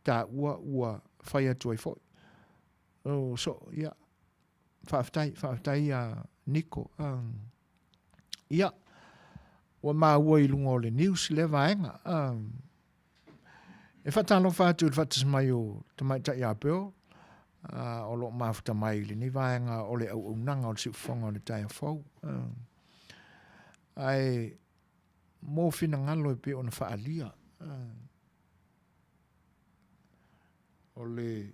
taua ua fai atu ai foi. Oh, so, ia, faafetai, faafetai ia Niko. Ia, ua maua i luga o le news lea vaega. E faatalofa atu i le faatasi mai o Tamaitai Abel, o lo o mafuta mai i lenei vaega o le auaunaga o le siufofoga o le taeao fou. Ae mo finagalo e pei ona faaalia, o le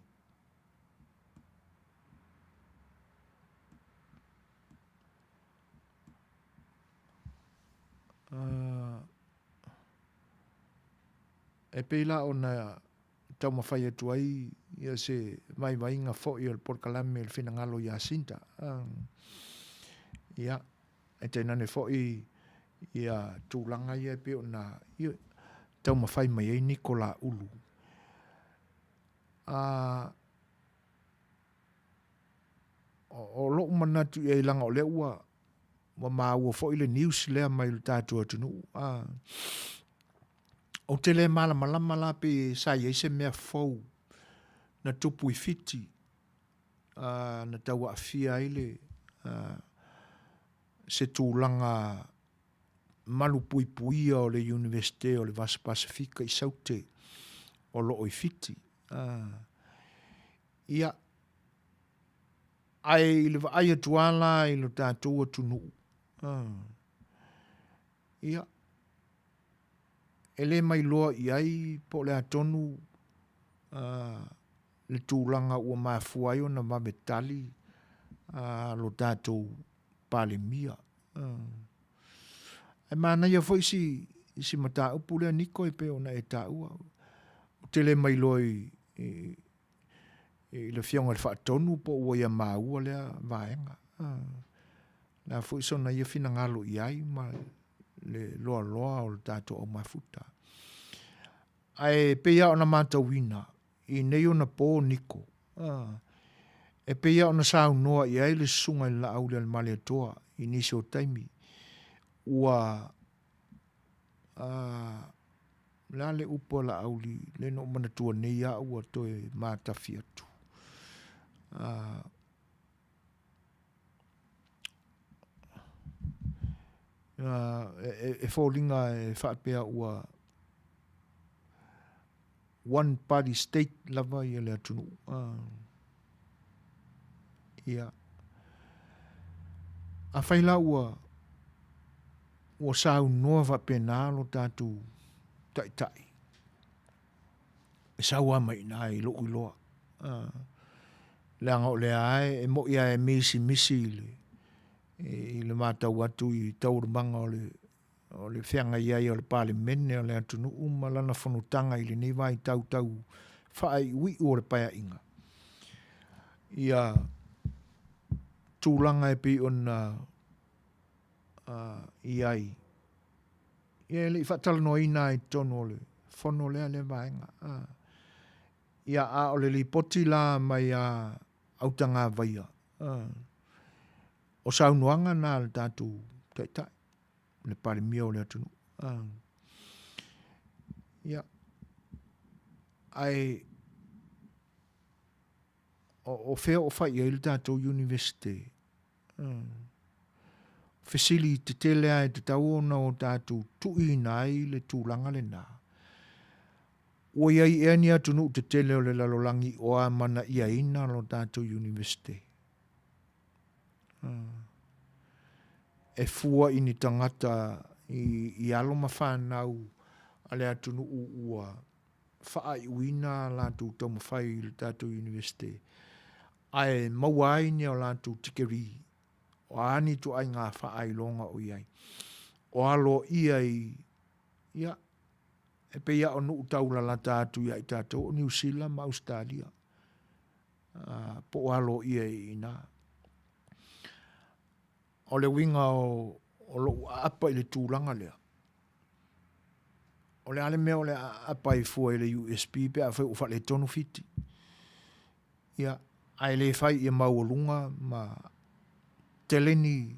E pei la ona taumafai atu ai ia se vaivaiga foi o le polokalame i le finagalo ia Jacinta. Ia, e tainane foi ia tulaga ia e pei ona taumafai mai ai Nicola Ulu. O lou manatu i ai leaga o lea ua ua maua foi le news lea mai le tatou atunuu. A, ou te le malamalama la pe sa i ai se mea fou na tupu i Fiti a, na tau aafia ai le a, se tulaga malupuipuia o le Iunivesite o le Vasa Pasefika i Saute o lo o i Fiti. A, ia, Ae i le vaai atu lava la i lo tatou atunuu, ia, e le mailoa i ai po o le a tonu le tulaga ua mafua ai ona vave tali lo tatou Palemia. Ae manaia foi si, si mataupu lea Niko e pei ona e taua. Ou te le mailoa i, i i le Afioga i le Faatonu po ua ia maua lea vaega. Le a foi sona ia finagalo i ai ma le loaloa o le tatou au mafuta. Ae pei lava ona matauina i nei ona po Niko, e pei lava ona saunoa i ai le Susuga i le Laaulialemalietoa i nisi o taimi, ua O le a le upu a Laauli, lea na ou manatua nei au ua toe matafi atu. E foliga e faapea ua one party state lava ia le atunuu. Ia. Afai la ua Ua saunoa faapena lo tatou Taitai, e sau lava mai i ina i lou iloa. Leaga o lea lava e moni lava e misimisi i le, i le matau atu i taualumaga o le, o le feagai ai o le Palemene o le atunuu ma lana fonotaga i lenei vaitau tau faaiuiu o le Paeaiga, ia tulaga e pei ona i ai, ia e le i faatalanoaina lava i totonu o le fono lea lea vaega. Ia, a o le lipoti la mai a Autagavaia, o saunoaga na a le tatou Taitai, le Palemia o le atunuu. Ia, ae... o fea o fai i ai le tatou Iunivesite? Fesili tetele lava e tatau ona o tatou tuuina ai le tulaga lena. Ua i ai ea ni atunuu tetele o le lalolagi o amanaiaina lo tatou Iunivesite? E fua i ni tagata i alo ma fanau a le atunuu ua faaiuina a latou taumafai i le tatou Iunivesite ae maua ai ni a latou tikeri, o a ni ituaiga faailoga o i ai. O aloaia i, ia, e pei lava o nuu taulalata atu ia i tatou o Niu Sila ma Ausetalia, po o aloaia i ina. O le uiga o lou aapa i le tulaga lea, o le a le mea o le a aapa ai fua i le USP pe afai ua faaletonu Fiti? Ia, ae le fai ia maualuga ma tele ni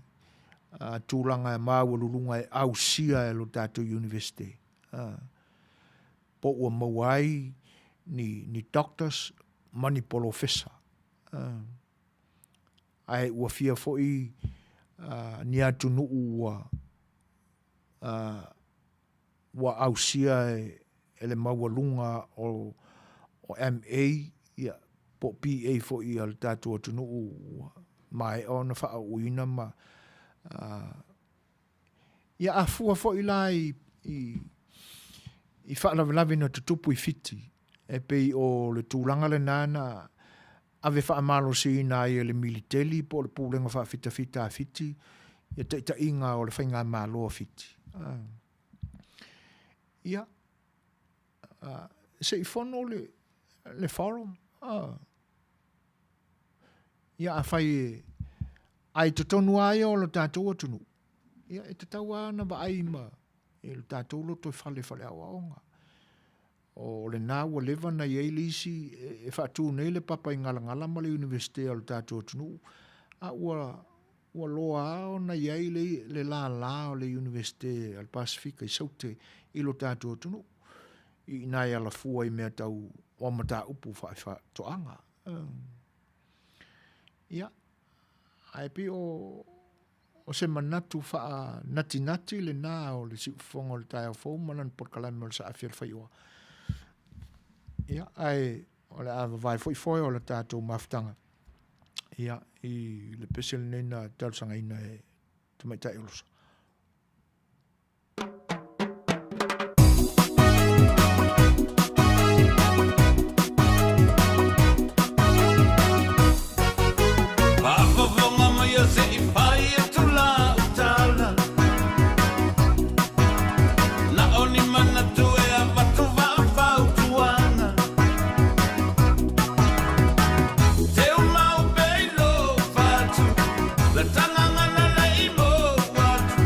tulaga maualuluga e ausia e lo tatou Iunivesite, po ua maua ai ni, ni doctors ma ni polofesa. Ae ua fia foi ni atunuu ua ua ausia e le maualuga o MA ia po o BA foi a le tatou atunuu ua maea ona faauuina ma ia a fua foi la i i faalavelave na tutupu i Fiti e pei o le tulaga lena na ave faamalosiina ai e le militeli po o le pulega faafitafita a Fiti ia taitaiga o le faigamalo a Fiti. Ia, se i fono le, le forum. Ia, afai e, a i totonu lava ia o le tatou atunuu, ia e tatau lava ona vaai ma i le tatou lotoifale faaleaoaoga. O lena ua leva ona i ai le isi e faatu nei le papa i Galagala ma le Iunivesite o le tatou atunuu, a ua ua loa lava ona i ai le, le lālā o le Iunivesite a le Pasefika i Saute i lo tatou atunuu, i ina e alafua i mea tau o mataupu faatoaga. Ia, ae pei o O se manatu faanatinati lena o le siufofoga o le taeao fou ma lana polokalame o le Saafi a le Faioa. Ia, ae o le a vavae foi foe o le tatou mafutaga ia, i le pese lenei na talosagaina e Tamaitai Olosa. Faafofoga mai a se i fai atu lau tala Na o ni manatu e avatu faafautuaga Teu mau pea i lou fatu La tagaga na le i mou atu.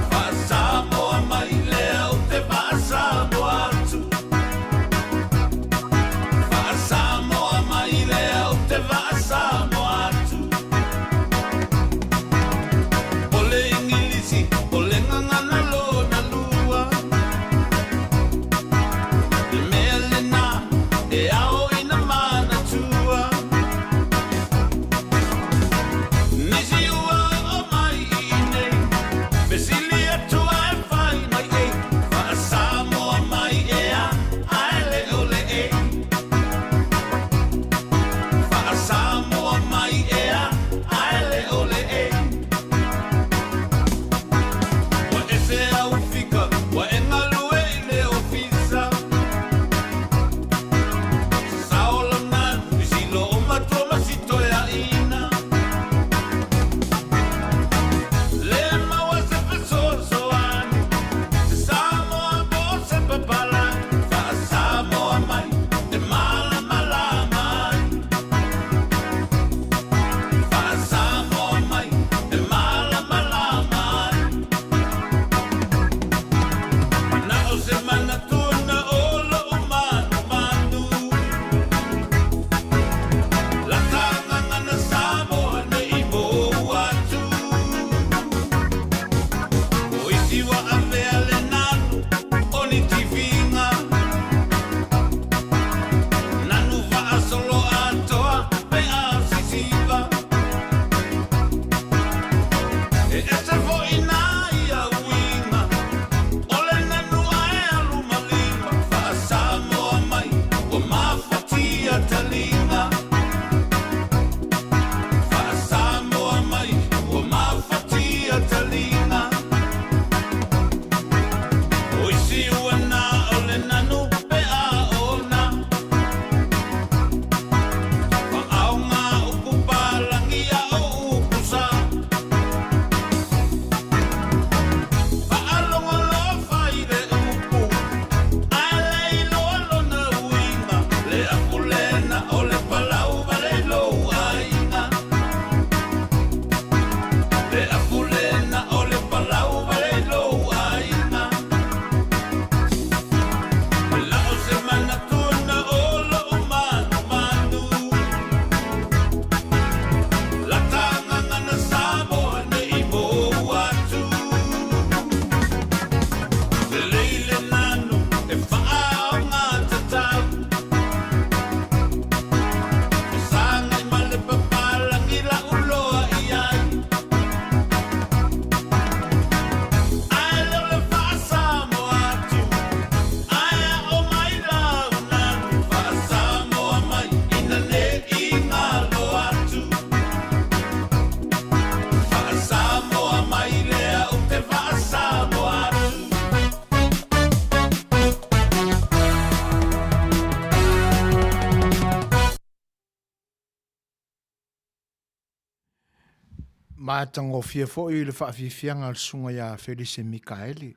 Matagofie foi le faafiafiaga a le Susuga ia Felise Mikaele.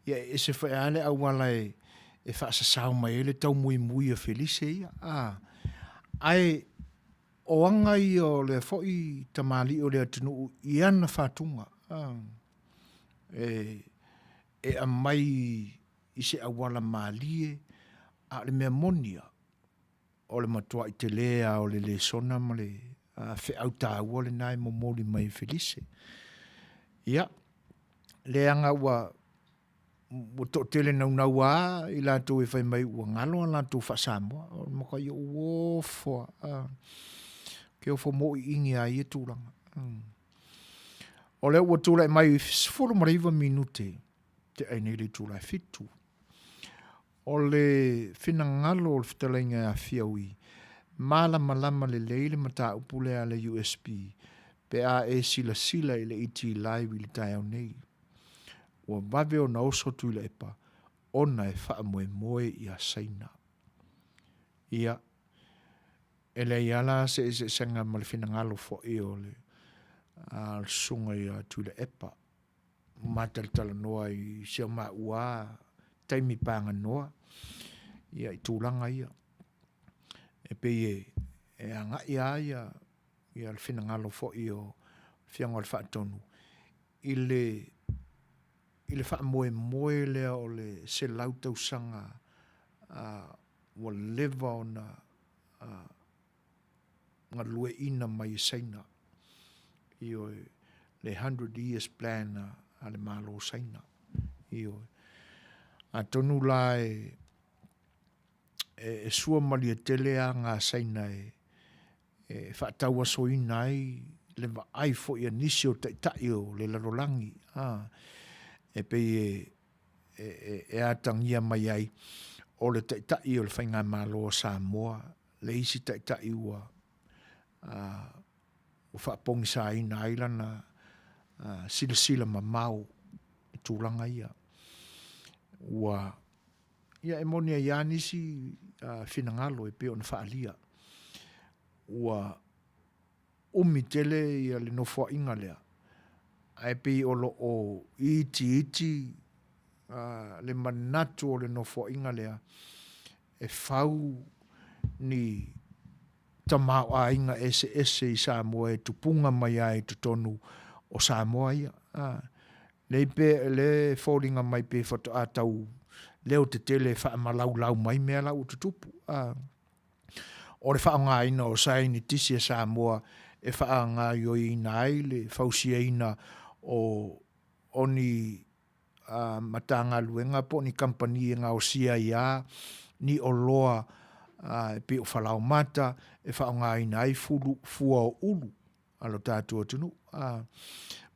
Ia e ese foi lava le auala e e faasasao mai ai le taumuimui a Felise ia, a. Ae o aga ia o lea foi tamalii o le atunuu i ana fatuga, a, e e aumai i se auala malie, a o le mea moni lava, o le matuai tele lava o le lesona ma le feau taua lena e momoli mai e Felise. Ia, leaga ua ua toatele naunau lava i latou e fai mai ua galo a latou faa-Samoa. O le matuai ou ofo lava, ou te ofo mauiini lava i ia tulaga. O lea ua tulai mai 19 minute tea ai nei le itula e 7. O le finagalo o le fetalaiga ia Fiaui, malamalama lelei le mataupu lea a le USB pe a e silasila i le ET Live i le taeao nei. Ua vave ona oso Tuilaepa ona e faamoemoe ia Saina. Ia, e leai lava la se eseesega ma le finagalo foi o le susuga ia Tuilaepa. Ma talatalanoa i si o maua taimi paganoa ia i tulaga ia. E pei e, e agai lava ia, ia le finagalo foi o Afioga o le Faatonu i le, i le faamoemoe lea o le 100 tausaga ua leva ona galueaiina mai e Saina, ioe, le 100 years plan a le Malo o Saina, ioe. Atonu la e, e, e sua malie tele aga a Saina e, e faatauasoina ai le vaai foi a nisi o taitai o le lalolagi, a, e pei e, e, e, e atagia mai ai o le taitai o le faigamalo a Samoa le isi taitai ua ua faapogisaina ai lana silasila mamao i tulaga ia. Ua, ia e moni ai lava nisi finagalo e pei ona faaalia. Ua umi tele ia le nofoaiga lea, ae pei o lo o itiiti le manatu o le nofoaiga lea e fau ni tamaoaiga eseese i Samoa e tupuga mai ai i totonu o Samoa ia. Lei pe, le foliga mai pe faatoa tau leo tetele e faamalaulau mai mea la ua tutupu. O le faaaogaina o saienitisi a Samoa e faagaoioiina ai le fausiaina o o ni Matagaluega po o ni kamupani e gaosia ai lava ni oloa e pei o falaoamata e faaaogaina ai fulu, fua o ulu a lo tatou atunuu,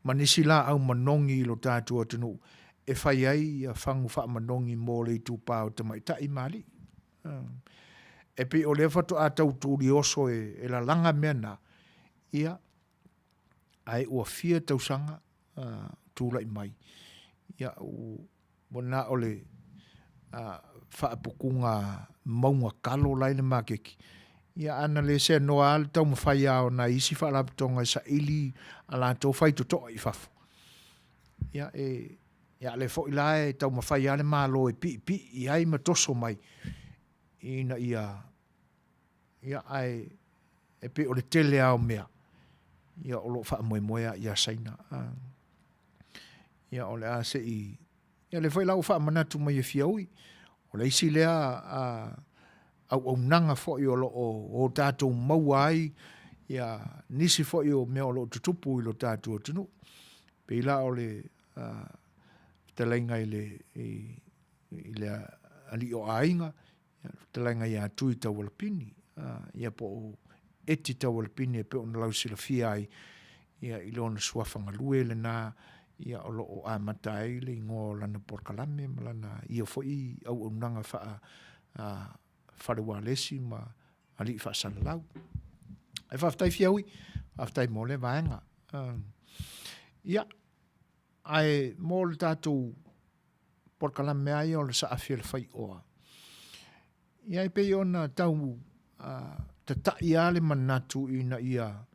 ma nisi laau manogi i lo tatou atunuu e fai ai fagu faamanogi mo le itupa o tamaitai ma alii. E pei o lea faatoa tau tulioso e lalaga mea na, ia, ae ua fia tausaga tulai mai, ia, ua na o le faaputuga mauga kalo la e i le maketi, ia ana le seanoa lava le taumafai lava o nai isi faalapotopotoga e saili a latou faitotoa i fafo, ia e, ia a o lea foi la e taumafai lava le Malo e piipii i ai ma toso mai ina ia, ia ae e pei o le tele lava o mea, ia o lo o faamoemoe lava ia Saina. Ia o le a se i, ia lea foi la ua faamanatu mai e Fiaui, o le isi lea auaunaga foi o lo o tatou maua ai ia nisi foi o mea o lo o tutupu i lo tatou atunuu. Pei la o le fetalaiga i le, i le alii o aiga, Ia, le fetalaiga ia Tui Taualapini, ia po o Eti Taualapini e pei ona lausilafia ai, ia, i lona suafa galue lena, ia, o lo o amata ai le igoa o lana polokalame ma lana ia foi auaunaga faa fale ualesi ma alii faasalalau. Ae faafetai Fiaui, faafetai mo lea vaega. Ia, ae mo le tatou polokalame lava ia o le saafi a le faioa, ia e pei ona tau tatai lava le manatu ina ia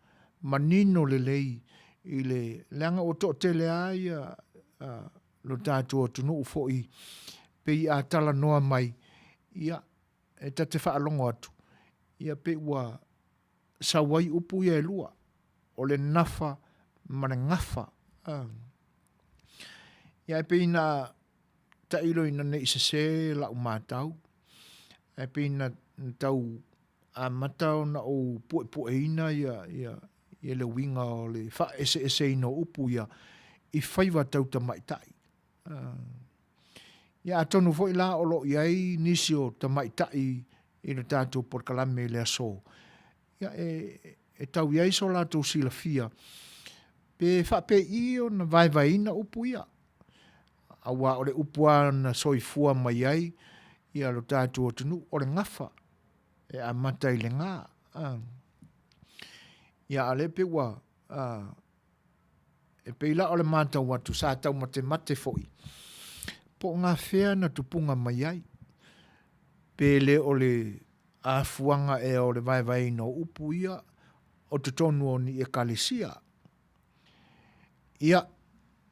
manino lelei i le leaga ua toatele lava ia lo tatou atunuu foi pei a talanoa mai, ia, e ta te faalogo atu, ia pei ua sau ai upu ia e lua, o le nafa ma le gafa. Ia ae pei na tailo ina ne i sese lau matau, ae pei na tau amata ona ou puepueina ia, ia, ia le uiga o le faaeseeseina o upu ia i faiva tau tamaitai. Ia atonu foi la o lo o i ai nisi o tamaitai i le tatou polokalame i le aso, ia e, e tau i ai so latou silafia pe faapei ona vaevaeina upu ia. Aua o le upu lava na soifua mai ai ia lo tatou atunuu, o le gafa e amata i le ga. Ia a o lea pei ua E pei la o le matau atu sa taumatemate foi po o gafea na tupuga mai ai, pe le o le afuaga ea o le vaevaeina o upu ia o totonu o ni Ekalesia. Ia,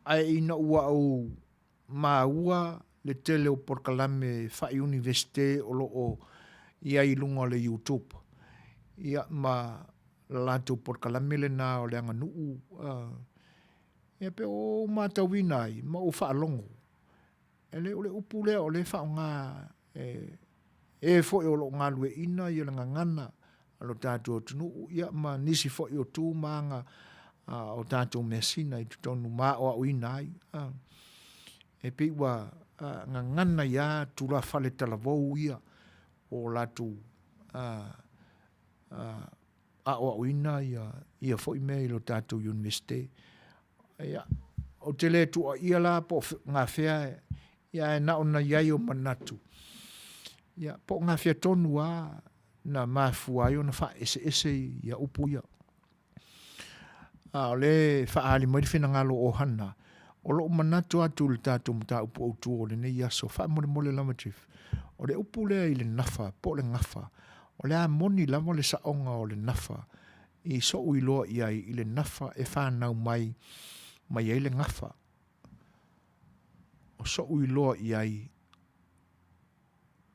ae ina ua ou maua le tele o polokalame faa-Iunivesite o lo o i ai i luga o le YouTube, ia ma le latou polokalame lena o le aganuu, ia pe ua ou matauina ai ma ou faalogo, e le o le upu lea o lea e faaaoga e e foi o lo o galueaiina le gagana a lo tatou atunuu, ia ma nisi foi o tu ma aga o tatou measina i totonu ma aoaoina ai. E pei ua gagana ai lava tulafale talavou ia o latou aoaoina ia foi mea i lo tatou Iunivesite. Ia, ou te le tuuaia la po o gafea, ia ae na ona i ai o manatu, ia po o gafea tonu lava na mafua ai ona faaeseese ia upu ia. A o lea e faaali mai le finagalo o Hana, o lou manatu atu i le tatou mataupu autu o lenei aso, faamolemole lava Chief, o le upu lea i le nafa po o le gafa, o le a moni lava le saoga o le nafa i so'u iloa i ai i le nafa e fanau mai mai ai le gafa. O so'u iloa i ai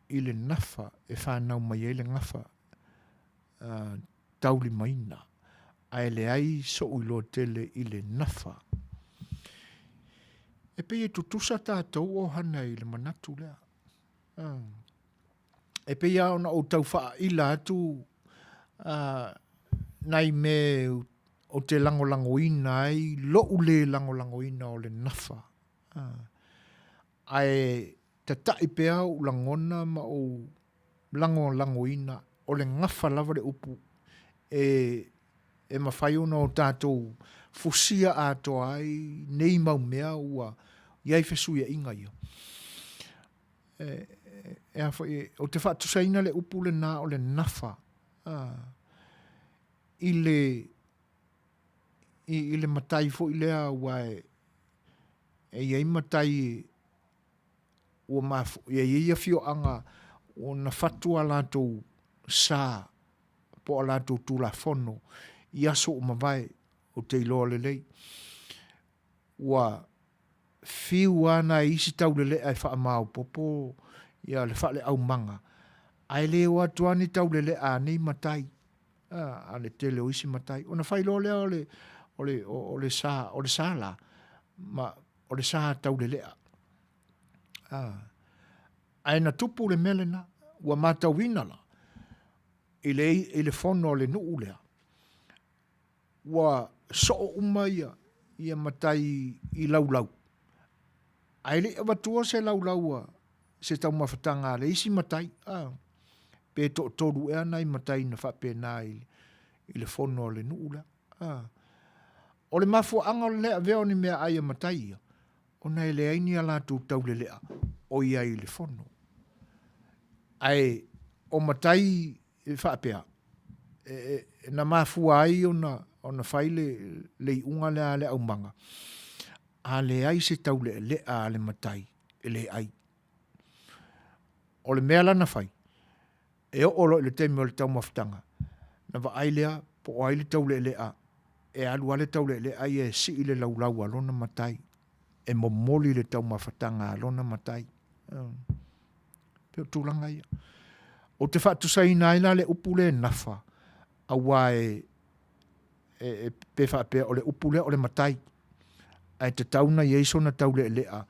i le nafa e fanau mai ai le gafa taulimaina, ae leai so'u iloa tele i le nafa. E pei e tutusa tatou o Hana i le manatu lea. E pei lava ona ou tau faaila atu nai mea ou te lagolagoina ai lo'u le lagolagoina o le nafa. Ae tata'i pea ou lagona ma ou lagolagoina o le gafa lava le upu e e mafai ona o tatou fusia atoa ai nei mau mea ua i ai fesuiaiga ia. E, e a foi, ou te faatusaina le upu lena o le nafa i le, i, i le matai foi lea aua e, e i ai matai ua mafu, e i ai afioaga ua na fatu a latou sa po o a latou Tulafono i aso ua mavae, ou te iloa lelei. Ua fiu lava nai isi taulelea e faamaopoopo ia le faaleaumaga, ae le o atu lava ni taulelea a nei matai, a le tele o isi matai. Ona fai loa lea o le, o le, o le sa, o le sa la, ma o le sa taulelea. Ae na tupu le mea lena, ua matauina la, i le, i le fono a le nuu lea, ua soo uma ia, ia matai i laulau. Ae le i avatua se laulau a se taumafataga a le isi matai, a, pe toatolu ea nai matai na faapena i, i le fono a le nuu lea. A. O le mafuaaga o le le avea o ni meaai a matai ia, ona e leai ni a latou taulelea o i ai i le fono. Ae o matai e faapea, e, e, na mafua ai ona, ona fai le, le iuga lea a le aumaga, a leai se taulealea a le matai e le ai. O le mea la na fai, e oo loa i le taimi o le taumafataga, na vaai lea po o ai le taulealea. e alu lava le taulealea ia e sii le laulau a lona matai, e momoli le taumafataga a lona matai. Pei o tulaga ia. Ou te faatusaina ai la le upu lea e nafa, aua e, e, e pe faapea o le upu lea o le matai, ae tatau ona i ai sona taulealea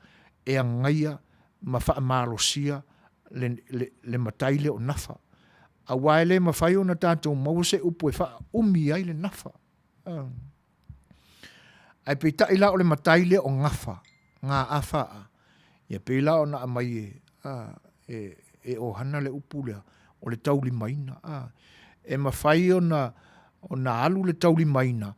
e agaia ma faamalosia le, le, le matai lea o nafa. Aua e le mafai ona tatou maua se upu e faaumi ai le nafa. Ae peitai la o le matai lea o gafa, G-A-F-A, ia pei la ona aumai e, a, e, e Ohana le upu lea, o le taulimaina. A, e mafai ona, ona alu le taulimaina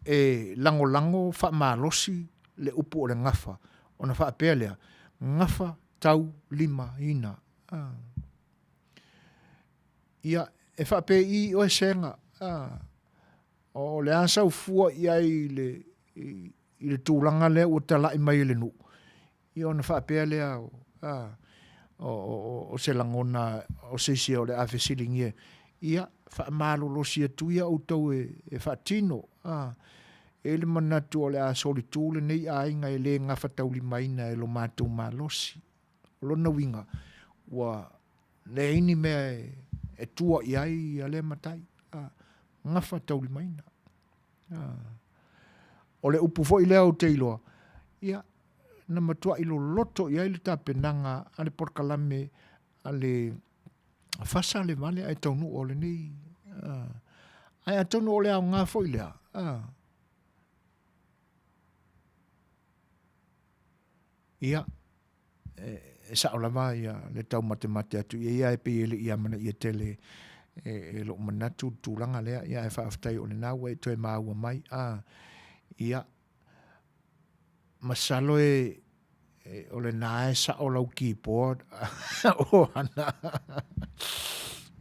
e lagolago faamalosi le upu o le gafa, ona faapea lea, gafa taulimaina. A. Ia, e faapei oe Sega, a, o le a sau fua i ai i le, i, i le tulaga lea ua tala'i mai e le nuu, ia ona faapea lea, a, o, o, o se lagona o se isi o le a fesiligia, ia, faamalolosi atu ia outou e, e faatino, a, e i ai le manatu o le a solitu lenei aiga e le gafataulimaina e lo matou malosi. O lona uiga, ua leai ni mea e, e tua i ai ia lea matai, a, gafataulimaina. A, o le upu foi lea ou te iloa, ia, na matuai loloto i ai le tapenaga a le polokalame a le fasa le vale ae taunuu o lenei. A, ae atonu o le aoga foi lea, a, ia, e sao lava ia le taumatemate atu i ai, ae pei e le i amanaia tele e, e lou manatu le tulaga lea, ia ae faafetai o lena ua e toe maua mai. A, ia, masalo e, e o lena e sao lau keyboard o ana.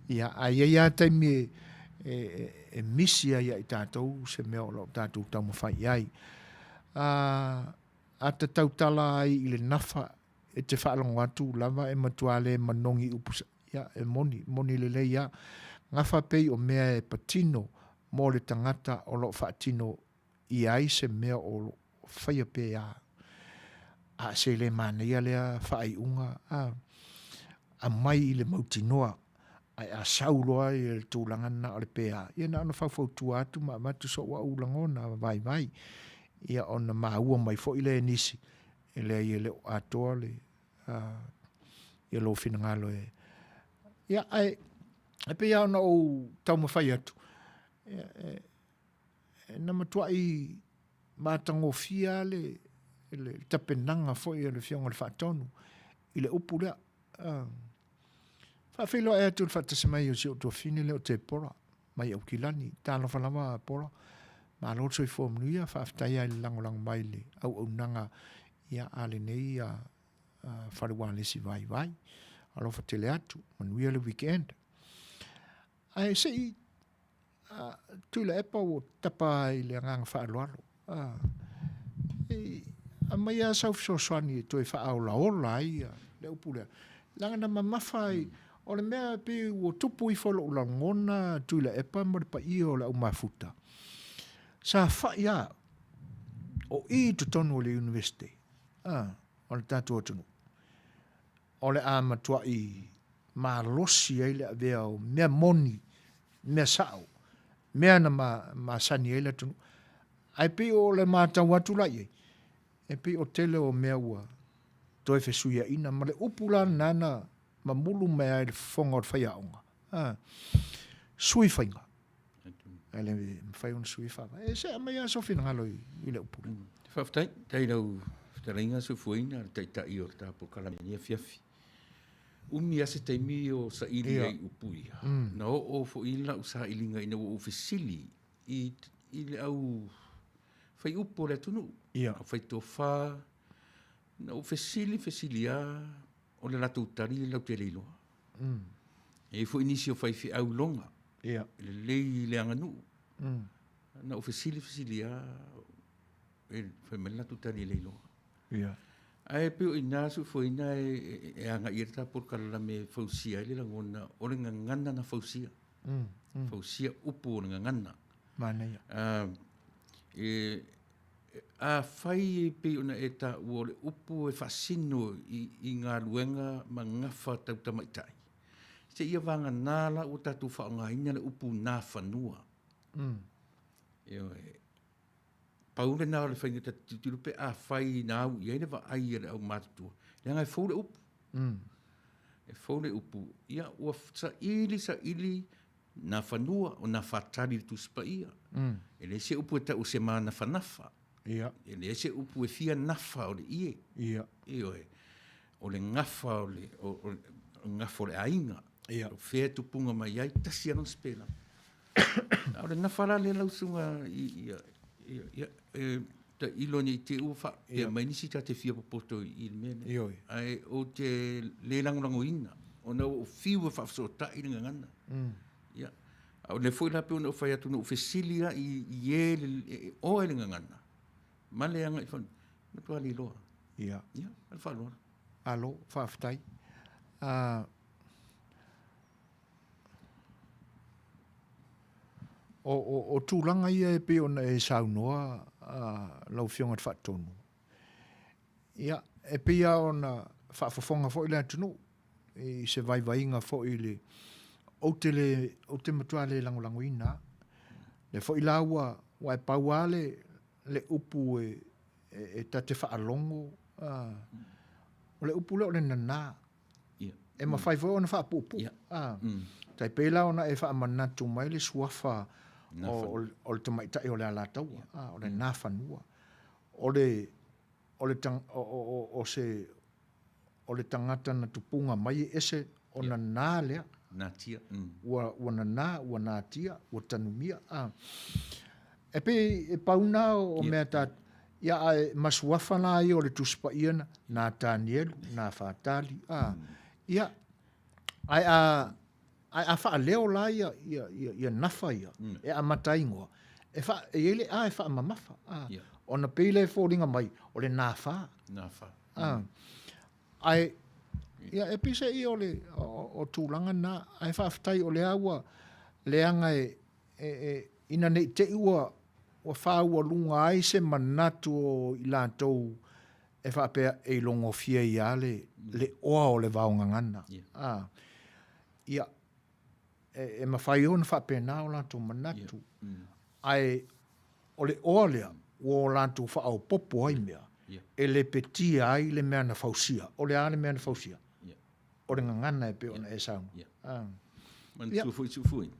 Ia, ae i ai lava taimi e, e, e misi ai ia i tatou se mea o lo o tatou taumafai i ai. A, A ta tautala ai i le nafa, e te faalogo atu lava e matua le manogi upu sa, ia, e moni, moni lelei a. Gafa pei o mea e patino mo le tagata o lo o faatino i ai se mea o lo o faia pe a. A se le manaia lea faaiuga, a, aumai i le mautinoa ae a sau loa i le tulaga lena o le PA, ia na ona faufautua atu ma avatu sou au lagona vaivai, ia ona maua mai foi lea e nisi, e leai e le o atoa le, ia lou finagalo e, ia ae, e pei lava ona ou taumafai atu, ia, e, e, na matuai matagofie lava le, le tapenaga foi a le Afioga i le Faatonu i le upu lea. Faafeiloai atu i le faatasi mai o si ou tuafafine lea o Tepora mai Aukilani. Talofa lava Pora, malo le soifua manuia, faafetai lava i le lagolago mai i le auaunaga ia a lenei fale ualesi vaivai. Alofa tele atu, manuia le weekend. Ae se i Tuilaepa ua tapa ai i le agaga faaaloalo. Aumai lava sau fesoasoani e toe faaolaola ai le upu lea. Leaga na mamafa ai, o le mea pei ua tupu ifo i lou lagona Tuilaepa ma le paia o le au mafuta, sa fai lava o i i totonu o le Iunivesite o le tatou atunuu. O le a matuai malosi ai le avea o mea moni, mea sao, mea na masani ai le atunuu. Ae pei o le matau atu la i ai, e pei o tele o mea ua toe fesuiaina ma le upu la lena na mamulu mai ai le fofoga o le faiaoga, a, sui faiga. Ae le mafai ona sui faavae. E se aumai lava sou finagalo i, i le upu lea. Faafetai, faafetai i lau fetalaiga Soifuaina, le Taitai o le ta polokalame i lenei afiafi. Umi lava se taimi o saili ai upu ia. Na oo foi lau sailiga ina ua ou fesili i, i le au faiupu o le atunuu, au faitofa, na ou fesili fesili lava, o le latou tali latou te le iloa. E i ai foi nisi o faifeau iloga, e lelei i le aganuu. Na ou fesili fesili lava, e fai mai le latou tali e le iloa. Ae pei o i ina Soifuaina e agai ai le ta polokalame e fausia ai le lagona o le gagana na fausia. Fausia upu o le gagana. Manaia. E, afai e pei ona e taua o le upu e faasino i, i galuega ma gafa tau tamaitai, seia vagana la ua tatou faaaogaina le upu nafanua. Mm. Ioe. Pau lena o le faiga ta te tilotilo pe afai na au i ai le vaai a le aumatutua, leaga e fou le upu. Mm. E fou le upu. Ia, ua saili saili nā fanua o nā fatali i le Tusi Paia. Mm. E leai se upu e tau o se mānafanafa. Ia. E leai se upu e fia nafa o le ie. Ia. Ioe. O le gafa o le, o, o, o gafa o le aiga. Ia. O fea e tupunga mai ai, tasi lava lona sipela. A o le nafa la lea lau susuga i, ia, ia, ia, e, tailo nei te ua faapea mai nisi ta te fia popoto i le mea lea. Ioe. Ae ou te le lagolagoina, ona ua ou fiu e faafesootai le gagana. Mm. Ia. A o lea foi la pei ona ou fai atu, na ou fesili la i, i e, le, e, oe le gagana, ma le agai i matua le iloa. Ia. Ia, ma le faaaloalo. Alo, faafetai. O, o, o tulaga ia e pei ona e saunoa lau Afioga i le Faatonu, ia, e pei lava ona faafofoga foi le atunuu i se vaivaiga foi i le, ou te le, ou te matua le lagolagoina lava. Lea foi la ua, ua e pau lava le, le upu e, e, e ta te faalogo, o le upu lea o le nanā. E mafai foi ona faapuupuu. A. Tai pei la ona e faamanatu mai le suafa o, o le tamaitai o le Alataua, a, o le Nafanua. O le, o le, o, o, o se, o le tagata na tupuga mai e ese ona nā lea. Natia. Mm. Ua, ua nanā, ua natia, ua tanumia. A. E pei e pau nā o mea ta, ia ae ma suafa la ia o le Tusi Paia na, nā Tanielu, nā Fatali, a, ia, ae a, ae a faaleo la ia, ia, ia, ia nafa ia, e amata ai ingoa, e wha, e i ai le a e faamamafa, a, ona pei lea e foliga mai, o le nāwhā. Nāwhā. A, ae, ia, e pei se ia o le, o, o tulaga nā, ae faafetai o lea ua leaga e, e, e, ina ne i te i ua, ua fāualuga ai se manatu o i latou e faapea e ilogofie ai lava le, le oa o le vaogagana. Yeah. A, ia, e, e mafai ona faapena o latou manatu. Yeah. Mm. Ae o le oa lea, ua o latou faaopoopo ai mea, Yeah. e lepetia ai le mea na fausia. O le a le mea na fausia? Yeah. O le gagana e pei ona e saunoa. Yeah. Ah. Manatua foi si ou fuaina,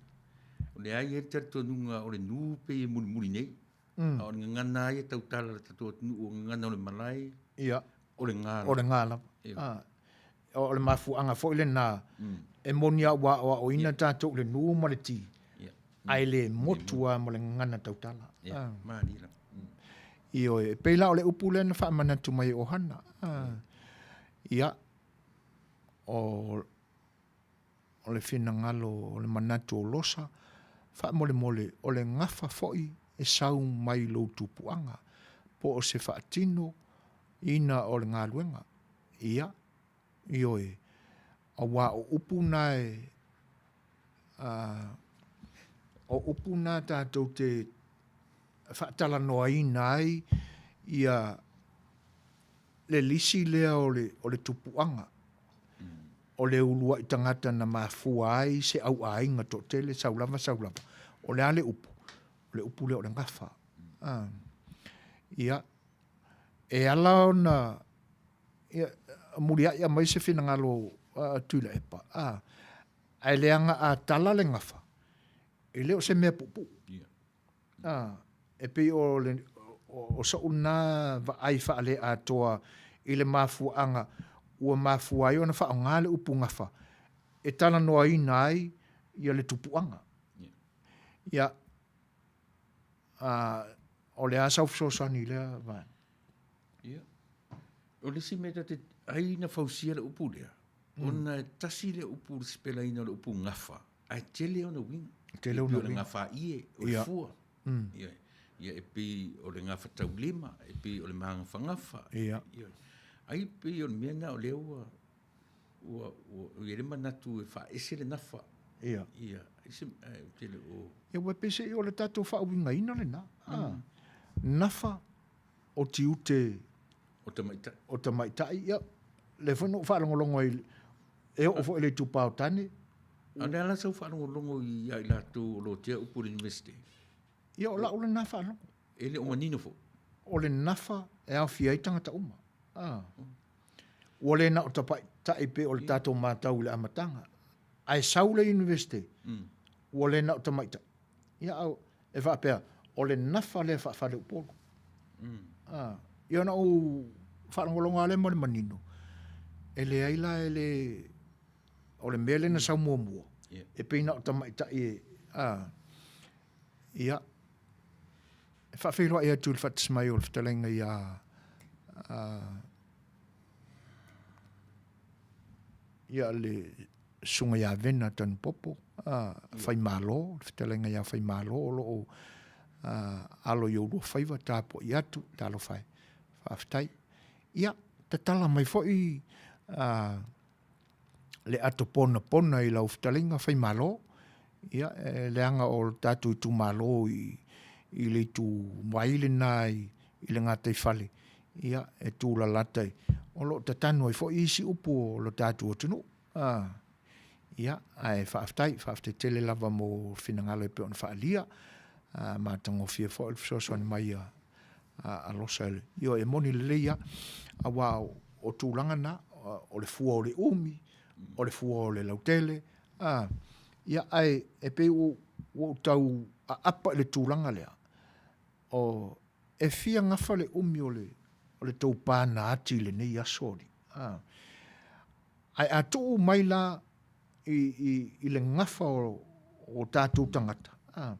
o lea e i ai le talitonuga o le nuu pei e mulimuli nei, a o le gagana lava ia e tautala i le tatou atunuu, o le gagana o le malae, Ia. o le ga O le ga lava. Ia. Ah. O le mafuaaga foi lena, e moni lava ua aoaoina tatou i le nuu ma le ti, Ia. ae le motu lava ma le gagana tautala. Ia, Ah. malie lava. Ioe, e pei la o le upu lea na faamanatu mai e Ohana. Ah. Ia, o, o le finagalo, o le manatu o Losa, faamolemole, o le gafa foi e sau mai lou tupuaga, po o se faatino ina o le galuega. Ia, ioe, auā o upu na e, a, o upu na tatou te faatalanoaina ai ia le lisi lea o le, o le tupuaga, o le uluai tagata na mafua ai se auaiga toatele, sau lava sau lava. O le a le upu? O le upu lea o le gafa. A. Ia, e ala ona, ia, muliai aumai se finagalo a Tuilaepa, a, ae leaga a tala le gafa, e le o se mea puupuu. A, e pei o le, o soʻu lena vaai faaleatoa i le mafuaaga ua mafua ai ona faaaoga le upu gafa e talanoaina ai ia le tupuaga. Ia, a, o le a sau fesoasoani i lea vaega? Ia. O le isi mea ta te, ai na fausia le upu lea, ona e tasi le upu le sipelaina o le upu gafa, Ae tele ona uiga. Tele ona uiga. E pei o le uiga. gafāie, o le Ia. fua. Ia, ia e pei o le gafataulima, e pei o le magafagafa. Ia. Ia. Ai pei o le mea lena o lea ua, ua, ua, ua i ai le manatu e faaese le gafa. Ia. Ia, ai se, ae ou te le o... Ia, ua pei se i o le tatou faauigaina lena. Nafa o tiute O tamaitai. O tamaitai, ia, lea foi na ou faalogologo ai, e oo foi i le itupa o tane. A o le a la sau faalogologo ia i latou o lo o tea upu i le University? Ia, o lau lena faalogo. E le o manino foi. O le nafa e aofia ai tagata uma. A. Ua le na o tapaitai pei o le tatou matau i le amataga. Ae sau le University, ua le na o tamaitai. Ia, a e faapea, o le nafa lea faa-faleupolu. A, ia ona ou faalogologo lava lea ma le manino, e leai la e le, o le mea lea na sau muamua, e pei na o tamaitai e, a, ia, e faafeiloai atu i le faatasi mai o le fetalaiga ia, a, ia le Susuga ia Vena Tanupopo, a, Faimalo, le fetalaiga ia Faimalo o lo o alo i oulua faiva, tapuai atu, talofa e, faafetai. Ia, tatala mai foi a, le ato ponapona i lau fetalaiga Faimalo, ia, e leaga o le tatou itumalo i, i le itu vai lena i, i le gataifale, ia, e tūlalata i, o lo o tatanu ai foi isi upu o lo tatou atunuu. A, ia, ae faafetai, faafetai tele lava mo finagalo e pei ona faaalia, a, matagofie foi le fesoasoani mai a, a, a Losa. Ioe, e moni lelei lava, aua o tulaga na, o le fua o le umi, o le fua o le lautele, a, ia, ae e pei ua ou tau aapa i le tulaga lea, o, e fia gafa le umi o le, o le tou pana ati i lenei aso, alii, a. Ae a tuu mai la i, i, i le gafa o, o tatou tagata, a,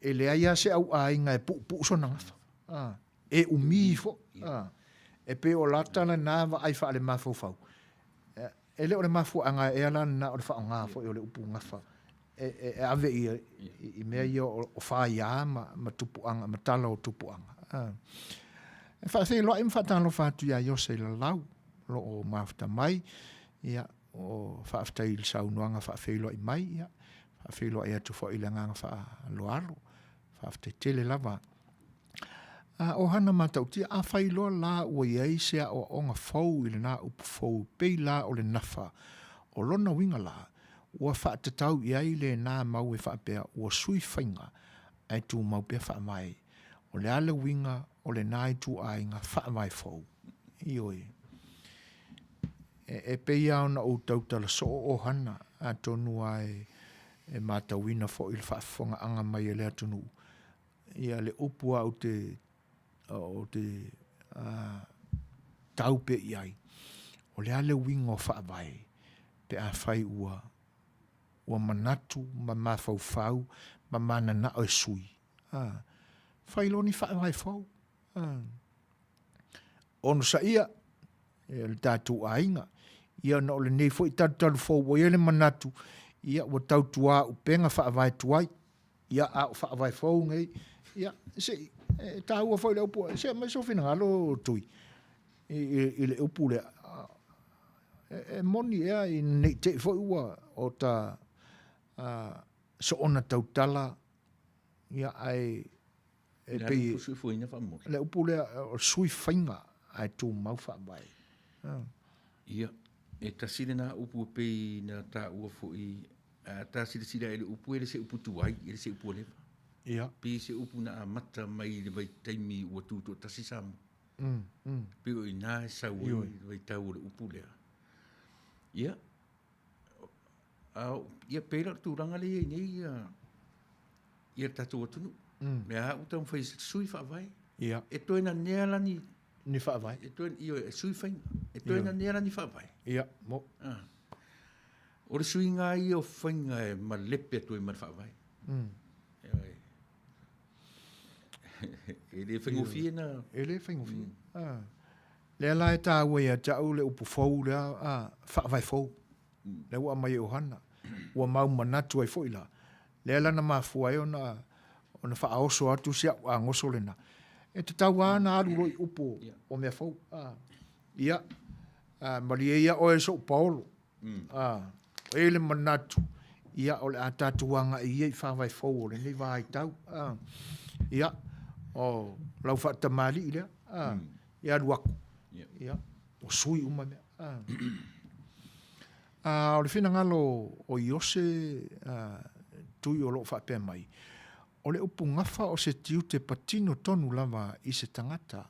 e leai lava se auaiga e puupuu sona gafa, a, e umi foi, a, e pei o lata lena vaai faalemafaufau. E le o le mafuaaga ea la lena o le faaaoga foi o le upu gafa e, e, e ave i, i, i mea ia o, o faiā ma, ma tupuaga, ma tala o tupuaga. A. E faafeiloai ma faatalofa atu iā Iose Lalau, o lo o mafuta mai, ia, o faafetai i le saunoaga faafeiloai mai, ia, faafeiloai atu foi i le agaga faaaloalo, faafetai tele lava. A o hana matautia, afai loa la ua i ai se aoaoga fou i lena upu fou pei la o le nafa, o lona uiga la, ua faatatau i ai lena mau e faapea ua sui faiga ae tumau pea faavae. O le a le uiga o lena ituaiga faavae fou? Ioe. E, e pei lava ona ou tautala soo o hana, atonu lava e, e matauina foi le faafofogaaga mai a le atunuu, ia le upu a ou te, ou te tau pea i ai, o le a le uiga o faavae pe afai ua, ua manatu ma mafaufau ma mananao e sui. A, fai loa ni faavae fou. A, onosaia e le tatou aiga. Ia ona o lenei foi talutalu fou ua i ai le manatu, ia ua tautuaupega faavae tuai. Ia, a o faavae fou nei, ia, se i, e taua foi le upu, se aumai sou finagalo Tui, i, i, i le upu lea. E, e moni ea i nei te i foi ua o ta a, soona tautala, ia, ae e pei... Le upu lea, o sui faiga, ae tumau faavae. Ia, e tasi lena upu e pei na taua foi, a ta silasila i le upu, e le se upu tuai, e le se upu ua leva. Ia. Pei se upu na amata mai i le vaitaimi ua tutoatasi Samoa. Pei o i ina e sau ai le vaitau o le upu lea. Ia, a o, ia pei la o le tulaga lea e i ai nei ia, ia le tatou atunuu. Mea a ua taumafai e sui faavae. Ia. E toe nanea la ni Ni faavae. E toe, ioe, e sui faiga. E toe nanea la ni faavae. Ia, mo. Ah. O le suiga ia o faiga e malepe atu ai ma le faavae. Ioe. E le faigofie na... E le faigofie. Ah. Lea la e taua ia te au le upu fou lea, ah, faavae fou. Lea ua aumai e Ohana. Ua mau manatu ai foi la. Lea la na mafua ai ona, ona faaoso atu si au agoso lena. E tatau lava ona alu loa i upu o mea fou. A, ia, a, malie ia oe so'u paolo. A, e i ai le manatu, ia, o le a tatou agai ia i faavae fou o lenei vaitau. A, ia, O lau faatamalii lea, a, e alu aku, ia, ua sui uma mea. A, a o le finagalo o Iose a, Tui o lo o faapea mai, o le upu gafa o se tiute patino tonu lava i se tagata,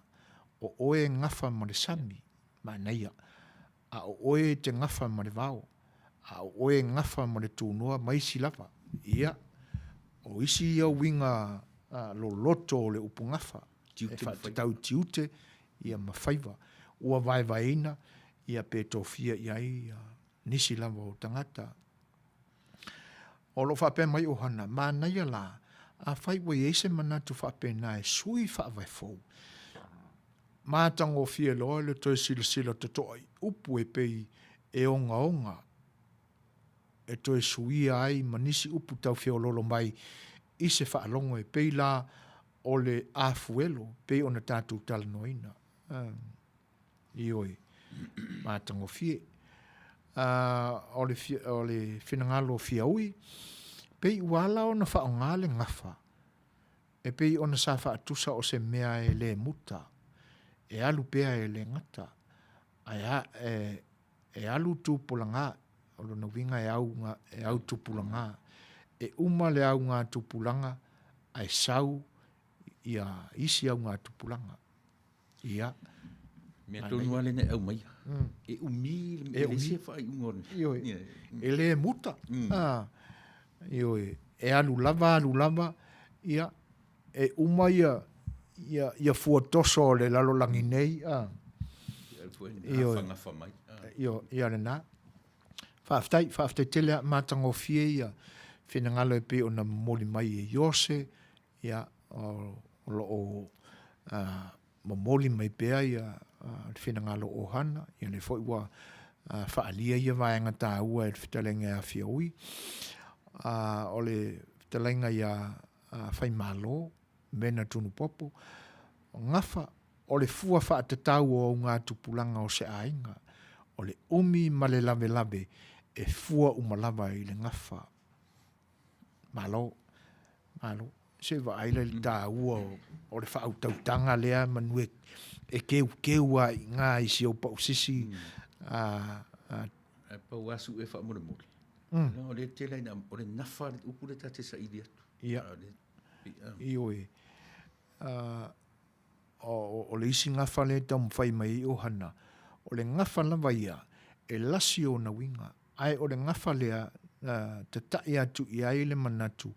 o oe e gafa ma le sami, manaia, a o oe e te gafa ma le vao, a o oe e gafa ma le tunoa ma isi lava. Ia, o isi ia uiga loloto o le upu gafa, e faatatau i tiute ia ma faiva, ua vaevaeina ia pe tofia i ai nisi lava o tagata. O lo o faapea mai ʻo Hana, Manaia lā, afai ua i ai se manatu faapena e sui faavae fou, matagofie loa le toe silasila totoa i upu e pei e ogaoga e toe suia ai ma nisi upu tau feoloolo mai i se faalogo e pei la o le afuelo pei ona tatou talanoaina. Ioe, matagofie. O le, o le finagalo o Fiaui, pei ua ala ona faaaoga le gafa, e pei ona sa faatusa o se mea e le muta, e alu pea e le gata, ae a, e, e alu tupulaga, o lona uiga e au, e au tupulaga, e uma le auga tupulaga ae sau ia isi auga tupulaga. Ia. Mea tonu lava lena e aumaia. E umi, e leai se faaiuga o le... Ioe. E le muta. Ioe. E alu lava, alu lava, ia, e uma ia, ia, ia fuatoso o le lalolagi nei. Ioe. Gafa mai. Ioe, ia lena. Faafetai, faafetai tele a matagofie ia finagalo e pei ona momoli mai e Iose, Ia, o lo o momoli mai pea ia le finagalo o ʻOhana, ia lea foi ua faaalia ia vaega taua e le fetalaiga ia Fiaui. O le fetalaiga ia Faimalo, Mena Tunupopo, gafa o le fua faatatau o augatupulaga o se aiga, o le umi ma le lavelave e fua uma lava i le gafa. Malo, malo. Se i vaai la i le taua o le faautautaga lea manu e keukeu lava i ina i si ou pausisi. Ae pau lava suʻe faamolemole, leaga o lea e tele lava ina, o le nafa le upu lea ta te saili atu. Ia, ioe. O le isi gafa lea e taumafai mai ai ʻOhana, o le gafa lava ia e lasi ona uiga, ae o le gafa lea na tataʻi atu i ai le manatu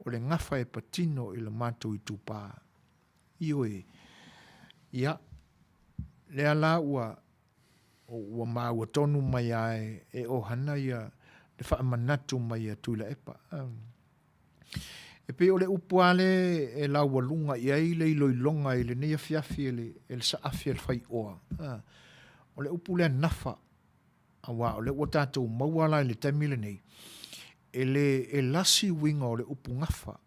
o le gafa e patino i lo matou itupa. Ioe. Ia, lea la ua ua maua tonu mai lava e ʻOhana ia le faamanatu mai a Tuilaepa. E pei o le upu lava lea e laualuga i ai le iloiloga i lenei afiafi e le, e le saafi a le faioa, o le upu lea nafa, aua o lea ua tatou maua la i le taimi lenei, e le e lasi uiga o le upu gafa,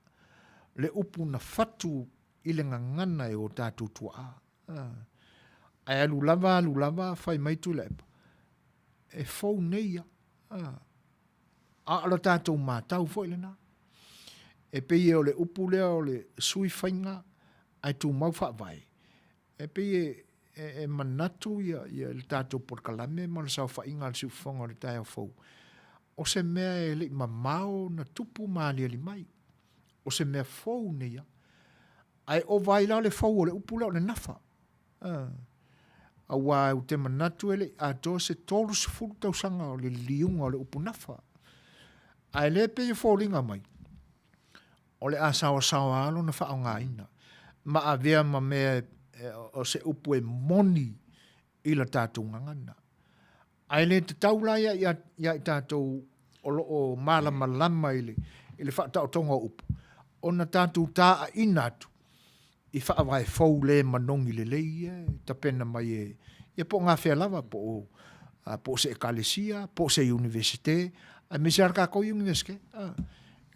le upu na fatu i le gagana e o tatou tuaa. Ae alu lava alu lava fai mai Tuilaepa, e fou nei ia. A o le tatou matau foi lena. E pei o le upu lea o le sui faiga ae tumau faavae, e pei e, e, e manatu ia, ia le tatou polokalame ma le saofaiga a le siufofoga o le taeao fou, o se mea e le i mamao na tupu ma aliali mai. O se mea fou nei ia. Ae ova ai la le fou o le upu lea o le nafa. Aua ou te manatu e le i atoa se 30 tausaga o le liliuga o le upu nafa. Ae lea pei e foliga mai, o le a saoasaoa lona faaaogaina ma avea ma mea o se upu e moni i la tatou gagana. Ae le tatau la ia ia i tatou o lo o malamalama i le, i le faataotoga o upu, ona tatou tāʻaina atu i faavae fou le manogi lelei ia e tapena mai e, ia po o gafea lava, po o, po o se ekalesia, po o se iunivesite, aemaise lava le tatou iunivesite.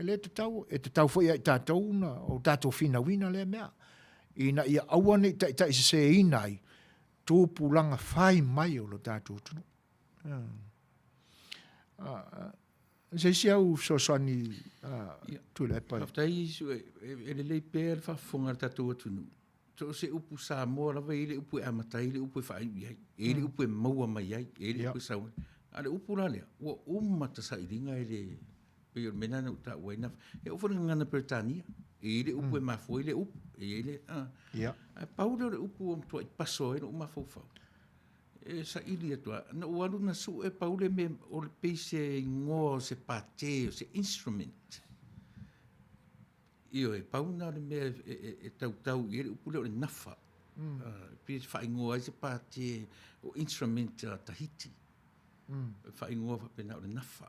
E le tatau, e tatau foi ia i tatou ona o tatou finauina lea mea, ina ia aua ne i taitaiseseina ai tupulaga fai mai o lo tatou atunuu. Se isi au fesoasoani Tuilaepa. Faafetai Iesu, e lelei pea le faafofoga a le tatou atunuu. So o se upu Samoa lava e i ai le upu e amata ai, le upu e faaiu i ai, e i ai le upu e maua mai ai, e i ai le upu e sau ai. A o le upu la lea, ua uma ta sailiga e le, pei o le mea lena na ou taua ai, na, e oo foi i le gagana Peretania, e i ai le upu e mafua ai le upu, e i ai le, a. Ae pau lea o le upu ua matuai paso ai lou mafaufau, e saili atu lava. Na ou alu na sue pau le mea, o le pei se igoa o se pate, o se instrument. Ioe, pau lena o le mea e tautau i ai le upu lea o le nafa. E pei e faaigoa ai se pate o instrument a Tahiti. E faaigoa faapena o le nafa.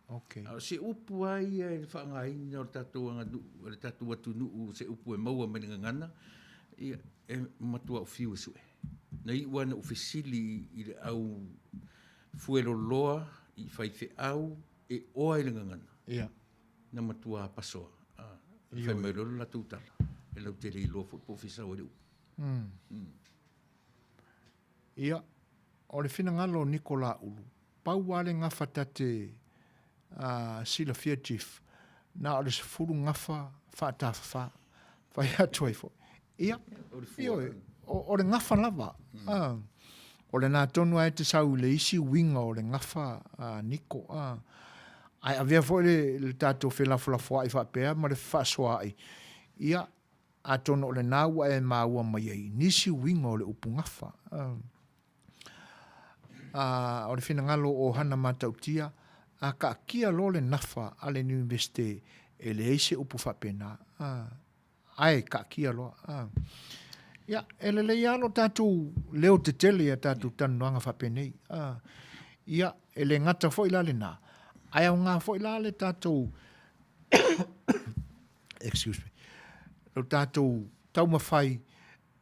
Okay. A o se upu lava ia i le faaaogaina o le tatou aganuu, o le tatou atunuu, se upu e maua mai le gagana, ia, e matua ou fiu e sue. Na iu lava ina ou fesili i le au fueloloa i faifeau e oa i le gagana. Ia. Na matua pasoa. Fai mai loa le latou tala, e lautele iloa foi po o fea e sau ai le upu. Ia, o le finagalo o Niko Laulu, pau lava le gafa ta te silafia Chief, na o le 10 gafa faatafafa. Fai atu ai foi. Ia, ioe, o le gafa lava. O lena tonu lava e te sau i le isi uiga o le gafa a Niko. Ae avea foi le tatou felafolafoai faapea ma le fefaasoaai, ia, atonu o lena ua e maua mai ai nisi uiga o le upu gafa. O le finagalo o Hana Matautia, a taatia loa le nafa a le Iunivesite, e leai se upu faapena. Ae taatia loa. Ia, e lelei lava lo tatou leo tetele i a tatou talanoaga faapenei. Ia, e le gata foi la lena, ae aoga foi la le tatou excuse me, lo tatou taumafai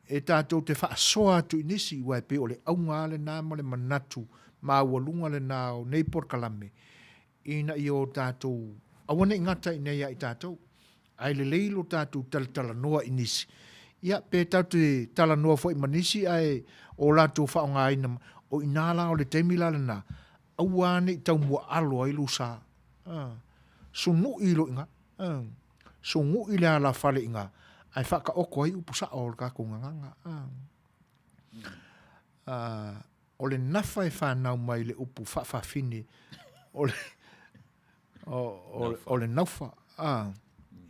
e tatou te faasoa atu i nisi, aua e pei o le auga lava lena ma le manatu maualuga lena o nei polokalame, ina ia o tatou aua ne i gata i inei ia i tatou, ae lelei lo tatou talatalanoa i nisi. Ia, pe tatou te talanoa foi ma nisi ae o latou faaaogaina, o i ina la o le taimi la lena, aua ne i taumuaalo ai lou sa. Sunui loa i ina. Sunui le alafale i ina, ae faataoto ai upu sao o le tatou gagana. O le nafa e fanau mai le upu faafafine o le, o le naufa.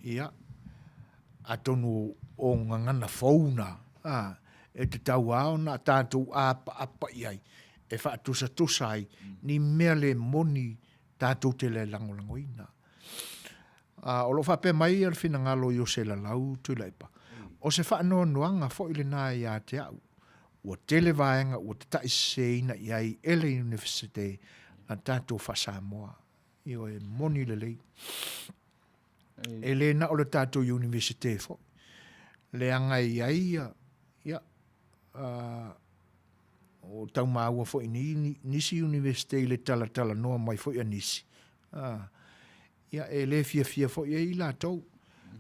Ia, atonu o gagana fou na, e tatau lava ona tatou apaapa i ai, e faatusatusa ai ni mea le moni tatou te le lagolagoina. O lo o faapea mai le finagalo o Iose Lalau Tuilaepa, o se faanoanoaga foi lena ia te au, ua tele vaega ua tata'iseseina i ai e le Iunivesite na tatou faa-Samoa. Ioe, moni lelei. E le na o le tatou Iunivesite foi, leaga e i ai ia, ia, o tau maua foi i nisi Iunivesite i le talatalanoa mai foi a nisi, ia, e le fiafia foi ai i latou,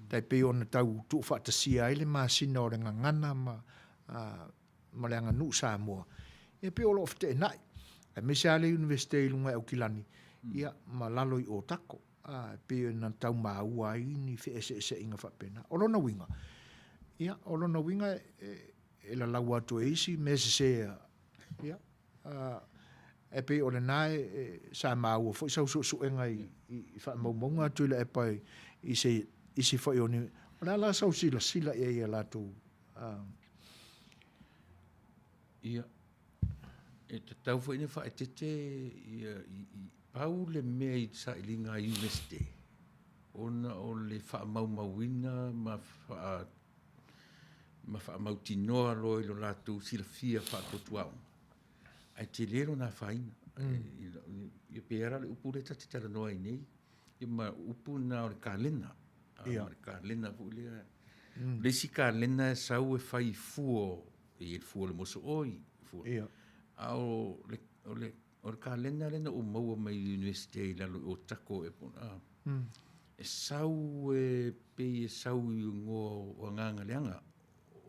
tai pei ona tau tuufaatasia ai le masina o le gagana ma, ma le aganuu Samoa, ia pei o lo o feteenai, aemaise lava le Iunivesite i luga i Aukilani, ia, ma lalo i Otago, e pei ona tau maua ai ni feeseeseaiga faapena. O lona uiga, ia, o lona uiga e lalau atu e isi mea sese, ia, e pei o lena sa maua foi sau suesuega i faamaumauga atu i le epa i se isi foi o ni, o le a la sau silasila i ai ia latou? Ia, e tatau foi ona faaeteete ia i pau le mea i sailiga a Iunivesite ona o le faamaumauina ma faa ma faamautinoa loa i lo latou silafia faatuatuaoga, ae tele lona afaina. Ia pei lava la o le upu lea ta te talanoa ai nei, ia ma upu na o le kalena. Ma le kalena foi lea. O le isi kalena e sau e fai i fua, e i ai le fua o le mosooi, fua. A o le, o le, o le kalena lea na ou maua mai i le Iunivesite i lalo i Otago ea po o, E sau e pei e sau i igoa o agaga leaga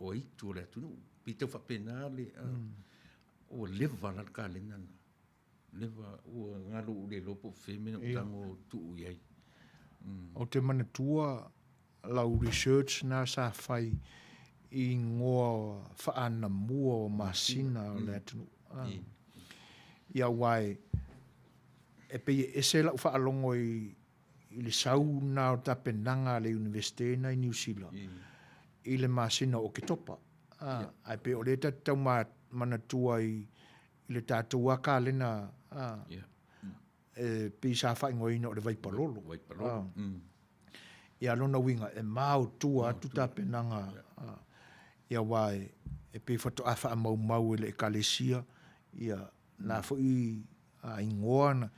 o aitu o le atunuu. Pei tau faapena le, ua leva la le kalena lena. Never ua galo ua le iloa po o fea mea na ou tago tuu i ai. Ou te manatua lau research na sa fai i igoa faanamua o masina o le atunuu. Ia aua e pei e ese lau faalogo i le sau na o tapenaga a le Iunivesite na i Niu Sila i le masina o Oketopa. Ae pei o lea ta te tau manatua i le tatou lava kalena e pei sa faaigoaina o le Vaipalolo. Vaipalolo. Ia lona uiga e maotua atu tapenaga ia aua e pei faatoa faamaumau e le Ekalesia ia na foi igoa na,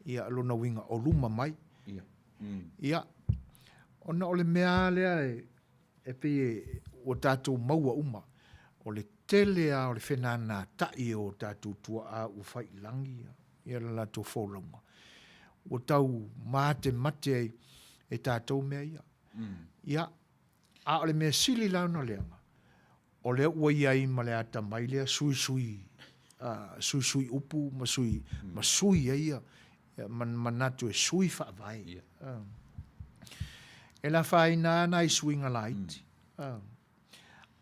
ia lona uiga o luma mai. Ia, ona o le mea lava lea e pei e, ua tatou maua uma, o le tele lava o le fenanatai o tatou tuaa ua fai i lagi ia le latou folauga, ua tau matemate ai e tatou mea ia. Ia, a o le mea sili la ona leaga, o lea ua i ai ma le atamai lea suisui, suisui upu ma sui, ma sui ai ia, ma manatu e sui faavae. E lafaina lava nai suiga laiti,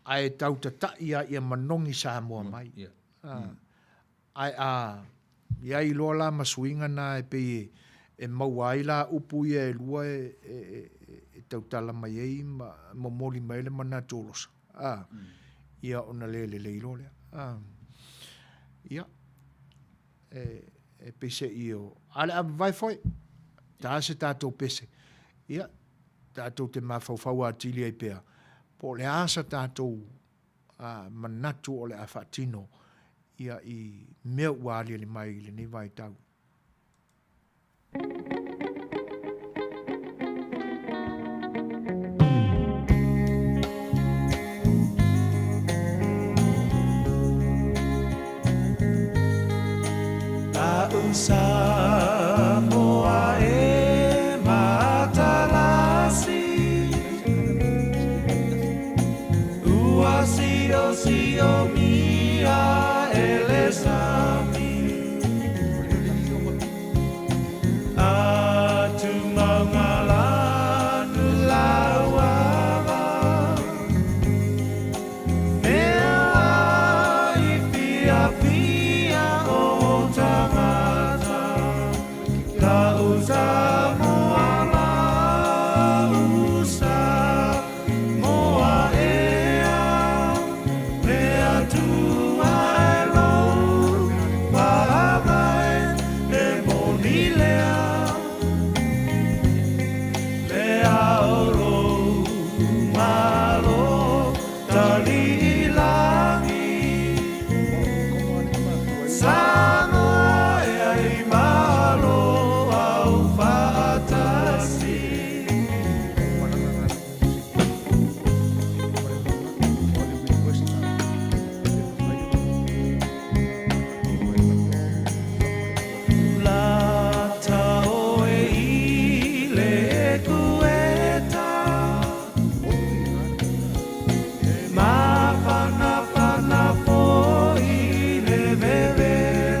ae tau tatai lava ia manogi Samoa mai. Ae a i ai loa la ma suiga na e pei e maua ai la upu ia e lua e tautala mai ai ma momoli mai ai le manatu o Losa, a, ia ona le lelei loa lea. A, ia, e peiseai o, a o le a vavae foi, ta se tatou pese, ia, tatou te mafaufau atili ai pea, po o le a sa tatou manatu o le a faatino ia i mea ua aliali mai i lenei vaitau. A'u Samoa e matalasi. Ua siosiomia e le sami Atu maugalanu lauava Mea ai fiafia o tagata Ka'u Samoa la'u Samoa Moa ea, mea tua e lou faavae e moni lea. Le ao lou malo tali i lagi. Samoa ea i malo au faatasi. Lata oe i le ekueta Mafanafana foi le vevela.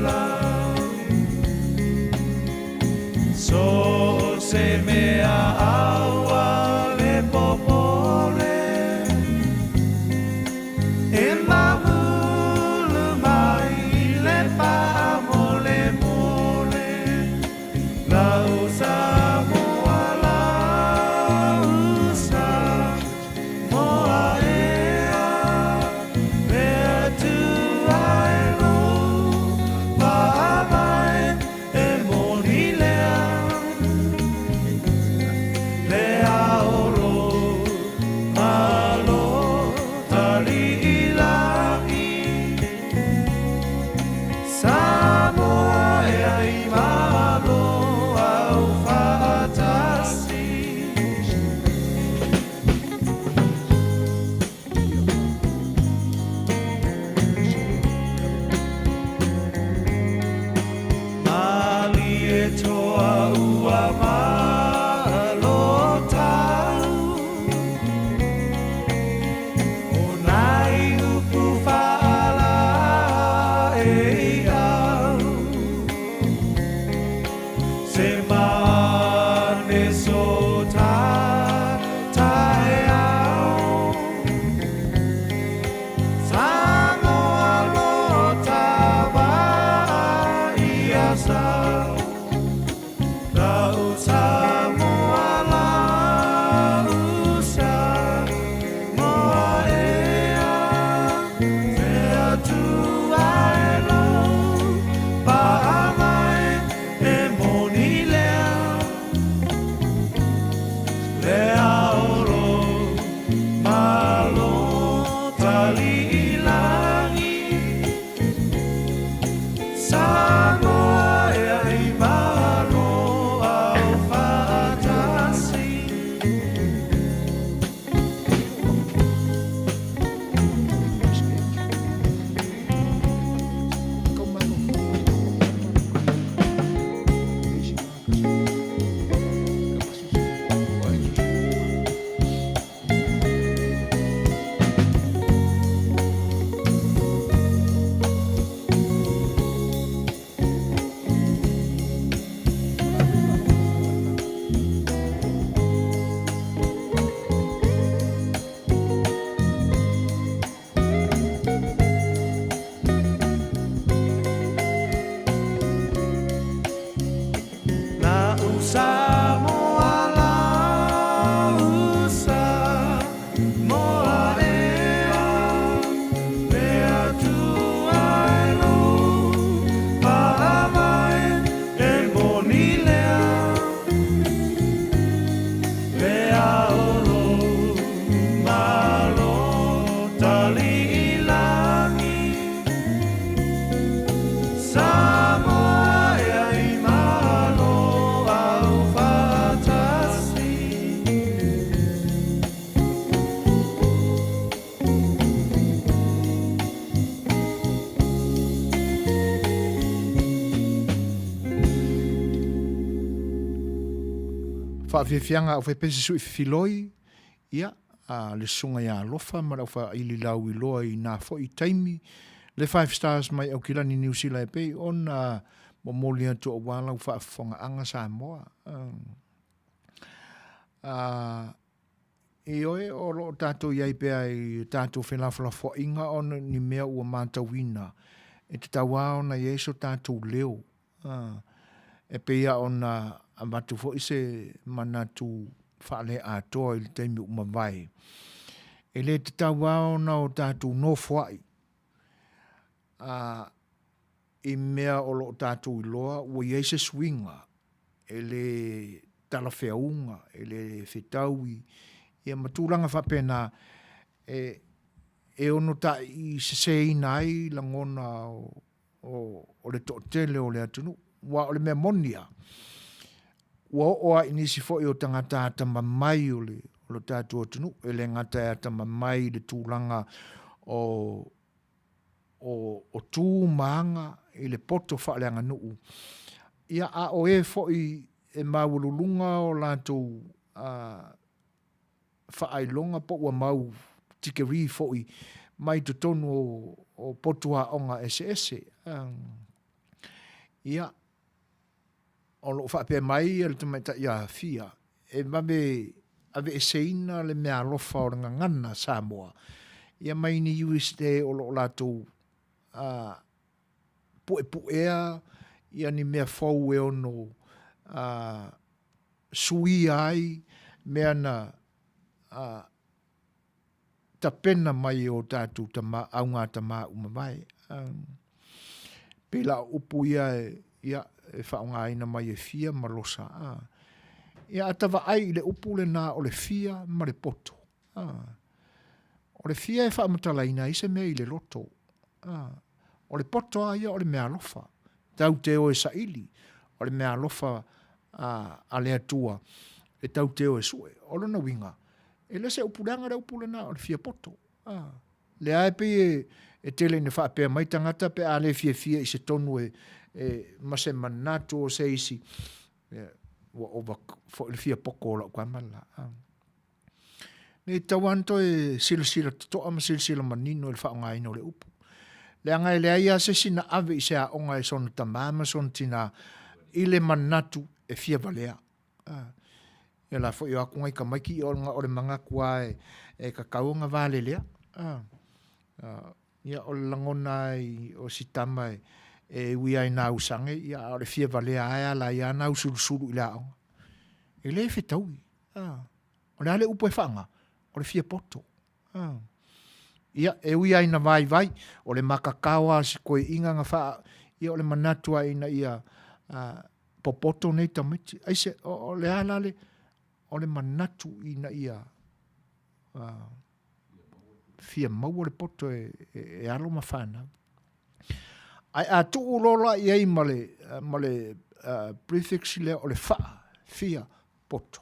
Samoa e ai malo au faatasi. Na usa moa la usa moa ea le Atua e lo paavae e moni lea le aolo malo tali i lagi. Samoa e ai malo au faatasi. Faafiafiaga au faipese sui fifiloi, ia, a le susuga ia Alofa ma le aufaaili lauiloa i na foi taimi, le Five Stars mai Aukilani Niu Sila e pei ona momoli atu aua lau faafofogaaga Samoa. A, ioe, o lo o tatou i ai pea i tatou felafolafoaiga ona ni mea ua matauina e tatau lava ona i ai so tatou leo. E pei lava ona avatu foi se manatu faale-atoa i le taimi ua mavae, e le tatau lava ona o tatou nofoai i mea o lo o tatou iloa ua i ai se suiga e le talafeauga, e le fetaui, ia ma tulaga faapena e ono taiseseina ai lagona o le toatele o le atunuu. Aua o le mea moni lava, ua oo lava i nisi foi o tagata atamamai o le o le tatou atunuu, e le gata e atamamai i le tulaga o o tu ma aga i le poto faaleaganuu, ia a o e foi e maualuluga o latou faailoga po ua mau tikerii foi mai totonu o potu aoga eseese. Ia, o lo o faapea mai le tamaitai ia Fia, e vave aveeseina le meaalofa o le gagana Samoa ia mai ni Iuiusite o lo o latou puepuea ia ni mea fou e ono suia ai mea na tapena mai e o tatou tama, augatama ua mavae. Pei la o upu ia e, ia, e faaaogaina mai e Fia ma Losa. Ia, a ta vaai i le upu lena o le fia ma le poto, o le fia e faamatalaina ai se mea i le loto. O le poto lava ia o le meaalofa. Tau te o e saili, o le meaalofa a le Atua e tau te o e sue. O lona uiga, e le se upu leaga le upu lena o le fia poto. Lea e pei e tele ina faapea mai tagata pe a le fiafia i se tonu e, e ma se manatu o se isi, ua ova foi le fia poko o lau tama la. Nei tatau lava ona toe silasila totoa ma silasila manino i le faaaogaina o le upu. Leaga e leai lava se isi na ave i se aoga e sona tamā ma sona tinā i le manatu e fia valea. Ia la foi o atu nai tamaiti ia o le manatu lava e tatau ona valelea. Ia o le lagona ai o si tama e ui lava ina ausage, ia a o le fia valea lava e ala ai lava ona ausulusulu i le aoga. E le fetaui. O le a le upu e faaaoga? O le fia poto. Ia, e ui lava ina vaivai, o le makakao lava o si toeaina na faa... ia o le manatu lava ina ia popoto nei tamaiti. Aise, o le a la le... o le manatu ina ia fia maua le poto e alo ma fanau. Ae a tuu loa la i ai ma le, ma le prefix lea o le faa, fia, poto.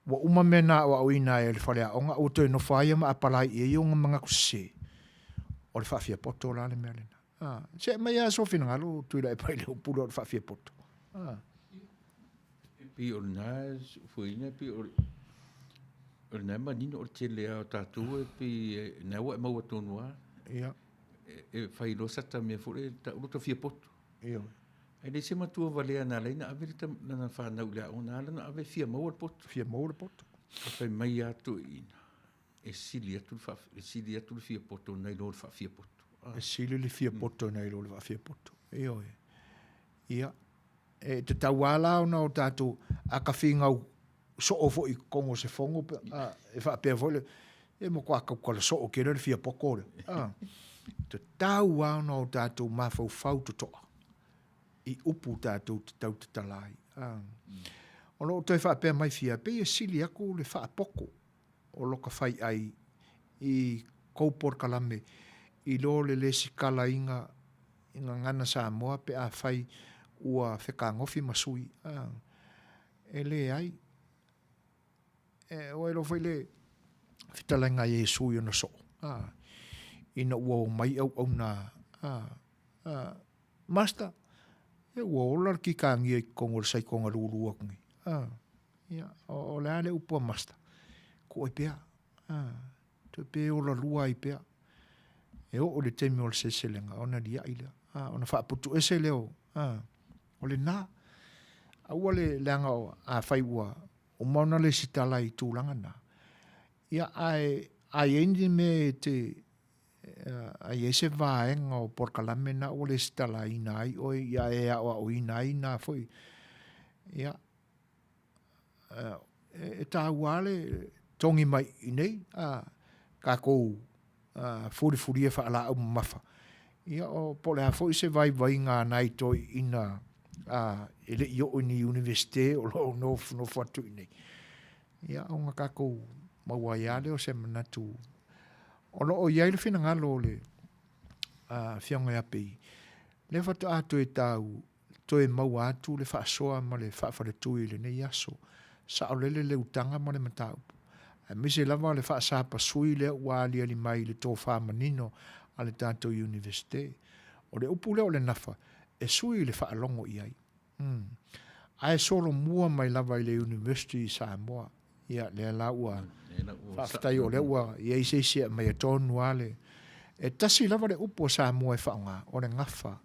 Ua uma mea na aoaoina ai e le faleaoga, ua toe nofo lava ia ma apalai i ai ona manatu sese. O le faafiapoto la le mea lena. Se aumai lava sou finagalo Tuilaepa i le upu lea o le faafiapoto. E pei o lena fuaina e pei o lena e manino o le tele lava o tatou e pei o lena ua e maua tonu lava. Ia. E fai loa sata mea foi lea e tau lota fiapoto. Ioe. Ae leai se matua valea na ala ai ona ave lana fanau i le aoga, na ala ona ave e fia maua le poto. Fia maua le poto. Ae fai mai lava toeaiina, e sili atu le e sili atu le fiapoto nai lo le faafiapoto. E sili le fiapoto nai lo le faafiapoto. Ioe. Ia, e tatau lava la ona o tatou a ka finau soo foi i totonu o se fono pe a, e faapea foi le, e matua tautala soo tele le fiapoto lea. A, tatau lava ona o tatou mafaufau totoa i upu tatou te tau tatala ai. A, o lo o toe faapea mai fia, pei e sili atu le faapoto o loka faiai i kou polokalame i lo le lesitalaina i gagana Samoa pe afai ua fetagofi ma sui. A, e leai. E, ua iloa foi le fetalaiga a Iesu i ona soo, a, ina ua omai auauna, a, a, Master, ia ua ola le kikagia i totonu o le saikoga lulu atu nei. A, ia, o, o le a le upu a Master? Tuu ai pea, a, toe pe ola lua ai pea. E oo i le taimi o le seleselega ona liai lea, a, ona faaputuese lea o, a, O lena. Aua le leaga o, afai ua uma ona lesitala i tulaga na, ia ae a i ai ni mea e te, a i ai se vaega o polokalame na ua lesitalaina ai oe ia e aoaoina ai na foi, ia, e taua lava le togi mai i inei, a, tatou fulifulia faalaau mamafa, ia o, po o le a foi se vaivaiga a nai toeaiina e le i oo i ni Iunivesite o lo o nofonofo atu i inei, ia ona tatou maua ai lava lea o se manatu. O lo o i ai le finagalo o le Afioga ia Pei, lea faatoa toe tau toe maua atu le faasoa ma le faafaletui i lenei aso. Saolele le utaga ma le mataupu, aemaise lava le faasapasui lea ua aliali mai i le tofa manino a le tatou Iunivesite. O le upu lea o le nafa, e sui le faalogo i ai. Umm. Ae solomua mai lava i le University i Samoa. Ia, lea la ua faafetai o lea ua i ai se isi e aumaia tonu lava le... E tasi lava le upu a Samoa e faaaoga, o le gafa,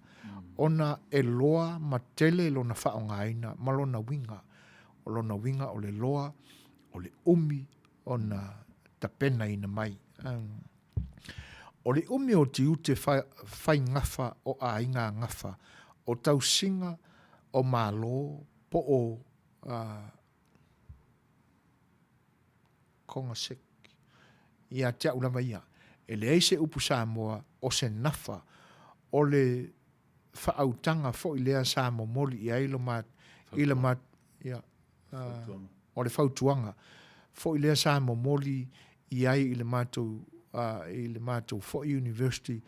ona e loa ma tele lona faaaogaina ma lona uiga. O lona uiga o le loa, o le umi ona tapenaina mai. O le umi o tiute fai gafa o aiga gafa, o tausiga o Malo po o Kongasek. Ia te au lava ia, e leai se upu Samoa o se nafa o le faaautaga foi lea sa momoli i ai lo ma, i le ma, ia, o le fautuaga foi lea sa momoli i ai i le matou, i le matou foi University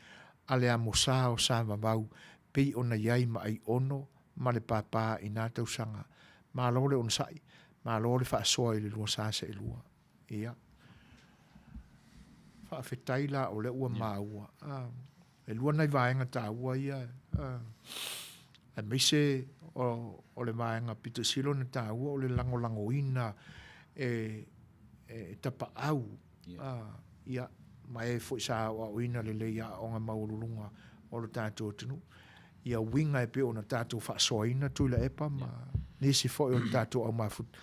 a le Amosa o Savavau pei ona i ai ma Aiono ma le pāpā i nā tausaga. Malo le onosai, malo le faasoa i le lua sa seelua. Ia. Faafetai la o lea ua maua. Ah, e lua nai vaega taua ia, ah, aemaise o, o le vaega pito sili ona taua o le lagolagoina e, e tapaau Ah, ia, ma e foi sa aoaoina lelei aoaoga maualuluga o lo tatou atunuu. Ia uiga e pei ona tatou faasoaina Tuilaepa ma nisi foi o le tatou au mafuta.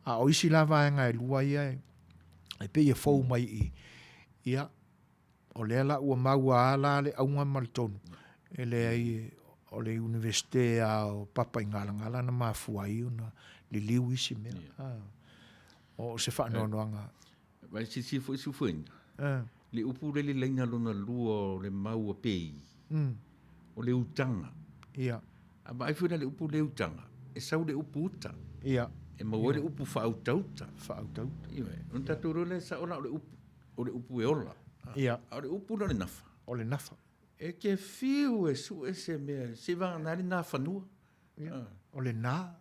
A o isi la vaega e lua ia e pei e fou mai i i, ia, o lea la ua maua lava la le auga ma le tonu, e leai o le Iunivesite lava o Papaigalagala na mafua ai ona liliu isi mea. Ah, o se faanoanoaga. Vai silasila foi Sufuaina, le upu lea le laina lona lua o le mau a Pei, o le utaga. Ia. A vaai foi la i le upu le utaga, e sau le upu uta. Ia. E maua ai le upu faautauta. Faautauta. Ioe. Ona tatou iloa lea e sao la o le upu, o le upu e ola. Ia. A o le upu lea o le nafa. O le nafa. E te fiu e sue se mea, seivagana ai le na fanua. Ia, o le na,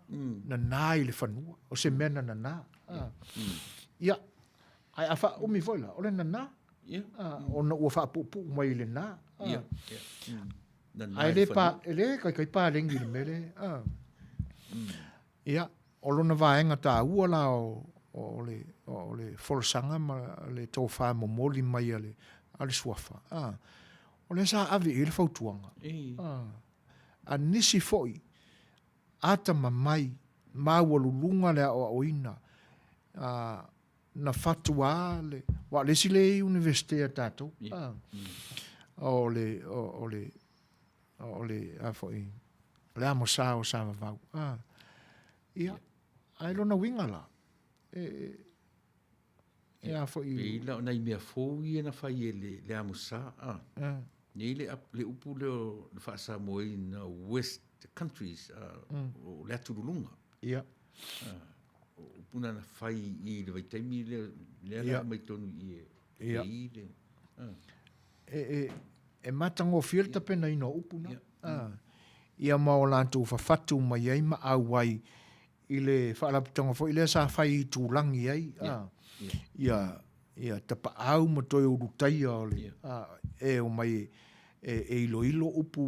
na na i le fanua, o se mea na nana. Ia, ae a faaumi foi la, o le nana. Ia. Ona ua faapuupuu mai i le na. Ia, ia. Nana Ae i le le pa, fanua. e le kaikai paleni i le mea lea. Ia, o lona vaega taua la o, o le, o le folasaga ma le tofa momoli mai a le, a le Suafa, a, o lea sa ave i ai le fautuaga. A, a nisi foi atamamai maualuluga le aoaoina, a, na fatuā le, aua o le isi lea e i Iunivesite a tatou, a, o le, o, o le, o le, a foi, o le amosa o Savavau. A, ia, ae lona uiga la, e, e a foi... Pei la o nai mea fou ia na fai e le, le amosa, a. Nei le, le upu lea o le faa-Samoaina West Countries, a, o le atululuga. Ia. A, o upu na na fai i le vaitaimi lea, lea la aumai tonu i e, Ia. e i le, a. E, e, e matagofie le tapenaina o upu na. A, ia ma o latou fafatu mai ai ma auai i le faalapotopotoga foi lea sa fai i itulagi ai, a, ia, ia tapaau ma toe ulutaia o le, a, e omai e, e iloilo upu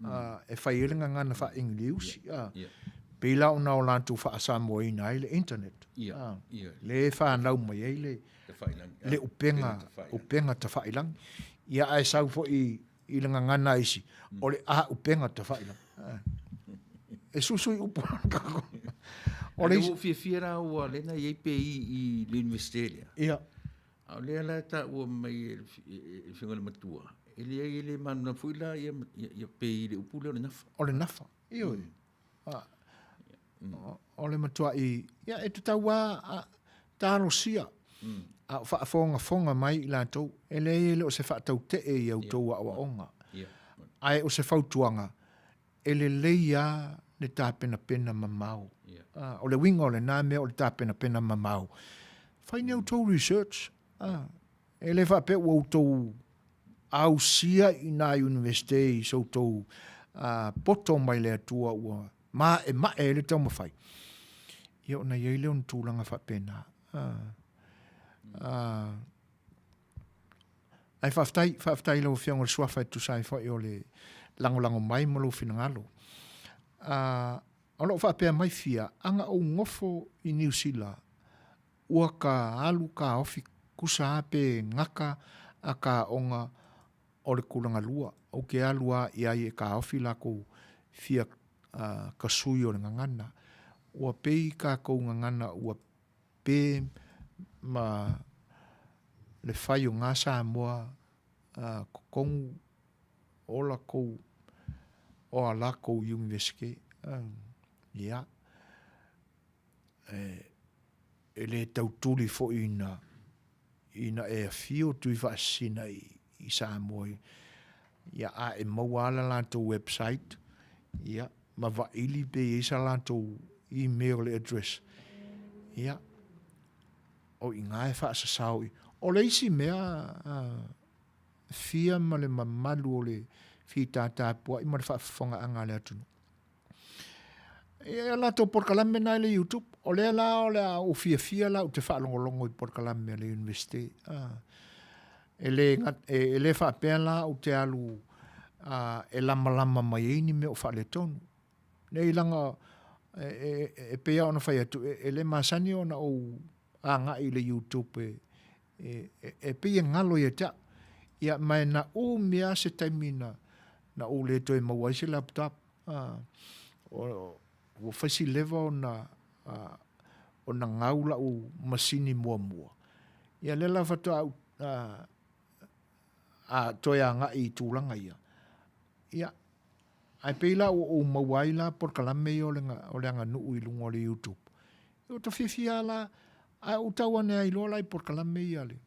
a, e fai ai le gagana faa-Engliusi, a, pei la ona o latou faa-Samoaina ai le internet, a, le fanau mai ai le, le upega, upega tafailagi. Ia ae sau foi i le gagana a isi, o le a upega tafailagi. E suisui upu. O le ua fiafia la ua lea na i ai pe i i le Universite lea. Ia. A o lea la e taua mai e le Afioga i le Matua, e leai e le malamalama foi la ia, ia pe i le upu lea o le nafa. O le nafa, ioe. O le matuai, ia e tatau lava talosia a o faafogafoga mai i latou, e leai e le o se faatautee i a outou aoaoga, ae o se fautuaga, e lelei lava le tapenapena mamao. O le uiga o lena mea o le tapenapena mamao, fai ni a outou research, e le faapea ua outou ausia i nā Iunivesite i so outou poto mai le Atua ua maemae ai le taumafai, ia ona i ai lea o ni tulaga faapena. Ae faafetai, faafetai i lau Afioga i le Suafa e tusa ai foi o le lagolago mai ma lou finagalo. O lo o faapea mai fia, ana ou nofo i Niu Sila, ua ka alu kaofi kusa a pe gaka a ka aoga o le kulaga lua, ou ke alu a i ai e kaofi lakou fia ka sui o le gagana. Ua pei kakou gagana ua pe ma le fai o nga Samoa totogu o lakou o a lakou Iunivesite. Ia. E le tau tuli foi ina ina e afio Tuifaasisina i i Samoa ia a e maua lava le latou website ia ma vaili pe i ai sa latou email address ia o i ina e faasasao i. O le isi mea fia ma le mamalu o le fitatapuai ma le faafofogaaga a le atunuu. Ia latou polokalame na i le YouTube, o lea la o le a ou fiafia la ou te faalogologo i polokalame a le Iunivesite. E le, e le faapea la ou te alu e lamalama mai ai ni mea o faaletonu. Nei leaga e, e, e pei lava ona fai atu, e, e le masani ona ou agai i le YouTube e, e, e, e pei e galo ia te au. Ia, ma e na umi lava se taimi na, na ou le toe maua ai se laptop. A, o, ua fai si leva ona, a, ona gau lau masini muamua. Ia lea la faatoa ou, a, a toe agai i tulaga ia. Ia, ae pei la ua ou maua ai la polokalame ia o le, o le aganuu i luga o le YouTube. Ia ua ta fiafia lava la, ae ou tau ane ai loa la i polokalame ia le,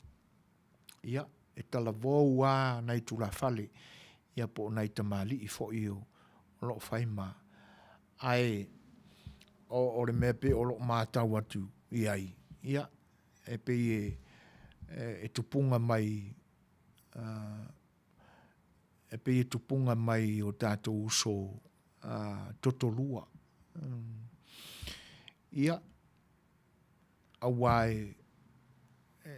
ia, e talavou lava nai tulafale, ia po o nai tamalii foi o lo o fai ma, ae o, o le mea pei o lo o matau atu i ai, ia, e pei e, e, e tupuga mai, uh, e pei e tupuga mai i o tatou uso a totolua. Ia, auā e, e,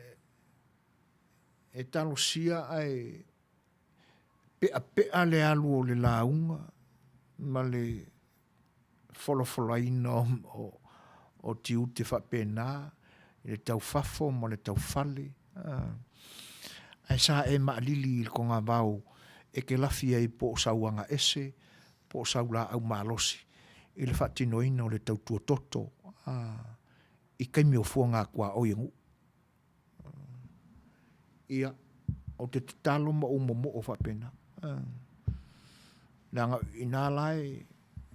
e talosia ae pe'ape'a le alu o le lauga ma le folafolaina o, o, o tiute faapena i le taufafo ma le taufale. Ae sa e maalili i le togavao e te lafi ai po o sau agaese po o sau laau malosi i le faatinoina o le tautua toto i taimi o fuaga tuaoi e nuu. Ia, ou te tatalo ma ou momoo faapena. Leaga i ina la e,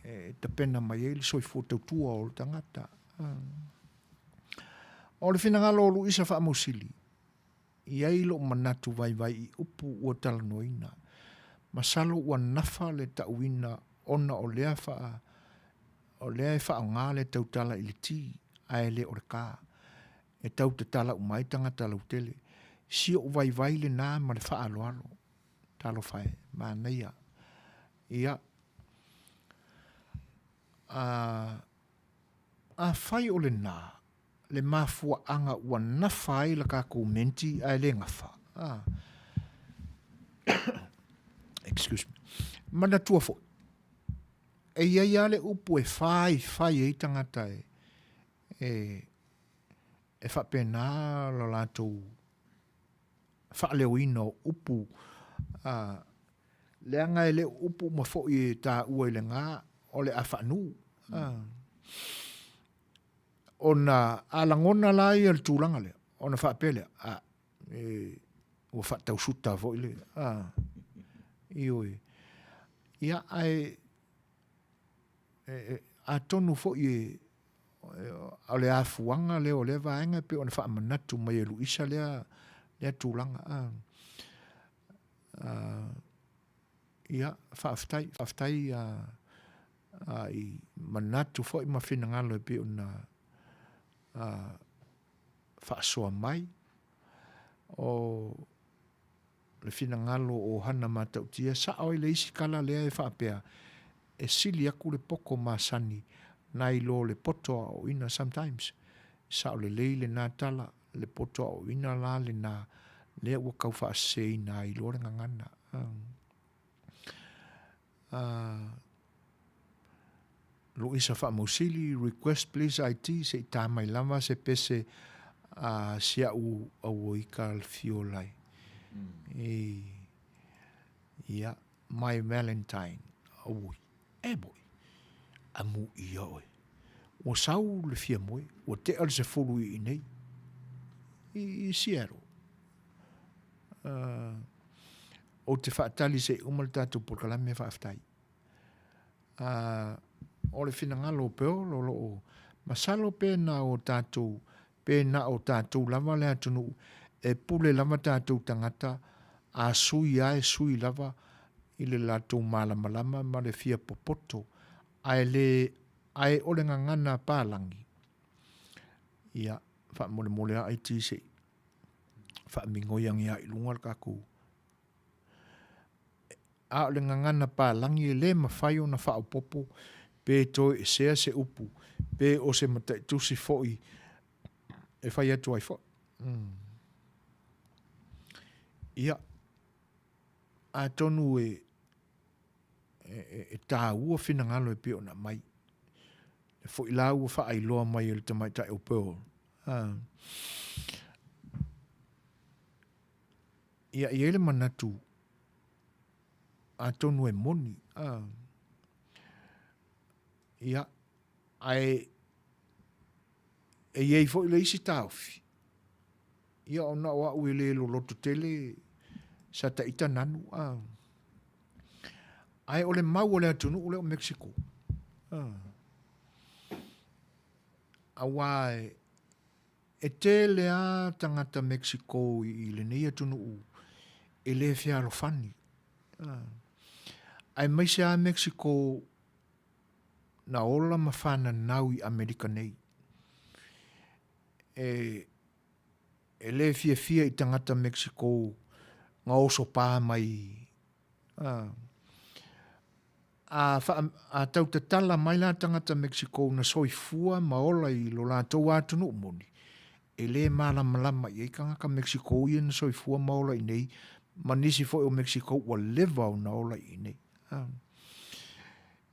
e tapena mai ai le soifua tautua o le tagata. O le finagalo o Luisa Faamausili, i ai lou manatu vaivai i upu ua talanoaina. Masalo ua nafa le tauina ona o lea faa, o lea e faaaoga le tautala i le T ae le o le K. E tau tatala uma ai tagata lautele. Si ou vaivai lena ma le faaaloalo. Talofa e, manaia. Ia, a, afai o lena le mafuaaga ua nafa ai la tatou menti ae le gafa, a, excuse me, manatua foi, e i ai lava le upu e faifai ai tagata e, e, e faapena lo latou faaleoina o upu, a, leaga e le o upu uma foi e taua i le ga o le a faanu. A, ona a lagona la ia le tulaga lea, ona faapea lea, a, e, ua faatausuta foi le, a, ioe. Ia, ae, e, e, atonu foi e, o le afuaga lea o lea vaega e pei ona faamanatu mai e Luisa lea, lea tulaga. A, a, ia, faafetai, faafetai a, a, i manatu foi ma finagalo e pei ona a, faasoa mai. O le finagalo o Hana Matautia, sao ai le isi tala lea e faapea, e sili atu le poto masani nai lo le poto aoaoina sometimes. Sao lelei lena tala, le poto aoaoina la lena lea ua tau faaseseina ai loa le gagana. Luisa Faamausili, request please IT se i tā mai lava se pese a si a'u auoika Fiolai. Mm. Ia, my Valentine, auoi, e moi, amu ia oe. Ua sau le fia moe, ua tea le 10 i inei, i Seattle. Ou te faatali se i uma le tatou polokalame faafetai. O le finagalo o Pearl o lo o masalo pe na o tatou, pe na o tatou lava le atunuu e pule lava tatou tagata a sui lava e sui lava i le latou malamalama ma le fia popoto ae le ae o le gagana palagi. Ia, faamolemole lava IT se i faamigoi ane lava i luga le tatou A o le gagana palagi e le mafai ona faaopoopo pe toeesea se upu pe o se mataitusi foi e fai atu ai foi. Ia, atonu e, e, e tāua finagalo e pei ona aumai. E foi la ua faailoa mai e le tamaitai o Pearl. Ah. Ia, e i ai le manatu, atonu e moni, a. Ia, ae e i ai foi le isi taofi, ia ona o au e le loloto tele sa taita nanu, a. Ae o le mau a le atunuu lea o Mexico, a. Auā e, E tele a tagata Mexico i lenei atunuu e le fealofani. Aemaise a Mexico na ola ma fananau i Amerika nei. E, e le fiafia i tagata Mexico na oso pa mai. A, wha, a tau tatala mai la tangata Mexico na soifua ma ola i lo latou atunuu moni, e le malamalama i ai kangaka Mexico ia na soifua ma ola i nei, ma nisi foi o Mexico ua leva ona ola i nei.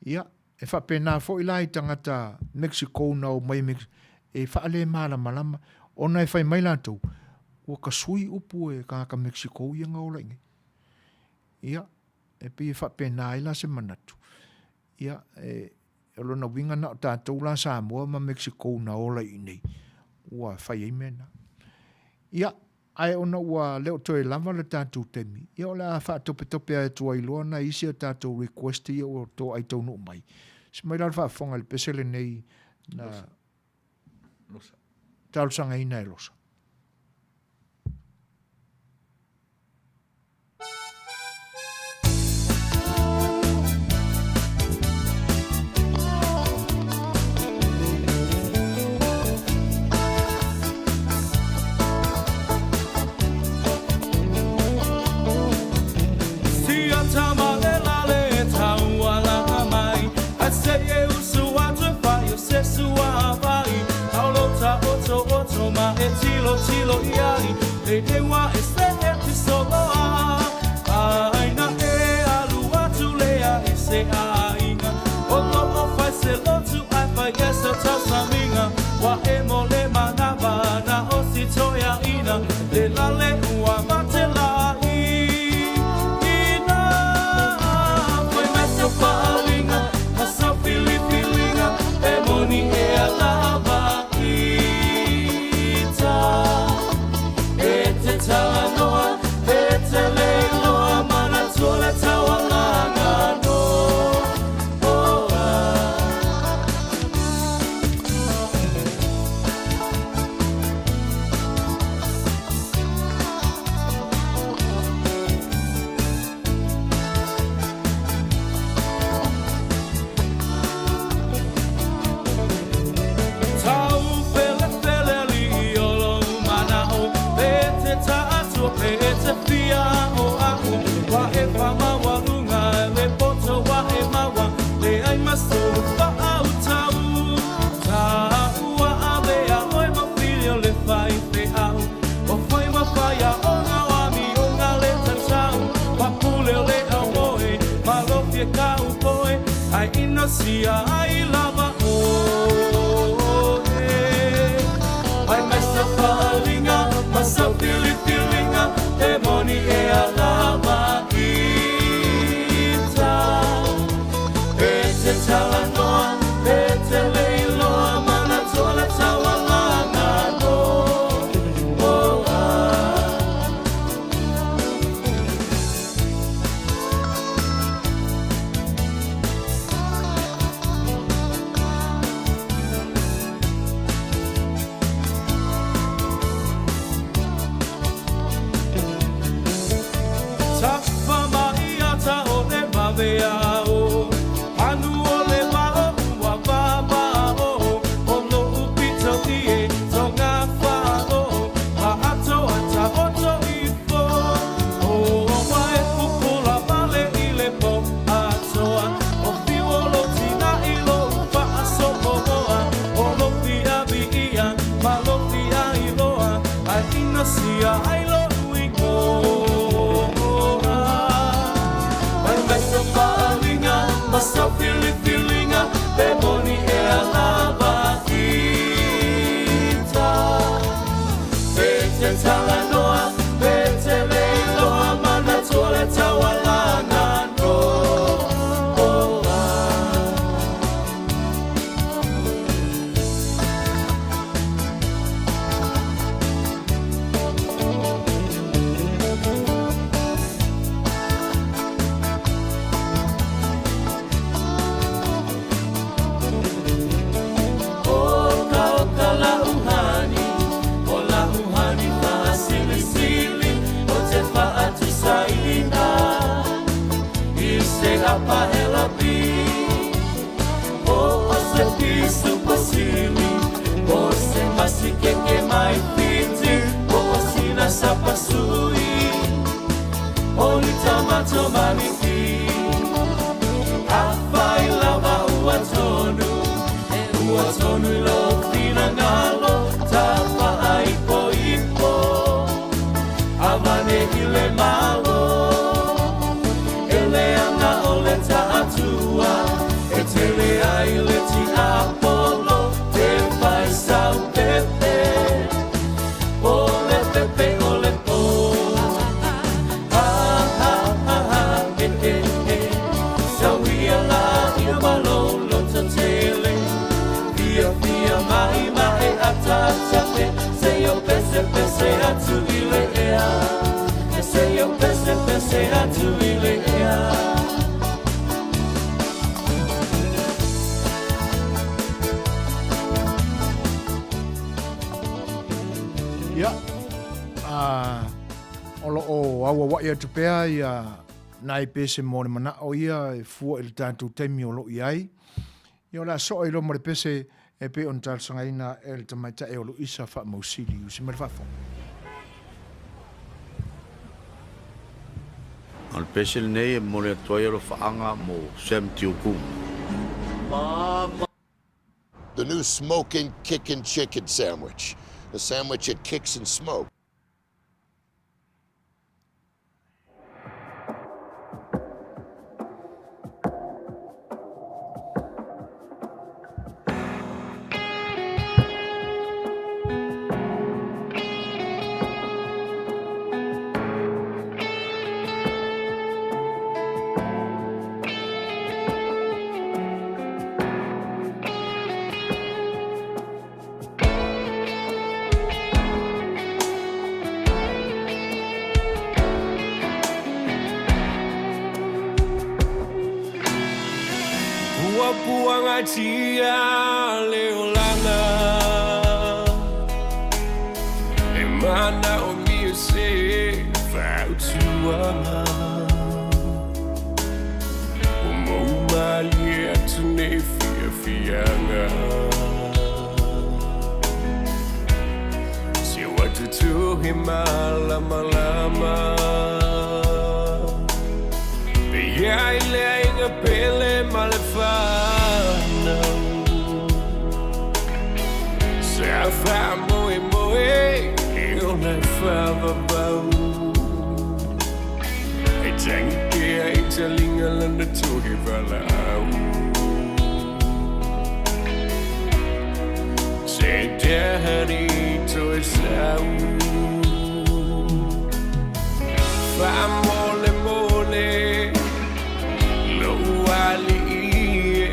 Ia, e faapena foi la i tagata Mexico na omai i e faalemalamalama, ona e fai mai latou, ua tasui upu e tagata Mexico ia na ola i nei. Ia, e pei e faapena ai la se manatu. Ia, e, o lona uiga na o tatou la Samoa ma Mexico na ola i nei, ua fai ai mea na. Ia, Ae ona ua le o toe lava le tatou taimi, ia o le a faatopetope atu ai loa nai isi a tatou request ia ua toai taunuu mai. Se mai la le faafofoga i le pese lenei na Losa. talosagaina e Losa. Ua tonu i lou finagalo Tafaaipoipo Avane i le malo E leaga o le taatua E tele ai le tiapolo Te fai sau pepe O le pepe o le po Ha ha ha ha he he he Sau ia la ina malo loto tele Fia fia mai mai atata pe Se yo pese pese atu i le ea Se yo pese pese atu i le ea. Ia, a, o lo o auaua'i atu pea ia nai pese mo le mana'o ia e fua i le tatou taimi o lo o i ai. Ia o le a so'o i loma le pese e pei ona talosagaina e le tamaitai o Luisa Faamausili. Usi mai le faafofoga. O le pese lenei e momoli atu ai alofaaga mo Sam Tiukuga. The new smokin' kickin' chicken sandwich. The sandwich that kicks and smokes. Puapuagatia le olaga E manaomia se fautuaga Ua moumalie atu nei fiafiaga Se ua tutuhi malamalama Pe iai le aiga pele ma le fanau Sa faamoemoe e ola e faavavau E tangi pea i talinga lana tohe valaau Se daddy toe sau Faamolemole lou alii e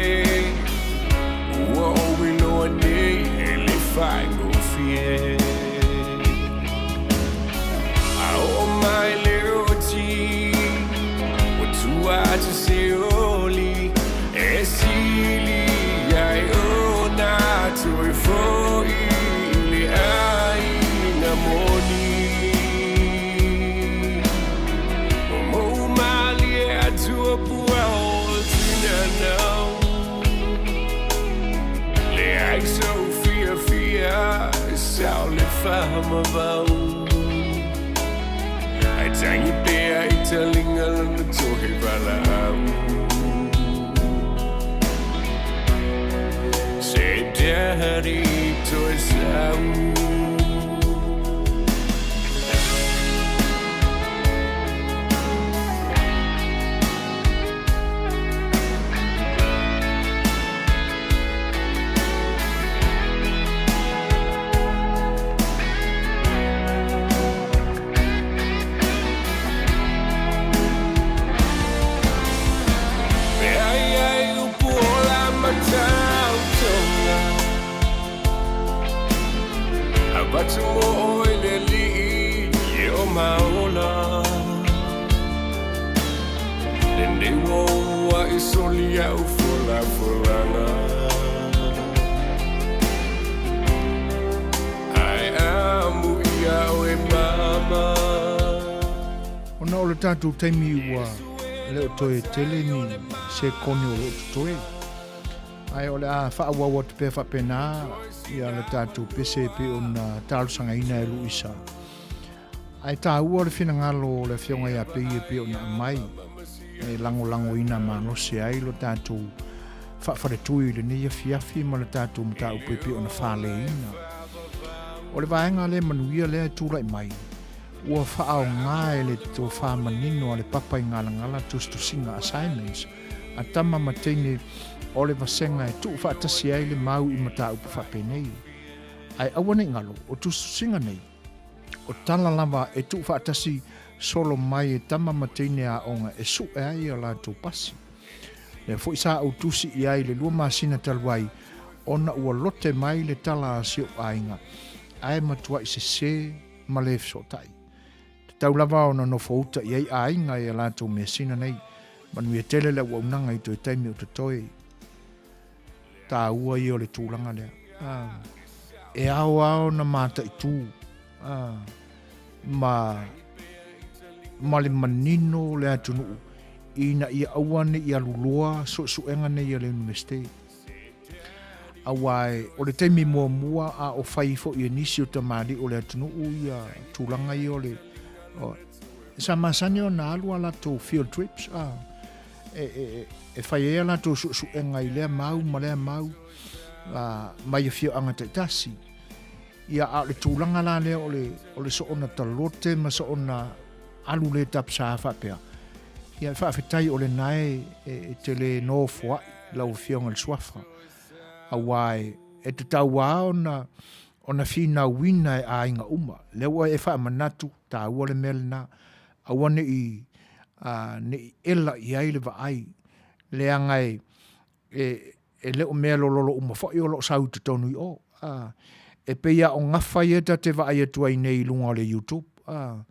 Ua ou iloa nei e le faigofie A oo mai le oti Ua tua atu se oli E sili ai ona toe foi i le aiga moni. Ua moumalie atu o pua o tinana. Leai sou fiafia Sau le fahamavau Ai tangi pea i talinga lana tohe valaau Se daddy toe sau. E ai ai upu ola matautoga Avatu mo oe le alii e o maola Lenei ua ua i soli au folafolaga Ae amu ia oe mama. Ona o le tatou taimi ua le o toe tele ni sekone o lo o totoe. Ae o le a faaauau atu pea faapena ia le tatou pese e pei ona talosagaina e Luisa. Ae taua le finagalo o le Afioga ia Pei e pei ona aumai e lagolagoina malosi ai lo tatou faafaletui i lenei afiafi ma le tatou mataupu e pei ona faleina. O le vaega le manuia lea e tulai mai, ua faaaoga e le tofa manino a le Papa i Galagala tusitusiga assignments a tama ma teine o le vasega e tuufaatasi ai le mau i mataupu faapenei. Ae aua ne i galo, o tusitusiga nei, o tala lava e tuufaatasi solo mai e tama ma teine aoga e su'e ai a latou pasi. Lea foi sa ou tusi i ai i le 2 masina talu ai ona ua lote mai le tala a si ou aiga ae matuai sese ma le fesootai. Tatau lava ona nofo uta i ai aiga i a latou measina nei. Manuia tele le auaunaga i toe taimi o totoe. Taua ia o le tulaga lea. E ao lava ona mataitu ma ma le manino o le atunuu ina ia aua ne i alu loa suesuega nei a le Iunivesite. Aua o le taimi muamua a o fai foi e nisi o tamalii o le atunuu ia tulaga ia o le o, sa masani ona alu a latou field trips a e, e, e fai ai a latou suesuega i lea mau ma lea mau a, mai afioaga taitasi. Ia, a o le tulaga la lea o le, o le soona talote ma soona alu le tapsa faapea, ia, faafetai o lena e, e, e te le nofoa'i lau Afioga i le Suafa, auā e, e tatau lava ona, ona finauina e aiga uma. Lea ua e faamanatu, taua le mea lena, aua ne i, a, ne i ela i ai le vaai, leaga e, e, e le o mea lololo uma foi o lo o sau i totonu i o. A, e pei lava o gafa ia ta te vaai atu ai nei i luga o le YouTube. A,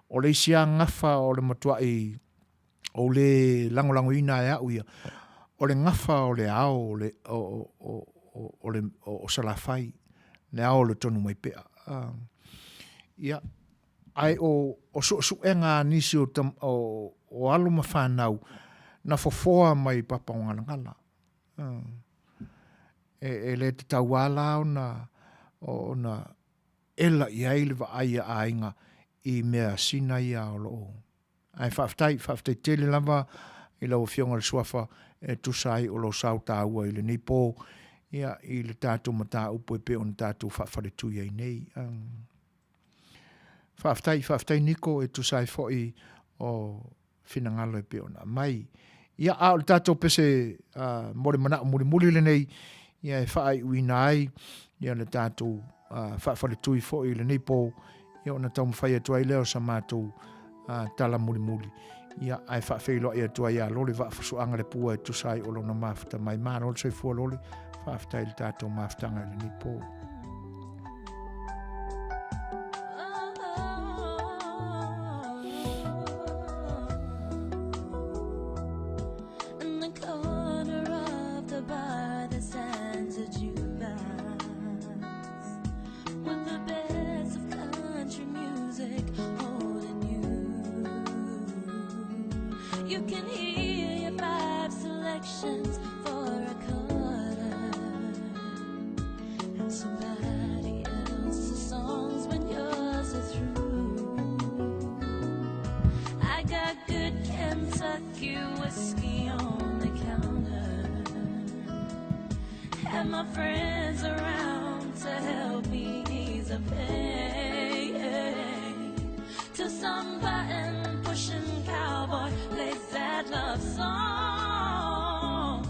o le isi lava gafa o le matuai ou le lagolagoina e au ia, o le gafa o le ao o le, o, o, o, o, le, o, o Salafai, le ao o le Tonumaipea. A, ia, ae o, o suesuega a nisi o, tam, o, o alo ma fanau na fofoa mai papa o Galagala. E, e le tatau lava la ona, ona ela i ai le vaai a aiga i mea sina ia o lo o. Ae faafetai, faafetai tele lava i lau Afioga i le Suafa e tusa ai o lou sao taua i lenei po, ia, i le tatou mataupu e pei ona tatou faafaletui ai nei. Faafetai, faafetai Niko e tusa ai foi o finagalo e pei ona aumai. Ia, a o le tatou pese uh, mo le manao mulimuli lenei, ia e faaiuina ai ia le tatou uh, faafaletui foi i lenei pō, ia ona taumafai atu ai lea o sa matou uh, tala mulimuli. Ia, ae faafeiloai atu ai ia Lole Vaafusuaga le pua e tusa ai o lona mafuta mai. Malo le soifua Lole, faafetai i le tatou mafutaga i lenei pō. In the corner of the bar that stands a jukebox with the best of country music holding you. You can hear your five selections for a quarter and somebody else's songs when yours are through. I got good Kentucky whiskey on the counter and my friends around to help me ease the pain. To some button pushing cowboy plays that love song,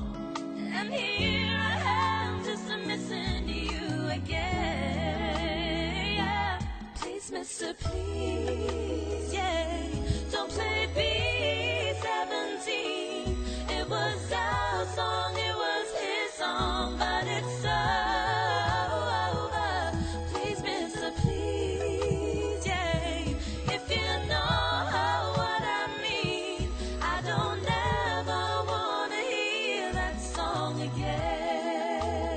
and here I am just missing you again. Yeah. Please, mister, please, yeah, don't play B-17. It was our song, it was his song, but it's over. Please, mister, please, yeah, if you know what I mean, I don't ever wanna hear that song again.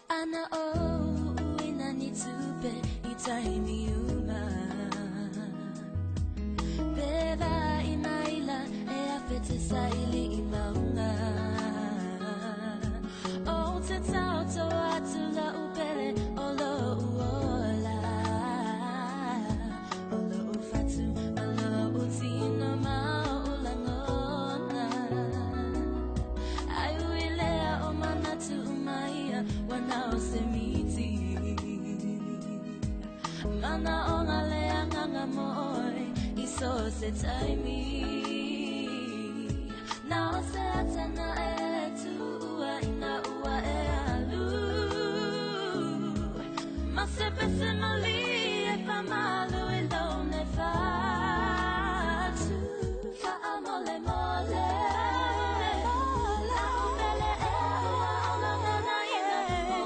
Ana o uina ni tupe i taimi uma. Pera i maila e awhe te saili i maunga. O te tauto atu la upele o lo uola. O lo ufatu ma lo utino ma o ulangona. Ai ui ogaoga le agaga mo ʻoe i so o se taimi. Na o se ata naʻe e tuʻua ina ua e alu. Ma se pese malie pamalu i lou nei fatu. Faamolemole. La'u pele e ua ogaoga ina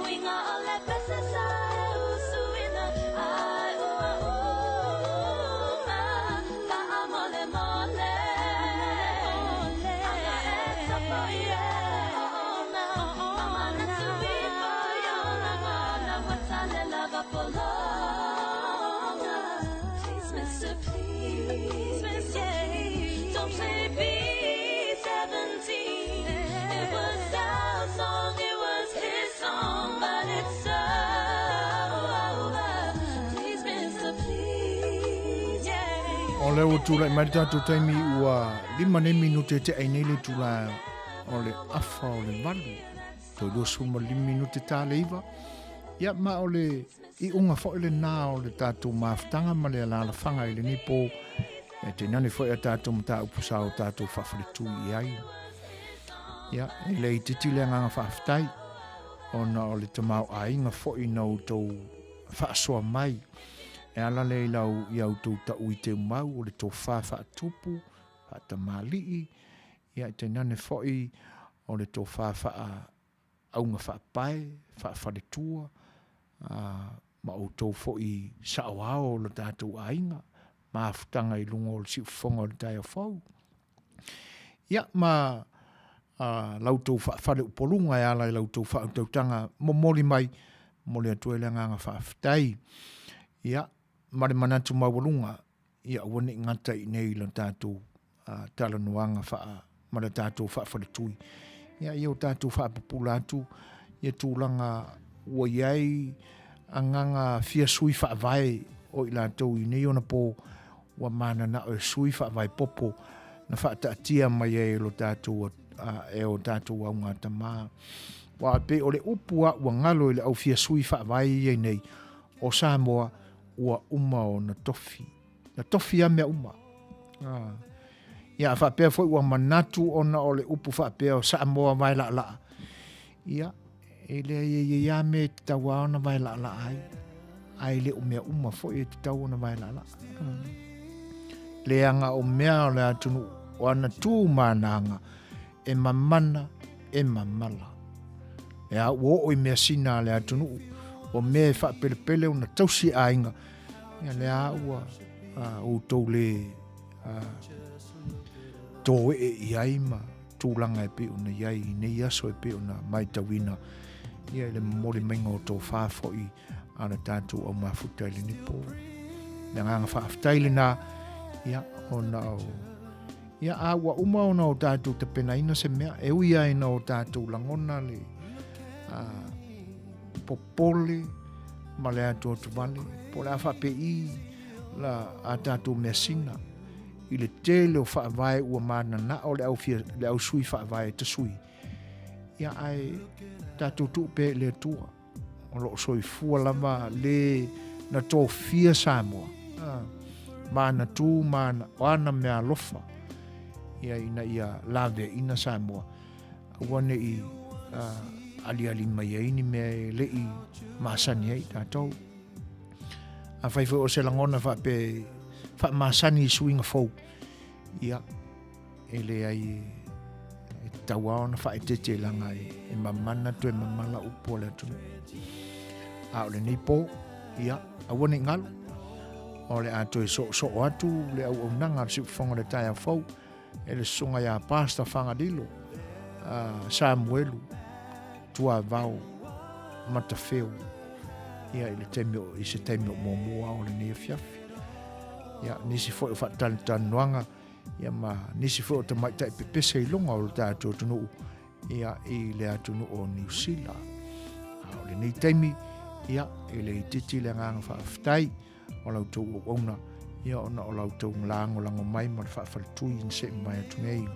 uiga o le pese sa e usuina ai ua uma. Faamolemole. Ana e tapo i e oona. Mamanatu ifo i olaga na ua tale lava pologa. Please, mister, please, mister, please, don't play B-17. It was our song, it was his song, but it's over. Please, mister, please, yeah. O lea ua tulai mai le tatou taimi ua 5 nei minute e te'ai nei le itulā o le afa o le 8, toe 25 minute ta le 9. Ia, ma o le iuga foi lenā o le tatou mafutaga ma le alaalafaga i lenei pō, e tainane foi a tatou mataupu sa o tatou faafaletui i ai. Ia, e le itiiti le agaga faafetai, ona o le tamaoaiga foi na outou faasoa mai, e ala lea i lau i a outou taui teumau o le tofa faatupu, faatamalii, ia e tainane foi o le tofa faa auga faapae, faafaletua, ma outou foi saoao o lo tatou aiga, mafutaga i luga o le siufofoga o le taeao fou. Ia, ma la outou faafaleupoluga e ala i la outou faautautaga momoli mai, momoli atu ai le agaga faafetai. Ia, ma le manatu maualuga, ia aua ne i gata i inei i lo tatou talanoaga faa, ma le tatou faafaletui. Ia, ia o tatou faapupula atu ia tulaga ua i ai agaga fia sui faavae o i latou i nei ona pō ua mananao e sui faavae popo na faataatia mai ai e lo tatou e o tatou augatama. Aua e pei o le upu a ua galo i le au fia sui faavae ia i nei, o Samoa ua uma ona tofi. Na tofi lava mea uma. Ah. Ia, a faapea foi ua manatu ona o le upu faapea o Samoa vae laalaa. Ia, e leai e i ai lava mea e tatau lava ona vae laalaa ai. Ae le o mea uma foi e tatau ona vae laalaa. Ah. Leaga o mea o le atunuu o ana tu ma ana aga, e mamana, e mamala. E a ua oo i measina a le atunuu, o mea e faapelepele ona tausi aiga, ia lea ua outou le toe'e i ai ma tulaga e pei ona i ai i nei aso e pei ona matauina ia i le momoli maiga o tofa foi a le tatou aumafuta i lenei pō. Le agaga faafetai lenā, ia, ona o Ia, a ua uma ona o tatou tapenaina se mea, e ui lava ina o tatou lagona le a, popole ma le atuatuvale, po o le a faapei la a tatou measina i le tele o faavae ua mananao le au, fia, le au sui faavae e tasui. Ia, ae tatou tuu pea i le Atua. O lo o soifua lava le na tofia Samoa ma ana tu ma ana, o ana mea alofa ia ina ia laveaina Samoa aua ne i aliali mai ai ni mea e le i masani ai tatou. Afai foi o se lagona faapea e faamasani i suiga fou, ia E leai e tatau lava ona faaeteete leaga e mamana toe mamala upu a le atunuu. A o lenei pō, ia, aua ne i galo, o le a toe soosoo atu le auaunaga a le Siufofoga o le Taeao Fou e le susuga ia Pastor Fagalilo Samuelu Tuavao Matafeo ia i le taimi o, i se taimi o muamua o lenei afiafi. Ia, nisi foi o faatalatalanoaga ia ma nisi foi o tamaitai pepese i luga o le tatou atunuu ia i le atunuu o Niu Sila. A o lenei taimi, ia, e le itiiti le agaga faafetai o la outou auauna, ia ona o la outou lagolago mai ma le faafaletui na se'i mai atu nei.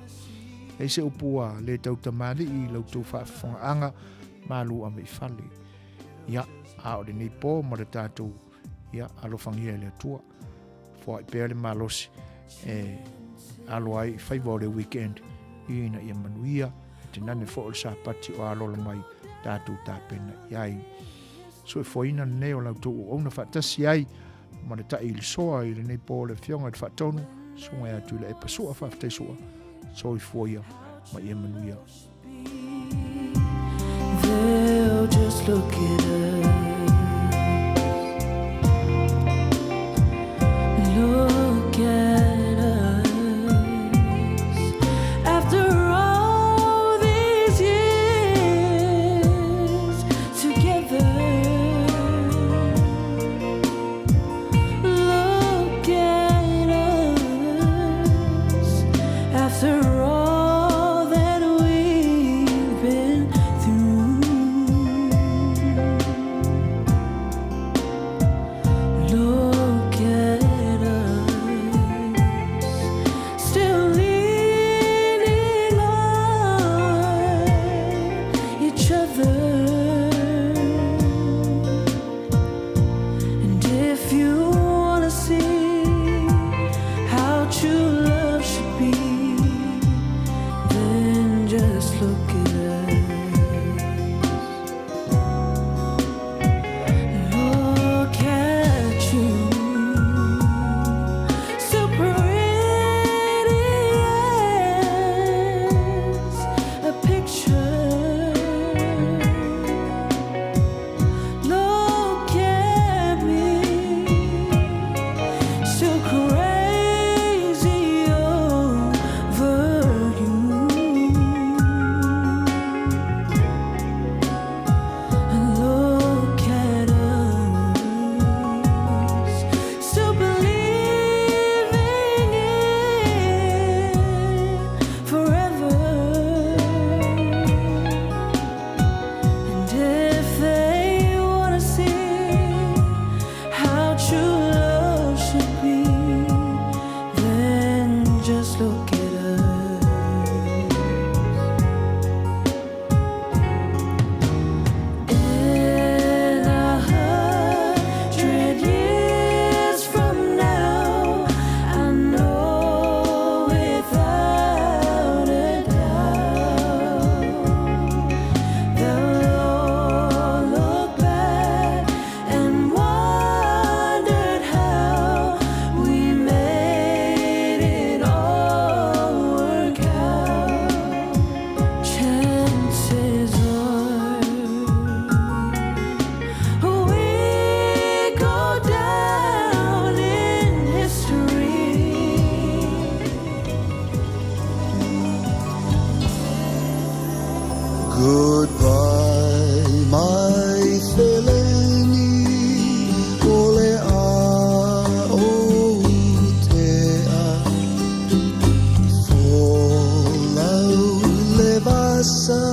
Leai se upu ua le tautamalii i la outou faafofogaaga, malu ave i fale. Ia, a o lenei pō ma le tatou Ia, alofagia e le Atua. Foai pea le malosi e alo ai i faiva o le weekend ina ia manuia tainane foi o le Sapati o aloalo mai tatou tapena i ai. Soifuaina lenei o la outou auauna faatasi ai ma le taʻi i le soa i lenei po le Afioga i le Faatonu, Susuga ia Tuilaepa Sua, faafetai Sua, soifua ia ma ia manuia. They'll just look at us. Look at us. After all these years together. Look at us. After all that we've been through. Look at us, still leaning on each other. And if you wanna see how true love should be, then just look at us. Look at you, so pretty as a picture. Look at me, so crazy over you. Look at us, still believing in forever. And if they wanna see how true love should be, then just look at us. In 100 years from now, I know without a doubt they'll all look back and wondered how we made it all work out. Chances are we go down in history. Goodbye, my feleni, o le a o te a. Folau le vasa.